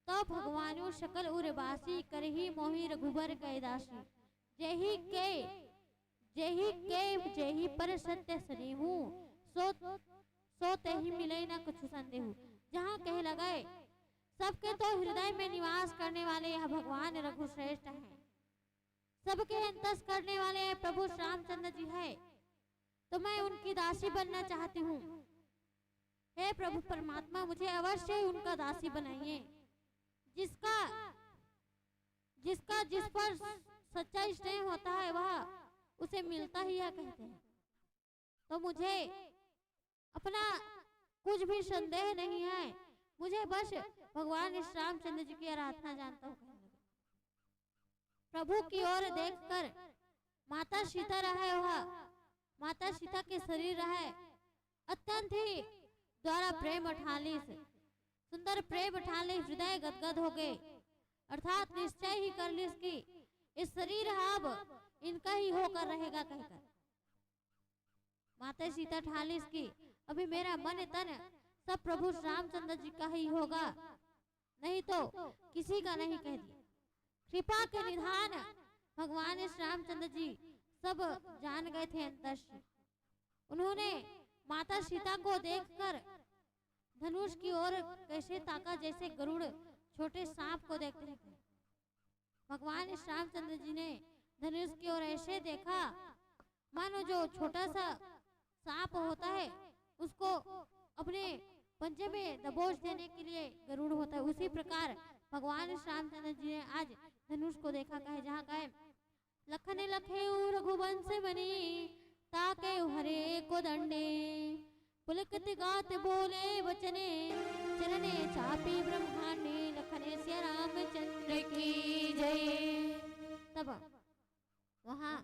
तो भगवानु सकल उरबासी करही मोहि रघुबर कै दासी। जेहि के, जेहि के, जेहि पर सत्य सनेहू, सो, सो तेहि मिलै न कछु संदेहू। जहाँ कहे लगे, सबके तो हृदय में निवास करने वाले यह भगवान रघुश्रेष्ठ हैं, सबके अंतस करने वाले प्रभु श्री रामचंद्र जी है, तो मैं उनकी दासी बनना चाहती हूँ। हे प्रभु परमात्मा, मुझे अवश्य ही उनका दासी बनाइए। जिसका, जिसका जिस पर सच्चा स्नेह होता है, वह उसे मिलता ही है कहते हैं। तो मुझे अपना कुछ भी संदेह नहीं है, मुझे बस भगवान श्री रामचंद्र जी की आराधना जानता हूँ कहने लगे। प्रभु की ओर देखकर माता सीता रहे वह, माता सीता के शरीर रहे अत्यंत ही द्वारा प्रेम अठालिस, सुंदर प्रेम अठालिस, हृदय गदगद हो गए, अर्थात निश्चय ही कर लिस कि इस शरीर अब इनका ही होकर रहेगा कहकर। माता सीता ठालिस कि अभी मेरा मन तन सब प्रभु श्री रामचंद्र जी का ही होगा, नहीं तो किसी का नहीं कह दिया। कृपा के निधान भगवान श्री रामचंद्र जी सब जान गए थे अंतर से। उन्होंने माता सीता को देखकर धनुष की ओर कैसे ताका, जैसे गरुड़ छोटे सांप को देखते हैं। भगवान श्री रामचंद्र जी ने धनुष की ओर ऐसे देखा, मानो जो छोटा सा सांप होता है, उसको अपने पंजे में दबोच देने के लिए गरुड़ होता है, उसी प्रकार भगवान श्री रामचंद्र जी ने आज धनुष को देखा। कहे, जहाँ कहे, लखन लखेउ रघुवंश मनी, ताके हरे को दंडे। पुलकित गात बोले वचने, चरणे चापी ब्रह्मांडे। लखन सिया रामचंद्र की जय। तब वहाँ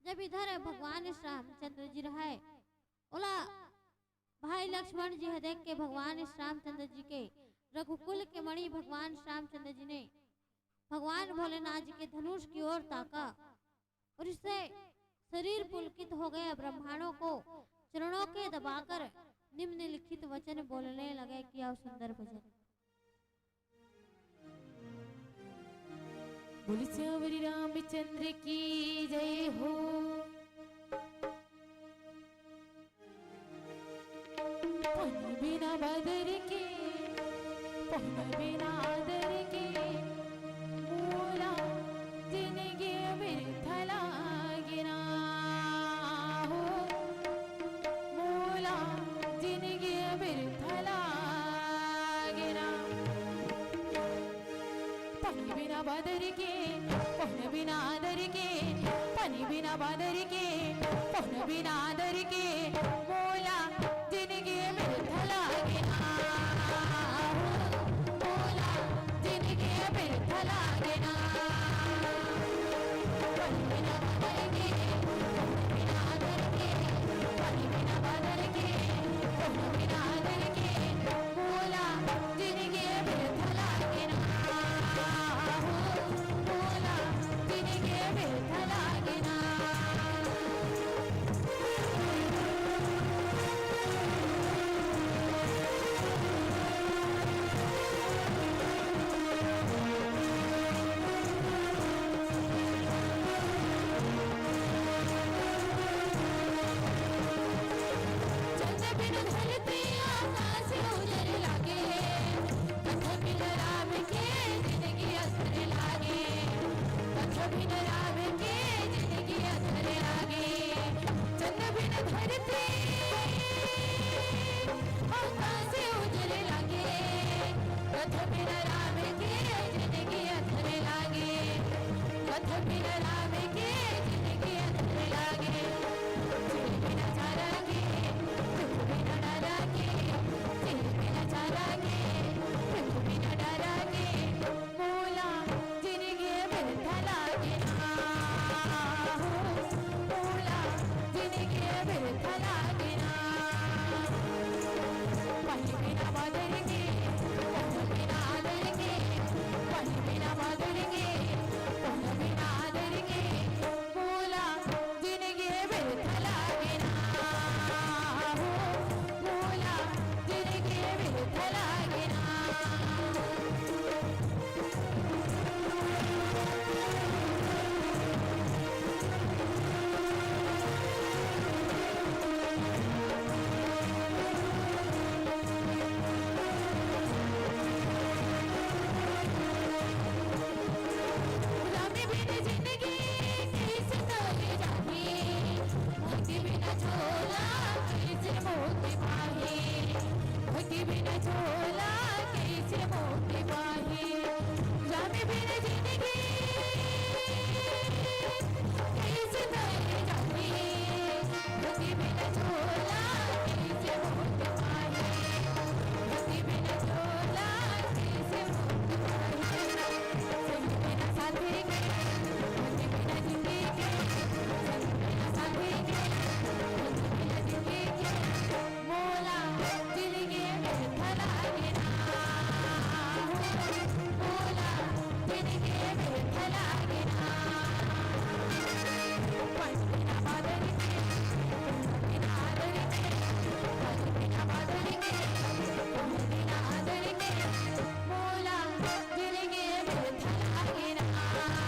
जब इधर भगवान श्री रामचंद्र जी रहे, ओला भाई लक्ष्मण जी ह देख के भगवान श्री रामचंद्र जी के रघुकुल के मणि भगवान श्री रामचंद्र जी ने भगवान भोलेनाथ जी के धनुष की ओर ताका और इससे शरीर पुलकित हो गया। ब्रह्माणों को चरणों के दबाकर निम्नलिखित वचन बोलने लगे। किया सुंदर भजन। बोल सियावर रामचंद्र की जय हो। पानी बिना बदर के, पानी बिना आदर के, मोला जिनगी बिरथा लागे ना हो, मोला जिनगी बिरथा लागे ना। पानी बिना बदर के, पहुन बिना आदर के, पानी बिना बदर के, पहुन बिना आदर के, मोला जिनगी बिरथा लागे ना, मोला जिनगी बिरथा लागे ना। पानी बिना बदर के, पहुन बिना बिना बादर के, कोन बिना आदर के, कोन बिना बादर के, कोन बिना आदर के, मोला जिनगी व्यर्थ लागे ना, हो, मोला जिनगी व्यर्थ लागे ना। राम बिन जिनगी कइसे तर जाही, भक्ति बिना झोला कइसे मोती पाही, भक्ति बिना झोला कइसे मोती पाही। राम बिन जिनगी कइसे तर जाही, भक्ति बिना झोला कइसे मोती पाही, भक्ति बिना झोला कइसे मोती पाही। संग बिना साथी के, भक्ति बिना जिंदगी के, संग बिना साथी के, भक्ति बिना जिंदगी के। मोला जिनगी व्यर्थ लागे ना, मोला जिनगी व्यर्थ लागे ना। कोन बिना बादर के, कोन बिना आदर के, कोन बिना बादर के, कोन बिना आदर के। मोला जिनगी व्यर्थ लागे ना, मोला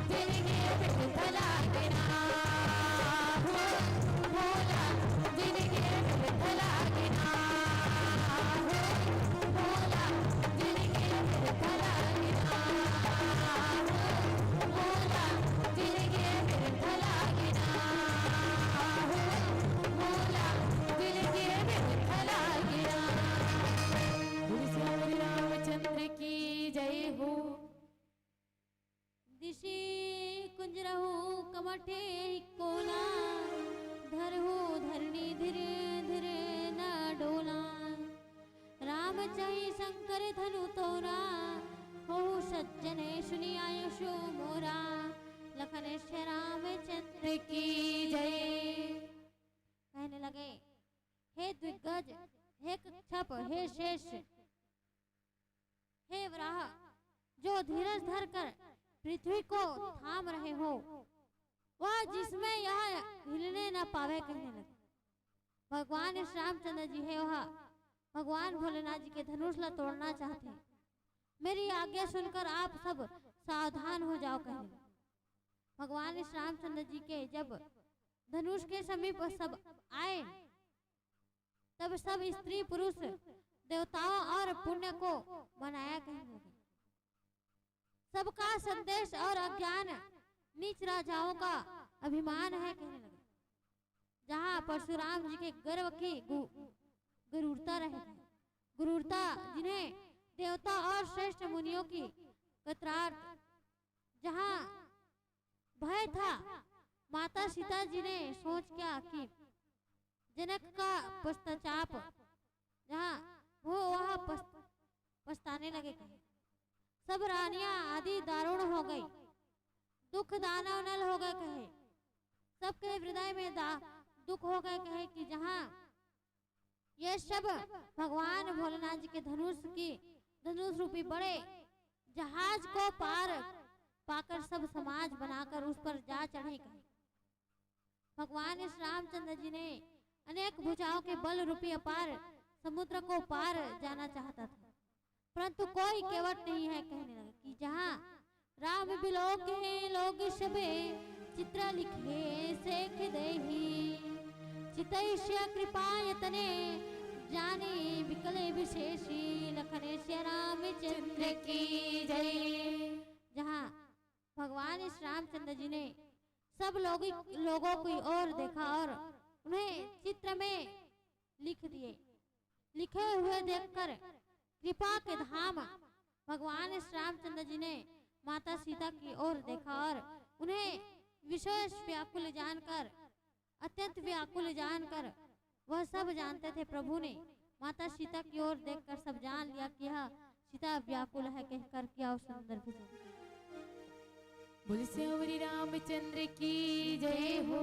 जिनगी व्यर्थ लागे ना, मोला जिनगी व्यर्थ लागे ना, मोला जिनगी व्यर्थ लागे ना, मोला जिनगी व्यर्थ लागे ना, मोला जिनगी व्यर्थ लागे ना। बोल सियावर रामचंद्र की जय हो। दिशि कुंज रहु कमठे कोला, धरहु धरणी धीर धीर न डोला। राम चही शंकर धनु तोरा, होहु सज्जन सुनि आयसु मोरा। लखन श्याम रामचंद्र की जय। कहने लगे, हे दिग्गज, हे कच्छप, हे शेष, हे वराह, जो धीरज धरकर पृथ्वी को थाम रहे हो, वह जिसमें यह हिलने न पावे, कहने लगे। भगवान श्री रामचंद्र जी है वह, भगवान भोलेनाथ जी के धनुष ला तोड़ना चाहते हैं। मेरी आज्ञा सुनकर आप सब सावधान हो जाओ, कहने लगे। भगवान श्री रामचंद्र जी के जब धनुष के समीप सब आए, तब सब स्त्री पुरुष देवताओं और पुण्य को मनाया, कहने लगे। सबका संदेश और अज्ञान नीच राजाओं का अभिमान है, कहने लगे। जहाँ परशुराम जी के गर्व की गु-, गरुड़ता रहे, गरुड़ता जिन्हें देवता और श्रेष्ठ मुनियों की कतरार्थ, जहाँ भय था, माता सीता जी ने सोच किया कि जनक का पश्चाताप, जहाँ वो वह पछ-, पछताने लगे, कहे, सब रानियां आदि दारुण हो गई, दुख दानव नल हो गए, कहे, सबके हृदय में दा-, दुख हो गए, कहे कि जहाँ ये सब भगवान भोलेनाथ जी के धनुष की, धनुष रूपी बड़े जहाज को पार पाकर सब समाज बनाकर उस पर जा चढ़े, कहे। भगवान श्री रामचंद्र जी ने अनेक भुजाओं के बल रूपी अपार समुद्र को पार जाना चाहता था, परंतु कोई केवट नहीं है, कहने लगे कि जहाँ राम बिलोके लोग सबे, चित्र लिखे शेख देही। चितैष्य कृपा यतने, जाने बिकले विशेषी। लखन श्याम रामचंद्र की जय। जहाँ भगवान श्री रामचंद्र जी ने सब लोगी, लोगों की ओर देखा और उन्हें चित्र में लिख दिए। लिखे हुए देखकर कृपा के धाम भगवान श्री रामचंद्र जी ने माता सीता की ओर देखा और उन्हें विशेष व्याकुल जानकर, अत्यंत व्याकुल जानकर, वह सब जानते थे प्रभु ने माता सीता की ओर देखकर सब जान लिया कि यह सीता व्याकुल है, कहकर किया उस सुंदर भजन। बोल सियावरी रामचंद्र की जय हो।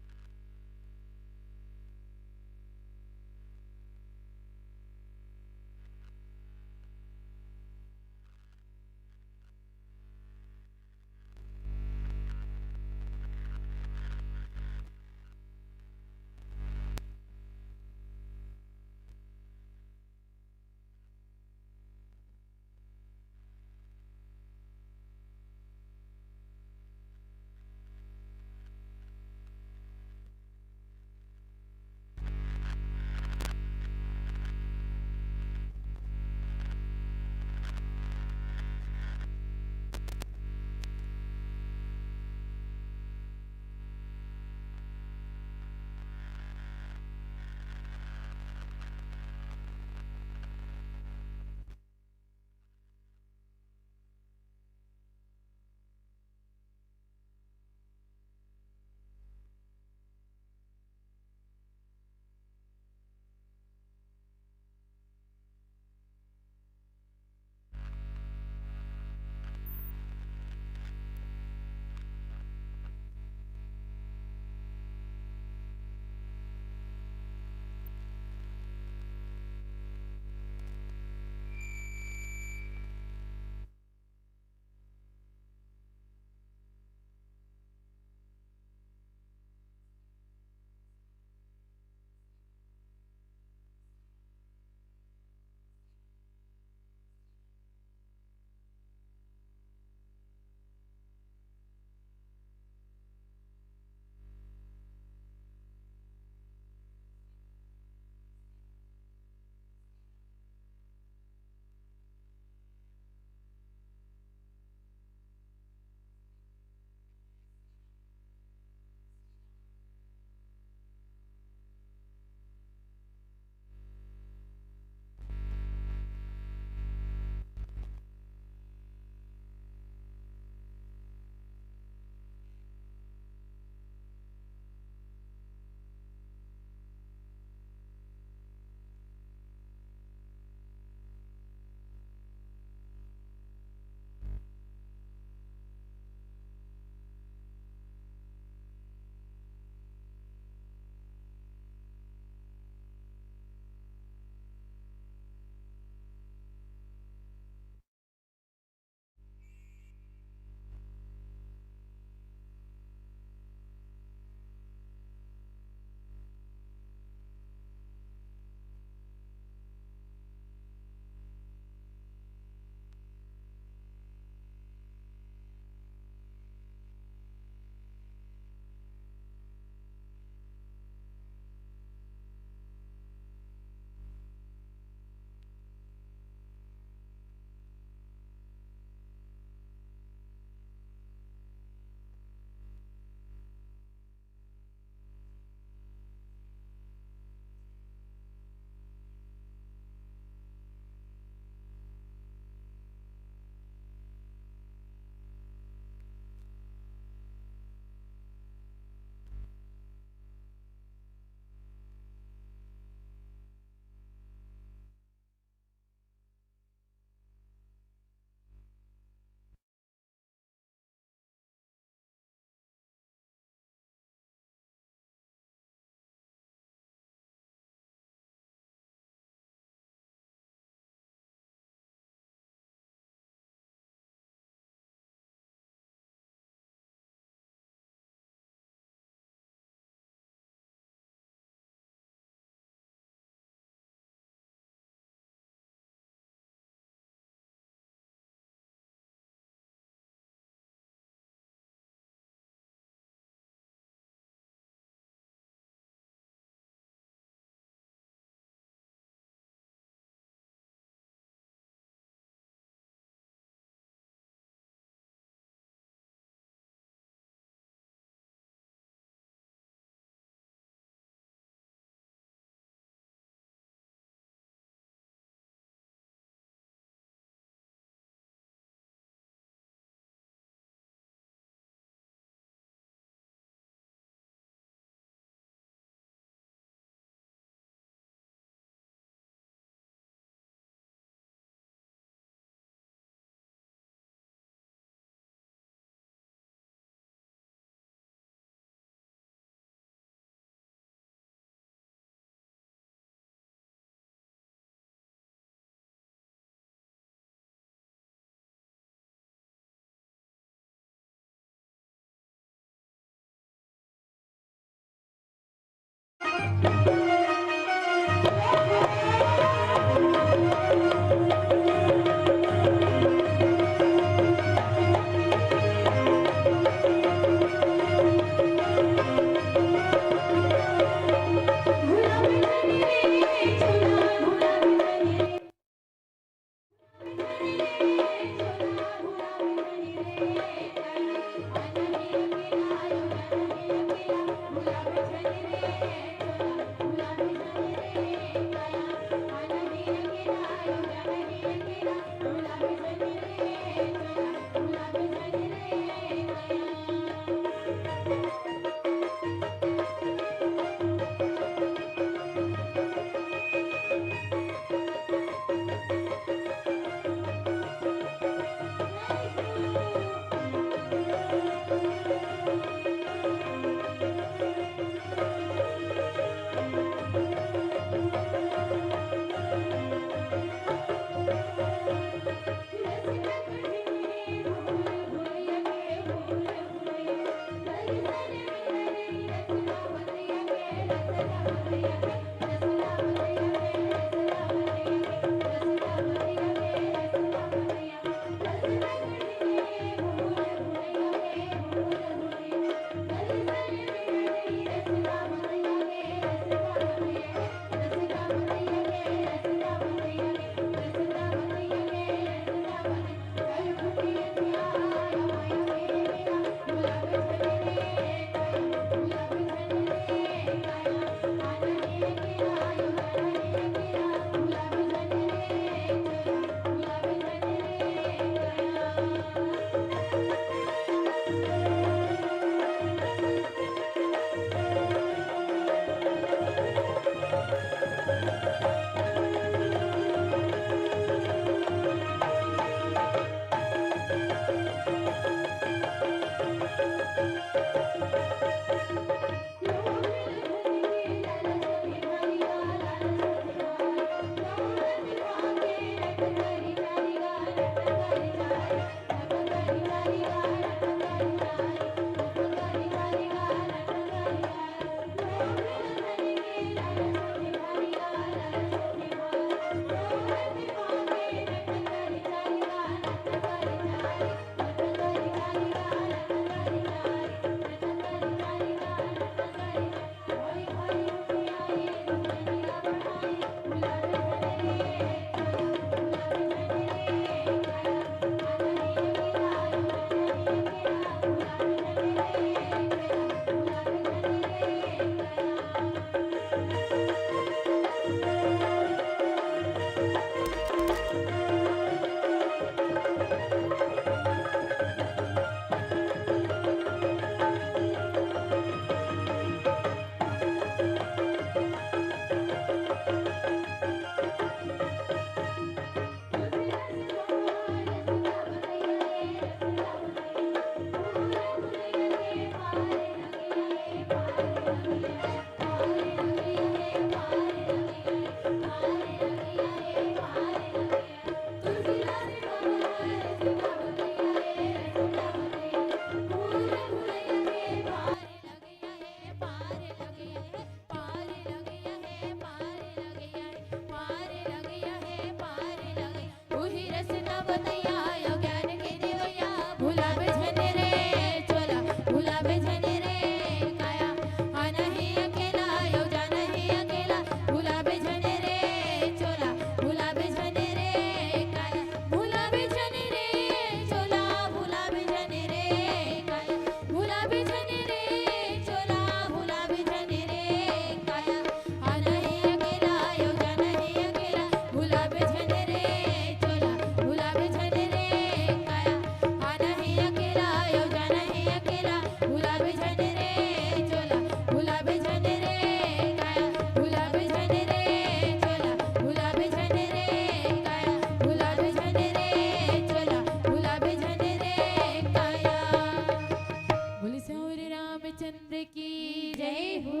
बोले सियावर रामचंद्र की जय हो।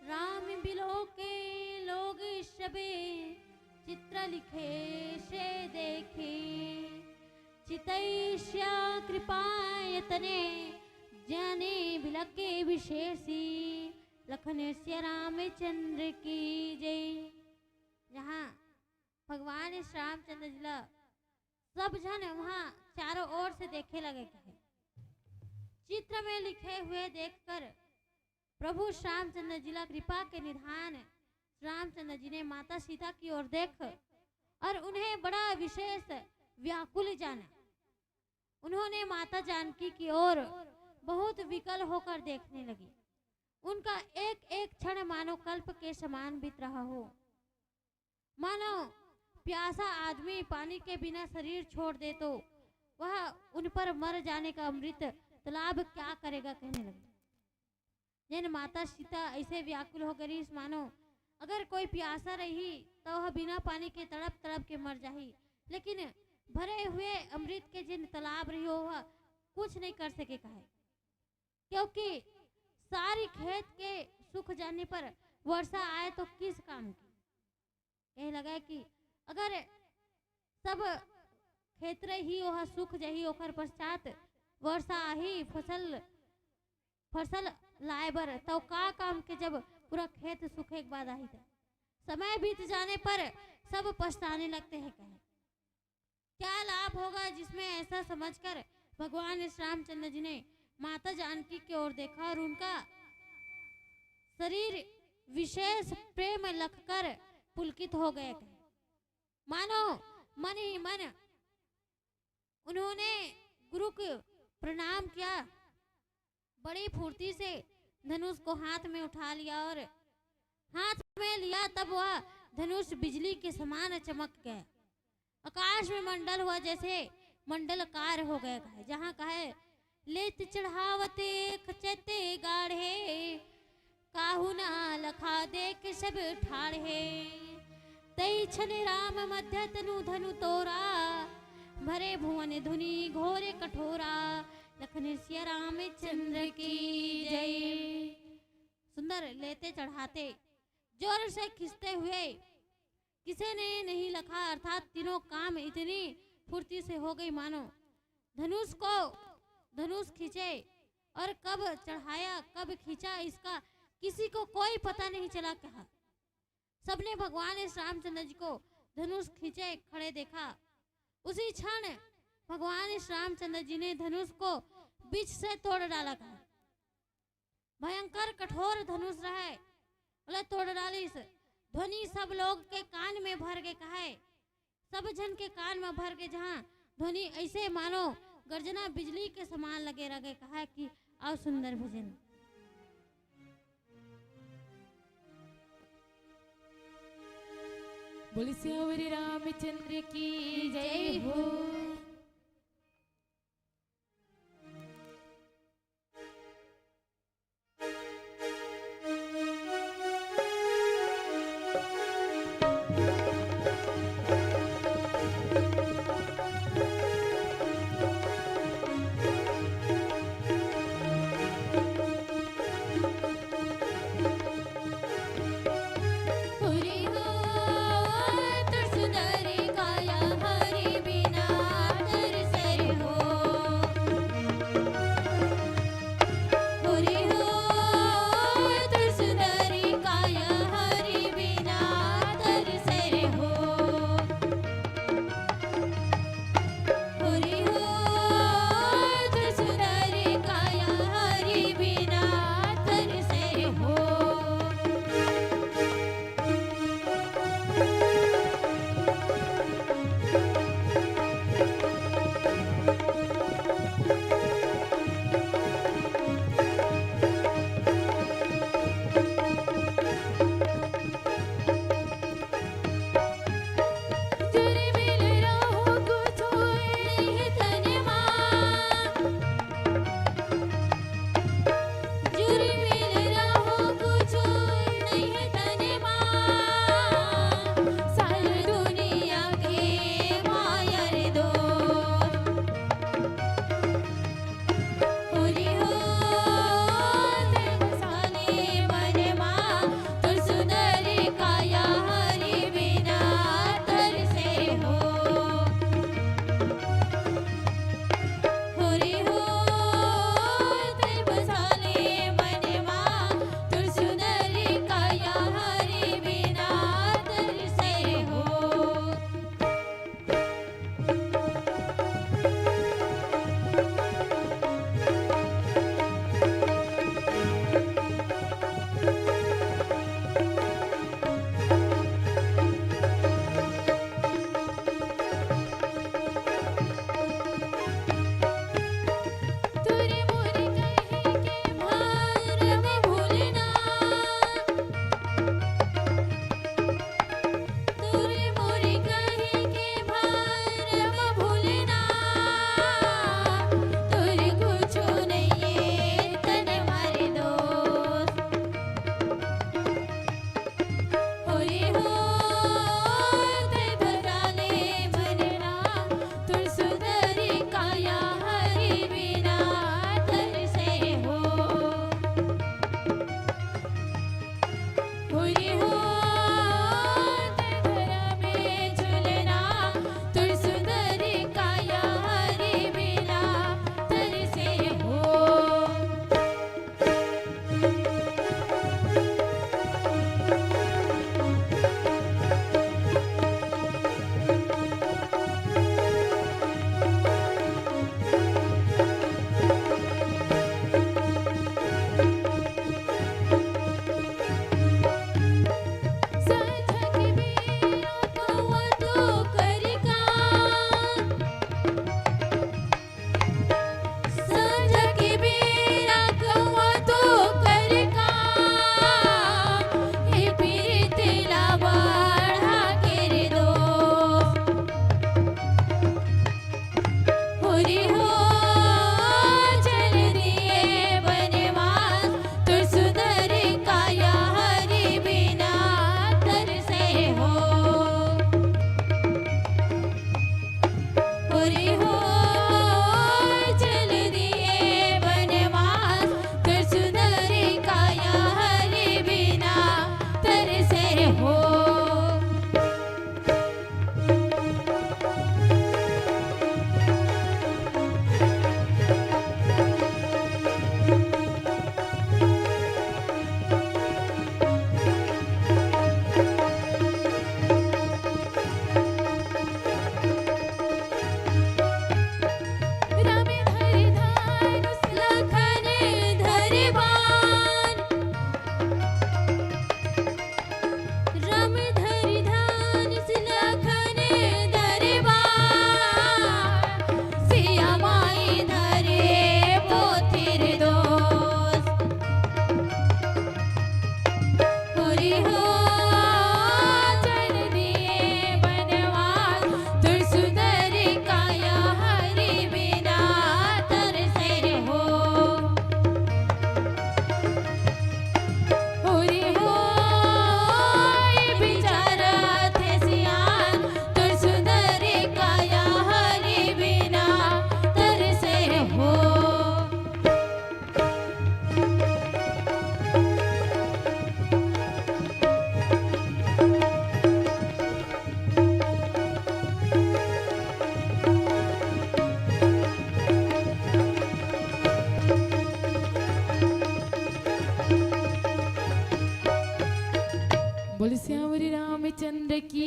राम बिलोके लोग सबे, चित्र लिखे से देखे। चितैस्या कृपा यतने, जाने बिलखे विशेषी, लखन सिया रामचंद्र की जय। जहाँ भगवान श्री रामचंद्र जी ला सब झन वहाँ चारों ओर से देखे लगे कहे। चित्र में लिखे हुए देखकर प्रभु श्री रामचंद्र जी ला कृपा के निधान श्री रामचंद्र जी ने माता सीता की ओर देख और उन्हें बड़ा विशेष व्याकुल जाना। उन्होंने माता जानकी की ओर बहुत विकल होकर देखने लगी। उनका एक एक क्षण मानो कल्प के समान बीत रहा हो। मानो प्यासा आदमी पानी के बिना शरीर छोड़ दे तो वह उन पर मर जाने का अमृत तालाब क्या करेगा, कहने लगी। जैन माता सीता ऐसे व्याकुल हो गई, मानो अगर कोई प्यासा रही तो वह बिना पानी के तड़प तड़प के मर जाही, लेकिन भरे हुए अमृत के जिन तालाब रही हो, वह कुछ नहीं कर सके कहे, क्योंकि सारी खेत के सूख जाने पर वर्षा आए तो किस काम की। कहे लगा कि अगर सब खेत रही ओह सूख जाही, ओकर पश्चात वर्षा आही फसल फसल लाए बर, तो का काम के जब पूरा खेत सूखे के बाद आही? तो समय बीत जाने पर सब पछताने लगते हैं कहे। क्या लाभ होगा जिसमें ऐसा समझकर भगवान श्री रामचंद्र जी ने माता जानकी की ओर देखा और उनका शरीर विशेष प्रेम लखकर पुलकित हो गए कहे। मानो मन ही मन उन्होंने गुरु को प्रणाम किया। बड़ी फुर्ती से धनुष को हाथ में उठा लिया और हाथ में लिया तब वह धनुष बिजली के समान चमक गया। आकाश में मंडल हुआ जैसे मंडलाकार हो गया है। जहाँ कहे लेत चढ़ावत एक चैते गाढ़े, काहू ना लखा देख सब ठाढ़े। तई छन राम मध्य तनु धनु तोरा, भरे भुवन धुनि घोर कठोरा। लखन सिया रामचंद्र की जय। सुंदर लेते चढ़ाते जोर से खींचते हुए किसी ने नहीं लखा, अर्थात तीनों काम इतनी फुर्ती से हो गई मानो धनुष को, धनुष खींचे और कब चढ़ाया, कब खींचा, इसका किसी को कोई पता नहीं चला कहा। सबने भगवान श्री रामचंद्र जी को धनुष खींचे खड़े देखा। उसी क्षण भगवान श्री रामचंद्र जी ने धनुष को बीच से तोड़ डाला कहा। भयंकर कठोर धनुष रहे, ओला तोड़ डालिस। ध्वनि सब लोग के कान में भर के कहे, सब झन के कान में भर के जहाँ ध्वनि ऐसे मानो गर्जना बिजली के समान लगे रहे, कहा कि आओ सुंदर भजन। बोल सियावर रामचंद्र की जय हो।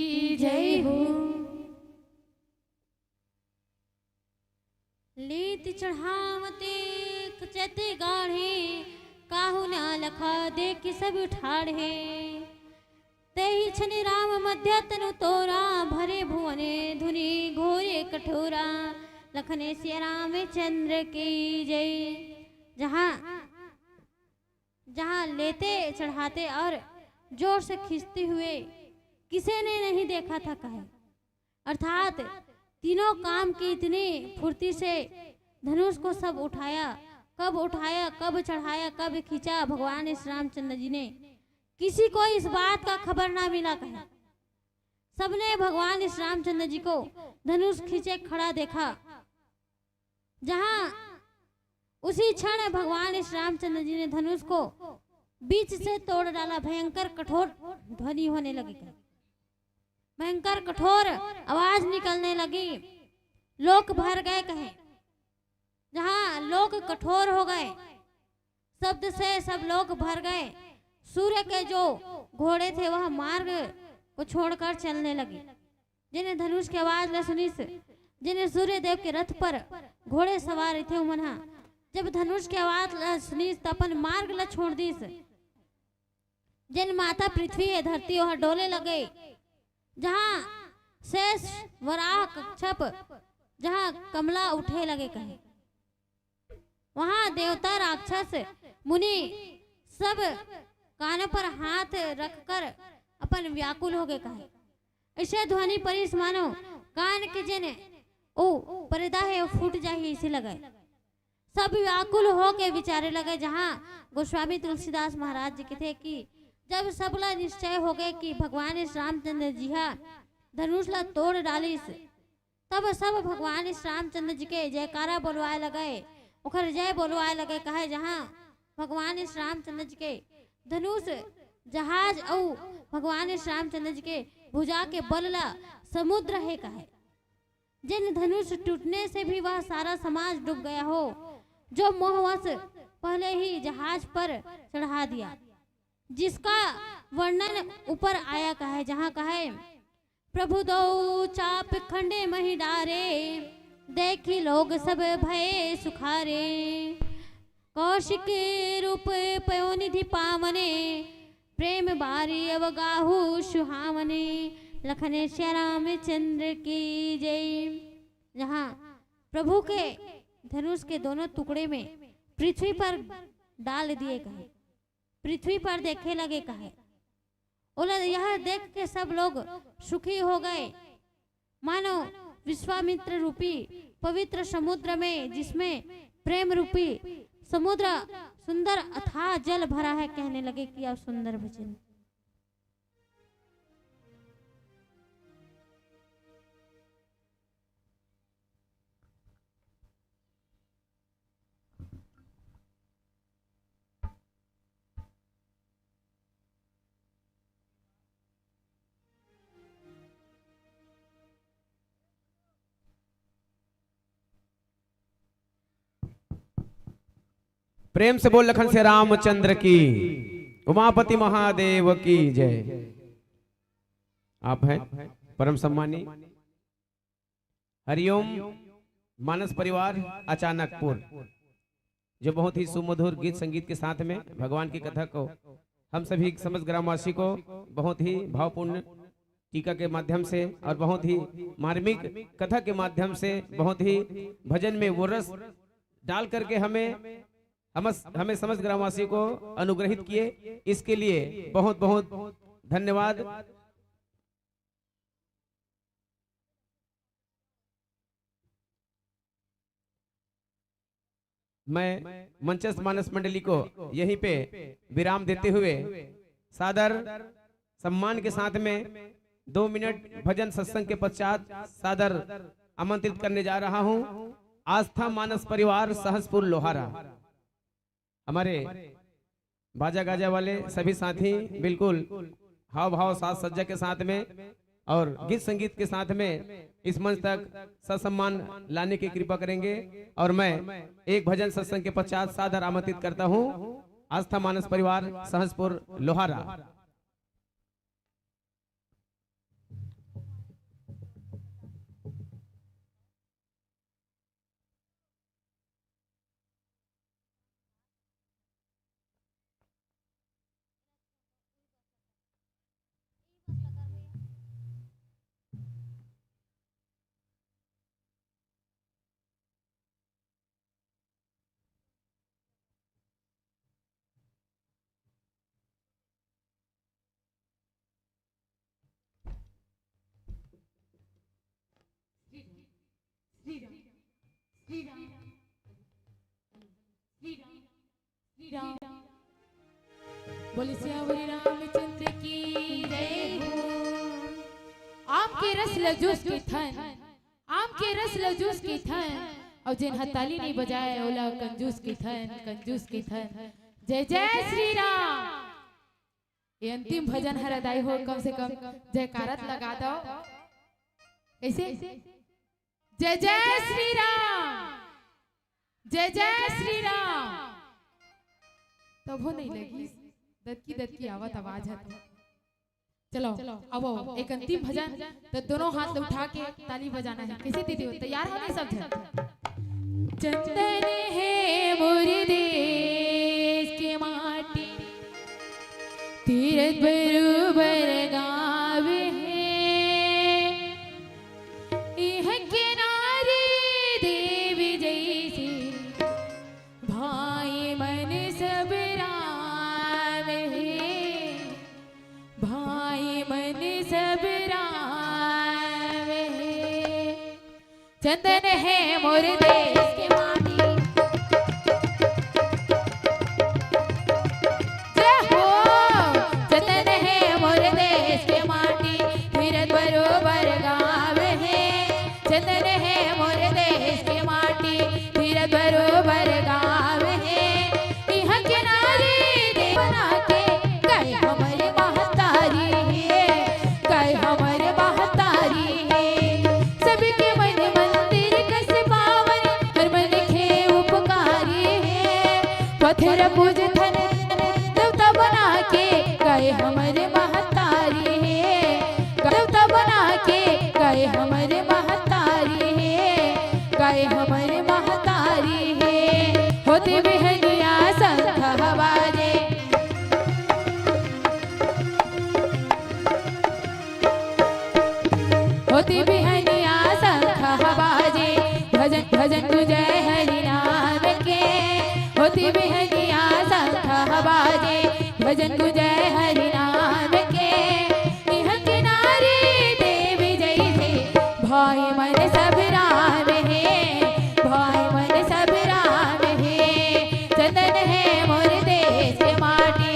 की जय हो। लीत चढ़ावते कचत गाढ़े, काहू ना लखा देख सब ठाढ़े। तेहि छनि राम मध्य तनु तोरा, भरे भुवने धुनि घोरे कठोरा। लखने सिया रामचंद्र की जय। जहाँ, जहाँ लेते चढ़ाते और जोर से खींचते हुए किसी ने नहीं देखा था कहे, अर्थात तीनों काम की इतनी फुर्ती से धनुष को सब उठाया, कब उठाया, कब चढ़ाया, कब खींचा भगवान श्री रामचंद्र जी ने, किसी को इस बात का खबर ना मिला कहे। सबने भगवान श्री रामचंद्र जी को धनुष खींचे खड़ा देखा। जहां उसी क्षण भगवान श्री रामचंद्र जी ने धनुष को बीच से तोड़ डाला, भयंकर कठोर ध्वनि होने लगी कहे, भयंकर कठोर आवाज निकलने लगी। लोक भर गए कहे, जहां लोक कठोर हो गए, शब्द से सब लोक भर गए। सूर्य के जो घोड़े थे वह मार्ग को छोड़कर चलने लगे। जिन्हें धनुष की आवाज ला सुनिस, जिन्हें सूर्य देव के रथ पर घोड़े सवार थे उमन हा, जब धनुष की आवाज ला सुनिस त अपन मार्ग ला छोड़ दिस। जिन माता पृथ्वी है धरती ओह डोले लगे, जहां शेष वराह कच्छप, जहां कमला उठे लगे कहे, वहां देवता राक्षस मुनि सब कानों पर हाथ रखकर अपन व्याकुल हो गए कहे। ऐसे ध्वनि परिस मानो कान के जेन ओ पर्दा है वो फूट जाही इसे लगे। सब व्याकुल हो के विचारे लगे, जहां गोस्वामी तुलसीदास महाराज जी कहते कि जब सबला निश्चय हो गए कि भगवान श्री रामचंद्र जी हा धनुष ला तोड़ डालिस, तब सब भगवान श्री रामचंद्र जी के जयकारा बोलवाए लगे, ओखर जय बोलवाए लगे कहे, जहां भगवान श्री रामचंद्र जी के धनुष जहाज अउ भगवान श्री रामचंद्र जी के भुजा के बल ला समुद्र है कहे। जिन धनुष टूटने से भी वह सारा समाज डूब गया हो, जो मोहवश पहले ही जहाज पर चढ़ा दिया, जिसका वर्णन ऊपर आया कहे, जहां कहे, प्रभु दो चाप खंडे मही डारे, देखी लोग सब भय सुखारे। कौशिक रूप पयो निधि पावने, प्रेम बारी अवगाहु सुहावने। लखने श्री रामचंद्र की जय। जहाँ प्रभु के धनुष के दोनों टुकड़े में पृथ्वी पर डाल दिए कहे, पृथ्वी पर देखे लगे कहे। ओला यह देख के सब लोग सुखी हो गए, मानो विश्वामित्र रूपी पवित्र समुद्र में, जिसमें प्रेम रूपी समुद्र सुंदर अथाह जल भरा है, कहने लगे कि अब सुंदर भजन। प्रेम से बोल लखन से रामचंद्र की, उमापति महादेव की जय। आप हैं परम सम्मानी हरिओम मानस परिवार अचानकपुर, जो बहुत ही सुमधुर गीत संगीत के साथ में भगवान की कथा को हम सभी समस्त ग्रामवासी को बहुत ही भावपूर्ण टीका के माध्यम से और बहुत ही मार्मिक कथा के माध्यम से बहुत ही भजन में वो रस डाल करके हमें हम हमें समस्त ग्रामवासियों को अनुग्रहित किए, इसके लिए बहुत बहुत धन्यवाद। मैं मंचस्थ मानस मंडली को यहीं पे विराम देते हुए सादर सम्मान के साथ में दो मिनट भजन सत्संग के पश्चात सादर आमंत्रित करने जा रहा हूं आस्था मानस परिवार सहसपुर लोहारा। हमारे बाजा गाजा वाले सभी साथी बिल्कुल हाव भाव साज सज्जा के साथ में और गीत संगीत के साथ में इस मंच तक ससम्मान लाने की कृपा करेंगे। और मैं एक भजन सत्संग के पश्चात सादर आमंत्रित करता हूं आस्था मानस परिवार सहसपुर लोहारा। के रस ल जूस कहिथन, आम के रस ल जूस कहिथन, अउ जेन ह ताली नइ बजाए, ओला कंजूस कहिथन, कंजूस कहिथन। जय जय श्री राम। ये अंतिम भजन हर अदाई हो, कम से कम जयकारा त लगा दव। कइसे? जय जय श्री राम, जय जय श्री राम। तभो नइ लगिस, दतकी दतकी आवत आवाज ह। चलो, अब एक अंतिम भजन, त दोनों हाथ उठा के ताली बजाना हे। कइसे दीदी हो, तैयार हो ना सब झन? चंदन हे मोर देश के माटी, तीरथ बरोबर गाँव हे। इहाँ के नारी देवी जइसे, भाई मन सब राम हे, भाई मन सब राम हे। चंदन हे मोर देश के माटी। जय हो। चंदन हे मोर देश के माटी, तीरथ बरोबर गाँव हे। चंदन हे मोर देश के माटी, तीरथ बरोबर गाँव हे। इहाँ के नारी देवना के, गाय हमर महतारी हे, गाय हमर महतारी हे। सबके मन मंदिर कस पावन, हर मन के उपकारी हे। पत्थर पूजथन देवता बना के, गाय हमर महतारी हे। देवता बना के, गाय हमर महतारी हे, गाय हमर महतारी हे। होते बिहनिया शंख बाजे, होती बिहनिया शंख बाजे, भजन भजन गुंजे हरि नाम के। होती बिहनिया शंख बाजे, भजन गुंजे हरि नाम के। इहाँ के नारी देवी जइसे, भाई मन सब राम हे, भाई मन सब राम हे। चंदन हे मोर देश के माटी।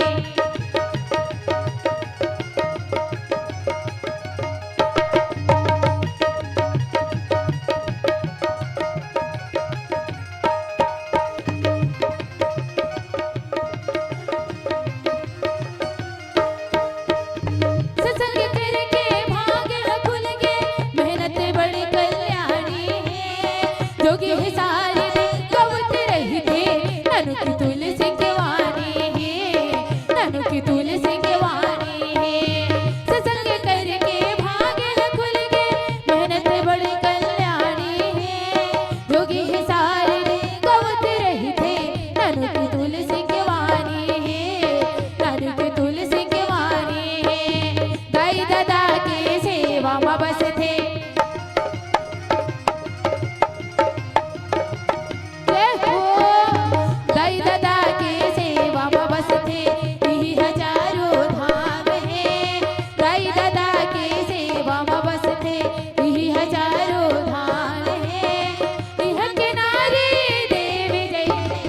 सत्संग करके भाग ह खुल गे, मेहनत बड़ी कल्याणी हे। जोगी हे सारी दिन गवत रहिथे, ननु की तुलसी के वाणी हे, ननु की तुलसी के वाणी हे। सत्संग करके भाग ह खुल गे, मेहनत बड़ी कल्याणी हे। जोगी हे सारी दिन गवत रहिथे, ननु की तुलसी के वाणी हे, ननु की तुलसी के वाणी हे। दाई ददा के सेवा म बसथे। जय हो। दाई ददा के सेवा म बसथे, इही ह चारों धाम हे। दाई ददा के सेवा म बसथे, इही ह चारों धाम हे। इहाँ के नारी देवी जइसे।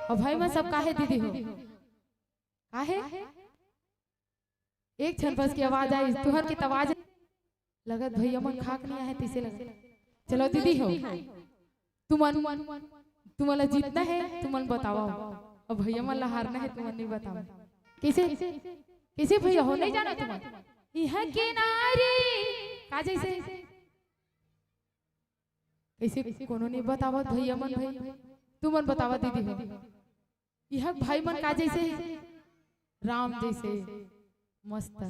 अउ भाई मन सब काहे दीदी हो? काहे? एक झन बस के आवाज आइस, तुँहर के त आवाज लगत भैया मन खाक नइ आहे तइसे लगत। चलो दीदी हो, तुमन, तुमन ला जीतना हे, तुमन बतावव। अब भैया मन ला हारना हे, तुमन नइ बतावव। कइसे? कइसे भैया हो, नइ जानव तुमन? इहाँ के नारी का जइसे? कइसे कोनो नइ बतावत भैया मन भाई? तुमन बतावव दीदी हो। इहाँ भाई मन का जइसे? राम जइसे। मस्त।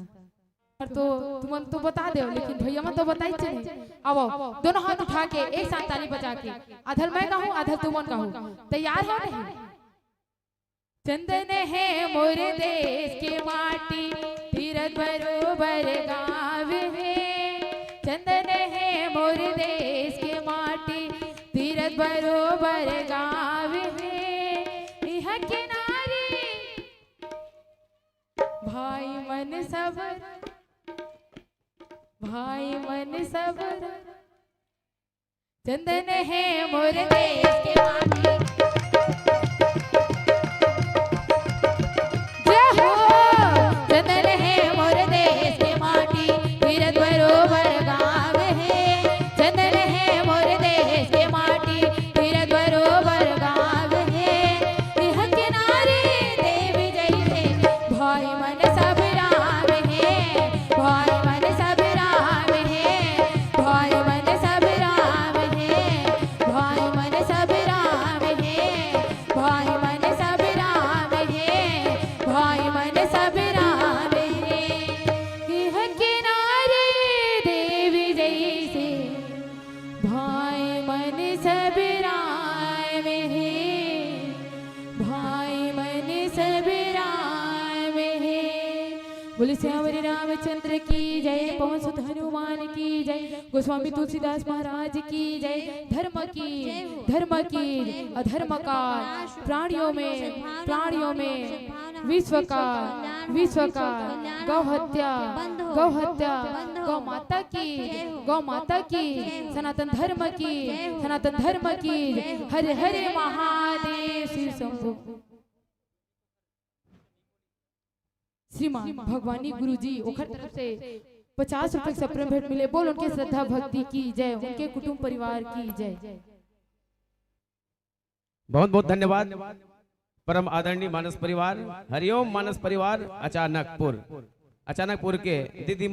पर तो तुमन तो बता देव, लेकिन भैया मन तो बताइच नइ। आवव, दोनों हाथ उठा के एक साथ ताली बजा के, आधा ल मैं गाहूँ, आधा ल तुमन गाहू। तैयार हो नहीं? चंदन हे मोर देश के माटी, तीरथ बरोबर गाँव हे। चंदन हे मोर देश के माटी, तीरथ बरोबर गाँव हे। इहाँ के नारी भाई मन सब, भाई मन सब। चंदन हे मोर देश के माटी। जय हो। चंदन हे मोर देश के माटी, तीरथ बरोबर रामचंद्र की जय, पवन सुत हनुमान की जय, गोस्वामी तुलसीदास महाराज की जय। धर्म की, धर्म की, अधर्म का प्राणियों में, प्राणियों में विश्व का, विश्व का गौ हत्या, गौ हत्या, गौ माता की, गौ माता की, सनातन धर्म की, सनातन धर्म की। हरे हरे महादेव शिव शंभू। श्रीमान भगवानी गुरुजी ओखर तरफ से पचास रुपए के सप्रेम भेंट मिले। बोल उनके श्रद्धा भक्ति की जय, उनके कुटुंब परिवार की जय। बहुत बहुत धन्यवाद परम आदरणीय मानस परिवार। हरिओम मानस परिवार अचानकपुर, अचानकपुर के दीदी मन